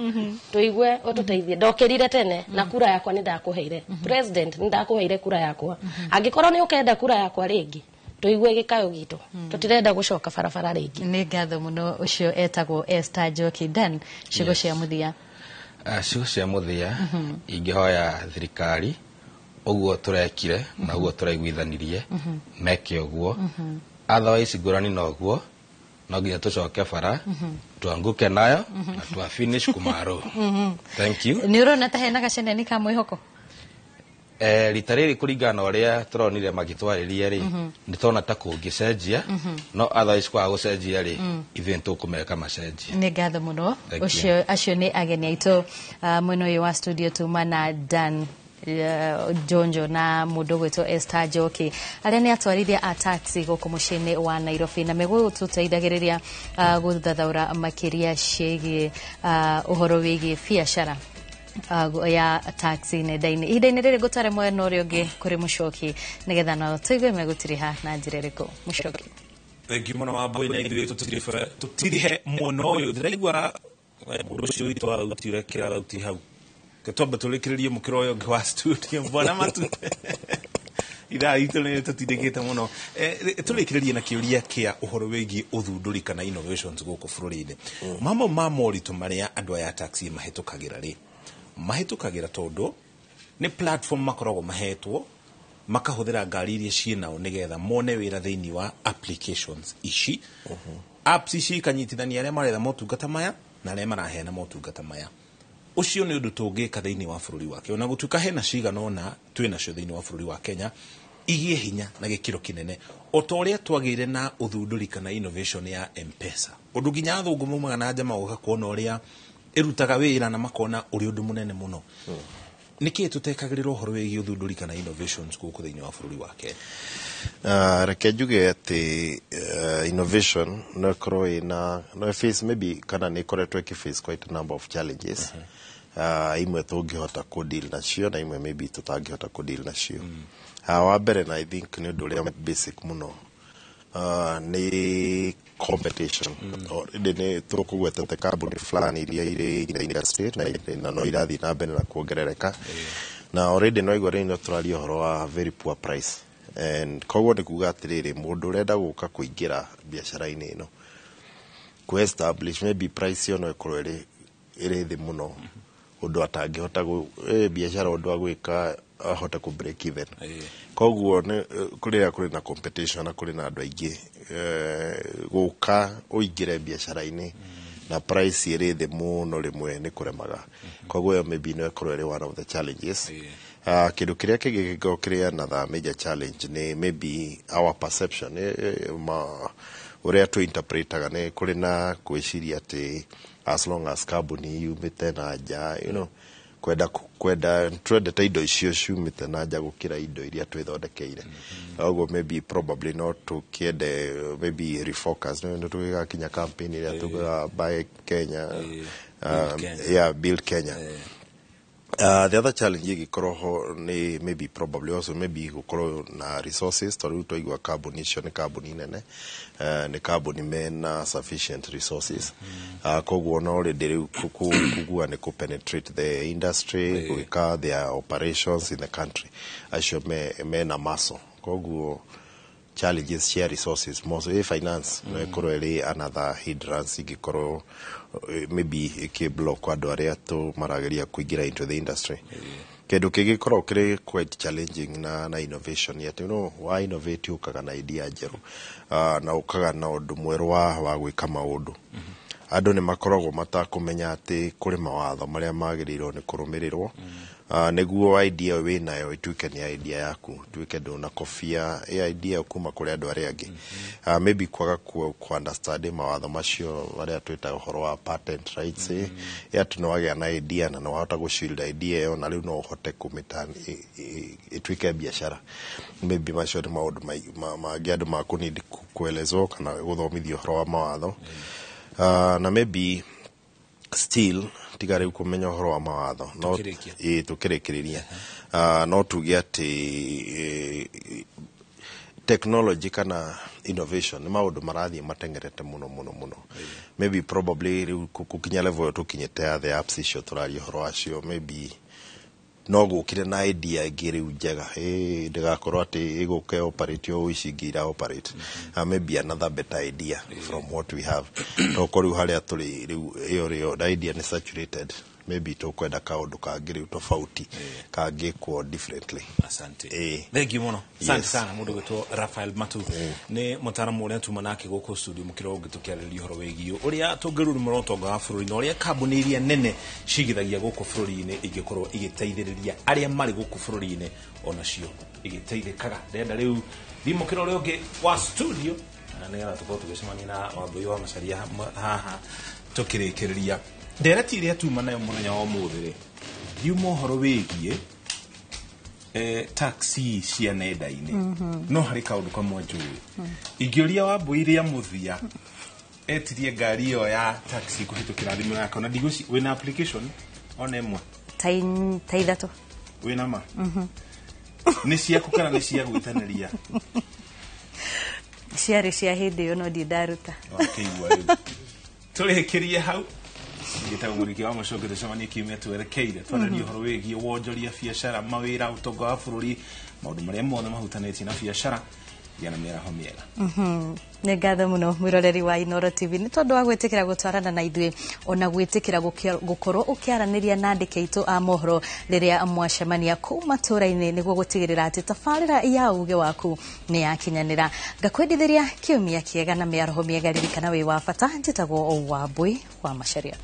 tũigue ũtũteithie. Ndokĩrire tene na kura yakwa nĩ ndakũheire, president, nĩ ndakũheire kura yakwa. Angĩkorwo nĩ ũkenda kura yakwa rĩngĩ, tũigue gĩkayo gitũ, tũtirenda gũcoka barabara rĩngĩ. Nĩ ngatho mũno. Ũcio etagwo Esther Njoki. Dan, ciugo cia mũthia. Ciugo cia mũthia, ingĩhoya thirikari ũguo tũrekire na ũguo tũraiguithanirie meke ũguo. Otherwise, ngũrani na ũguo, no nginya tũcoke bara, tuanguke nayo na twa finish kumaro. Thank you. Nĩ ũrona ta hena gaceneni ka mwĩhoko? Rita rĩrĩ, kũringana na ũrĩa tũronire magĩtwarĩria rĩ, nĩ tona ta kũngĩcenjia, no otherwise kwaga gũcenjia rĩ, ithuĩ nĩ tũkũmeka macenjie. Nĩ ngatho mũno. Thank you. Ũcio acio nĩ ageni aitũ mwena ũyũ wa studio, tuma na Dan Jonjo na mũndũ ũgwĩtwo Esther Njoki, arĩa nĩ atwarithia a taxi gũkũ mũciĩ-inĩ wa Nairobi, na megũtũteithagĩrĩria gũthathaũra makĩria ciĩgiĩ ũhoro wĩgiĩ biacara ya taxi nenda-inĩ. Ihinda-inĩ rĩrĩ ngũtware mwena ũrĩa ũngĩ kũrĩ Mũcoki, nĩgetha nao tũigue megũtiriha na njĩra ĩrĩkũ. Mũcoki. Thengiũ mũno Wambui, na ithuĩ tũtirihe mwena ũyũ. Ndĩraigua mũndũ ũcio witũ wa thauti ũrekĩra thauti hau. Twambe tũrĩkĩrĩrie mũkĩra ũyũ ũngĩ wa studio, bwana Matute. Ithaa ritũ nĩ tũtindĩkĩte mũno. Tũrĩkĩrĩrie na kĩũria kĩa ũhoro wĩgiĩ ũthundũri kana innovations gũkũ bũrũri-inĩ. Mamwe ma moritũ marĩa andũ aya a taxi mahĩtũkagĩra rĩ, mahĩtũkagĩra tondũ nĩ platform makoragwo mahetwo, makahũthĩra ngari iria ciĩ nao nĩgetha mone wĩra thĩinĩ wa applications ici. Apps ici ikanyitithania arĩa maretha motungata maya na arĩa maraheana motungata maya. Ũcio nĩ ũndũ tũngĩka thĩinĩ wa bũrũri wa Kenya, ona gũtuĩka hena cigana ũna twĩ nacio thĩinĩ wa bũrũri wa Kenya, igĩe hinya na gĩkĩro kĩnene o ta ũrĩa twagĩire na ũthundũri kana innovation ya M-Pesa, ũndũ nginya athũngũ maumaga na nja magoka kuona ũrĩa ĩrutaga wĩra na makona ũrĩ ũndũ mũnene mũno. Nĩkĩĩ tũtekagĩrĩra ũhoro wĩgiĩ ũthundũri kana innovations gũkũ thĩinĩ wa bũrũri wa Kenya? Reke njuge atĩ innovation no ĩkorwo ĩna no face maybe kana nĩ ĩkoretwo ĩkĩ face quite a number of challenges, imwe tũngĩhota kũ deal nacio na imwe maybe tũtangĩhota kũ deal nacio. Wa mbere, na I think nĩ ũndũ ũrĩa basic mũno, nĩ competition. Already nĩ tũkũgwetete kambuni fulani iria irĩ in the industry na no irathiĩ na mbere na kuongerereka, na already no igua rĩu no tũraria ũhoro wa very poor price, and koguo nĩ kuga atĩrĩrĩ, mũndũ ũrenda gũka kũingĩra biacara-inĩ ĩno kũ establish, maybe price ĩyo no ĩkorwo ĩrĩ thĩ mũno ũndũ atangĩhota biacara ũndũ wa gwĩka ahote kũ break even. Koguo nĩ kũrĩa kũrĩ na competition na kũrĩ na andũ aingĩ, gũka ũingĩre biacara-inĩ na price ĩrĩ thĩ mũno rĩmwe nĩ kũremaga. Koguo ĩyo maybe no ĩkorwo ĩrĩ one of the challenges. Kĩndũ kĩrĩa kĩngĩ kĩngĩkorwo kĩrĩ another major challenge nĩ maybe our perception, ũrĩa tũ interpretaga. Nĩ kũrĩ na gwĩciria atĩ as long as kambuni yumĩte na nja, kwenda twendete indo icio ciumĩte na nja gũkĩra indo iria twĩthondekeire. Ũguo maybe probably no tũkĩende maybe refocus, nĩ tũgĩgakinya campaign ĩrĩa tugaga "Buy Kenya", Build Kenya. Yeah, "Build Kenya". The other challenge ĩngĩkorwo ho nĩ maybe probably also maybe gũkorwo na resources, tondũ rĩu twaigua kambuni icio nĩ kambuni nene, nĩ kambuni mena sufficient resources. Koguo no already rĩu kugua nĩ kũ penetrate the industry, gwĩka their operations in the country, acio mena muscle. Koguo challenges cia resources, mostly finance, no ĩkorwo ĩrĩ another hindrance ĩngĩkorwo maybe ĩkĩ-block andũ arĩa tu marageria kũingĩra into the industry. Kĩndũ kĩngĩkorwo kĩrĩ quite challenging na innovation nĩ atĩ, wa innovate ũkaga na idea njerũ, na ũkaga na ũndũ mwerũ wa gwĩka maũndũ. Andũ nĩ makoragwo matakũmenya atĩ kũrĩ mawatho marĩa magĩrĩirwo nĩ kũrũmĩrĩrwo. Nĩguo idea wĩnayo ĩtuĩke nĩ idea yaku, tuĩke ndũnakobia ĩ idea kuma kũrĩ andũ arĩa angĩ. Maybe kwaga ku understand mawatho macio marĩa twĩtaga ũhoro wa patent rights, ĩ atĩ nĩ wagĩa na idea na nĩ wahota gũcild idea ĩyo, na rĩu no ũhote kũmĩta ĩtuĩke biacara. Maybe macio nĩ maũndũ mangĩ andũ makũnidi kuelezwo kana gũthomithio ũhoro wa mawatho. Na maybe still, tiga rĩu kũmenya ũhoro wa mawatho no Tũkĩrĩkia. Ĩ, tũkĩrĩkĩrĩria, no tuge atĩ technology kana innovation nĩ maũndũ marathiĩ mateng'erete mũno mũno mũno. Maybe probably rĩu gũkinya level ĩyo tũkinyĩte ya the apps icio tũraria ũhoro wacio, maybe no gũkire na idea ĩngĩ rĩu njega, ĩ ndĩgakorwo atĩ ĩgũke operate o ici ingĩ ira operate, maybe another better idea from what we have. Tokorwo rĩu harĩa tũrĩ rĩu, ĩyo rĩo na idea nĩ saturated, maybe tũkwenda kaũndũ kangĩ rĩu tofauti kangĩkwo differently. Asante. Ĩ. Thank you mũno. Asante Yes. sana. Mũndũ gwĩtwo Rafael Matu nĩ mũtaaramu ũrĩa tuma nake gũkũ studio mũkĩro ũngĩ, tũkĩarĩrĩria ũhoro wĩgiĩ ũrĩa tũngĩrurumũra ũtonga wa bũrũri na ũrĩa kambuni iria nene cigithagia gũkũ bũrũri-inĩ ingĩkorwo igĩteithĩrĩria arĩa marĩ gũkũ bũrũri-inĩ onacio igĩteithĩkaga. Ndĩrenda rĩu thiĩ mũkĩro ũrĩa ũngĩ wa studio na nĩgetha tũkorwo tũgĩcemania na Wambui wa Macaria haha tũkĩrĩkĩrĩria ndereti ĩrĩa tuma nayo mũthenya wa ũmũthĩ. Rĩ yuma ũhoro wĩgiĩ taxi cia nenda-inĩ. No harĩ kaũndũ kamwe njũĩ ingĩũria Wambui rĩa mũthia etirie ngari ĩyo ya taxi kũhĩtũkĩra thimũ yake, ona ndigũci wĩna application ona ĩmwe? Ta 3. Wĩna ma? Nĩ ciaku kana nĩ cia gwĩtanĩria? Ciarĩ cia hĩndĩ ĩyo, no ndirĩ ndaruta. Wakĩigua rĩu tũrĩkĩrie hau. Ngĩtagwo Mũriki wa Mũcũngĩ, tũcemanie kiumia twerekeire twarĩrie ũhoro wĩgiĩ wonjoria, biacara, mawĩra, ũtonga wa bũrũri, maũndũ marĩa mothe mahutanĩtie na biacara. Gĩa na mĩaraho mĩega. Nĩ ngatho mũno mwĩroreri wa Inoro TV nĩ tondũ wa gwĩtĩkĩra gũtwarana na ithuĩ, ona gwĩtĩkĩra gũkorwo ũkĩaranĩria na andĩki aitũ a mohoro rĩrĩa mwacemania kũu matũũra-inĩ, nĩguo gũtigĩrĩra atĩ tabarĩra ya uge waku nĩ yakinyanĩra. Ngakwendithĩria kiumia kĩega na mĩaraho mĩega. Ririkana wĩ wa bata. Njĩtagwo Wambui wa Macaria.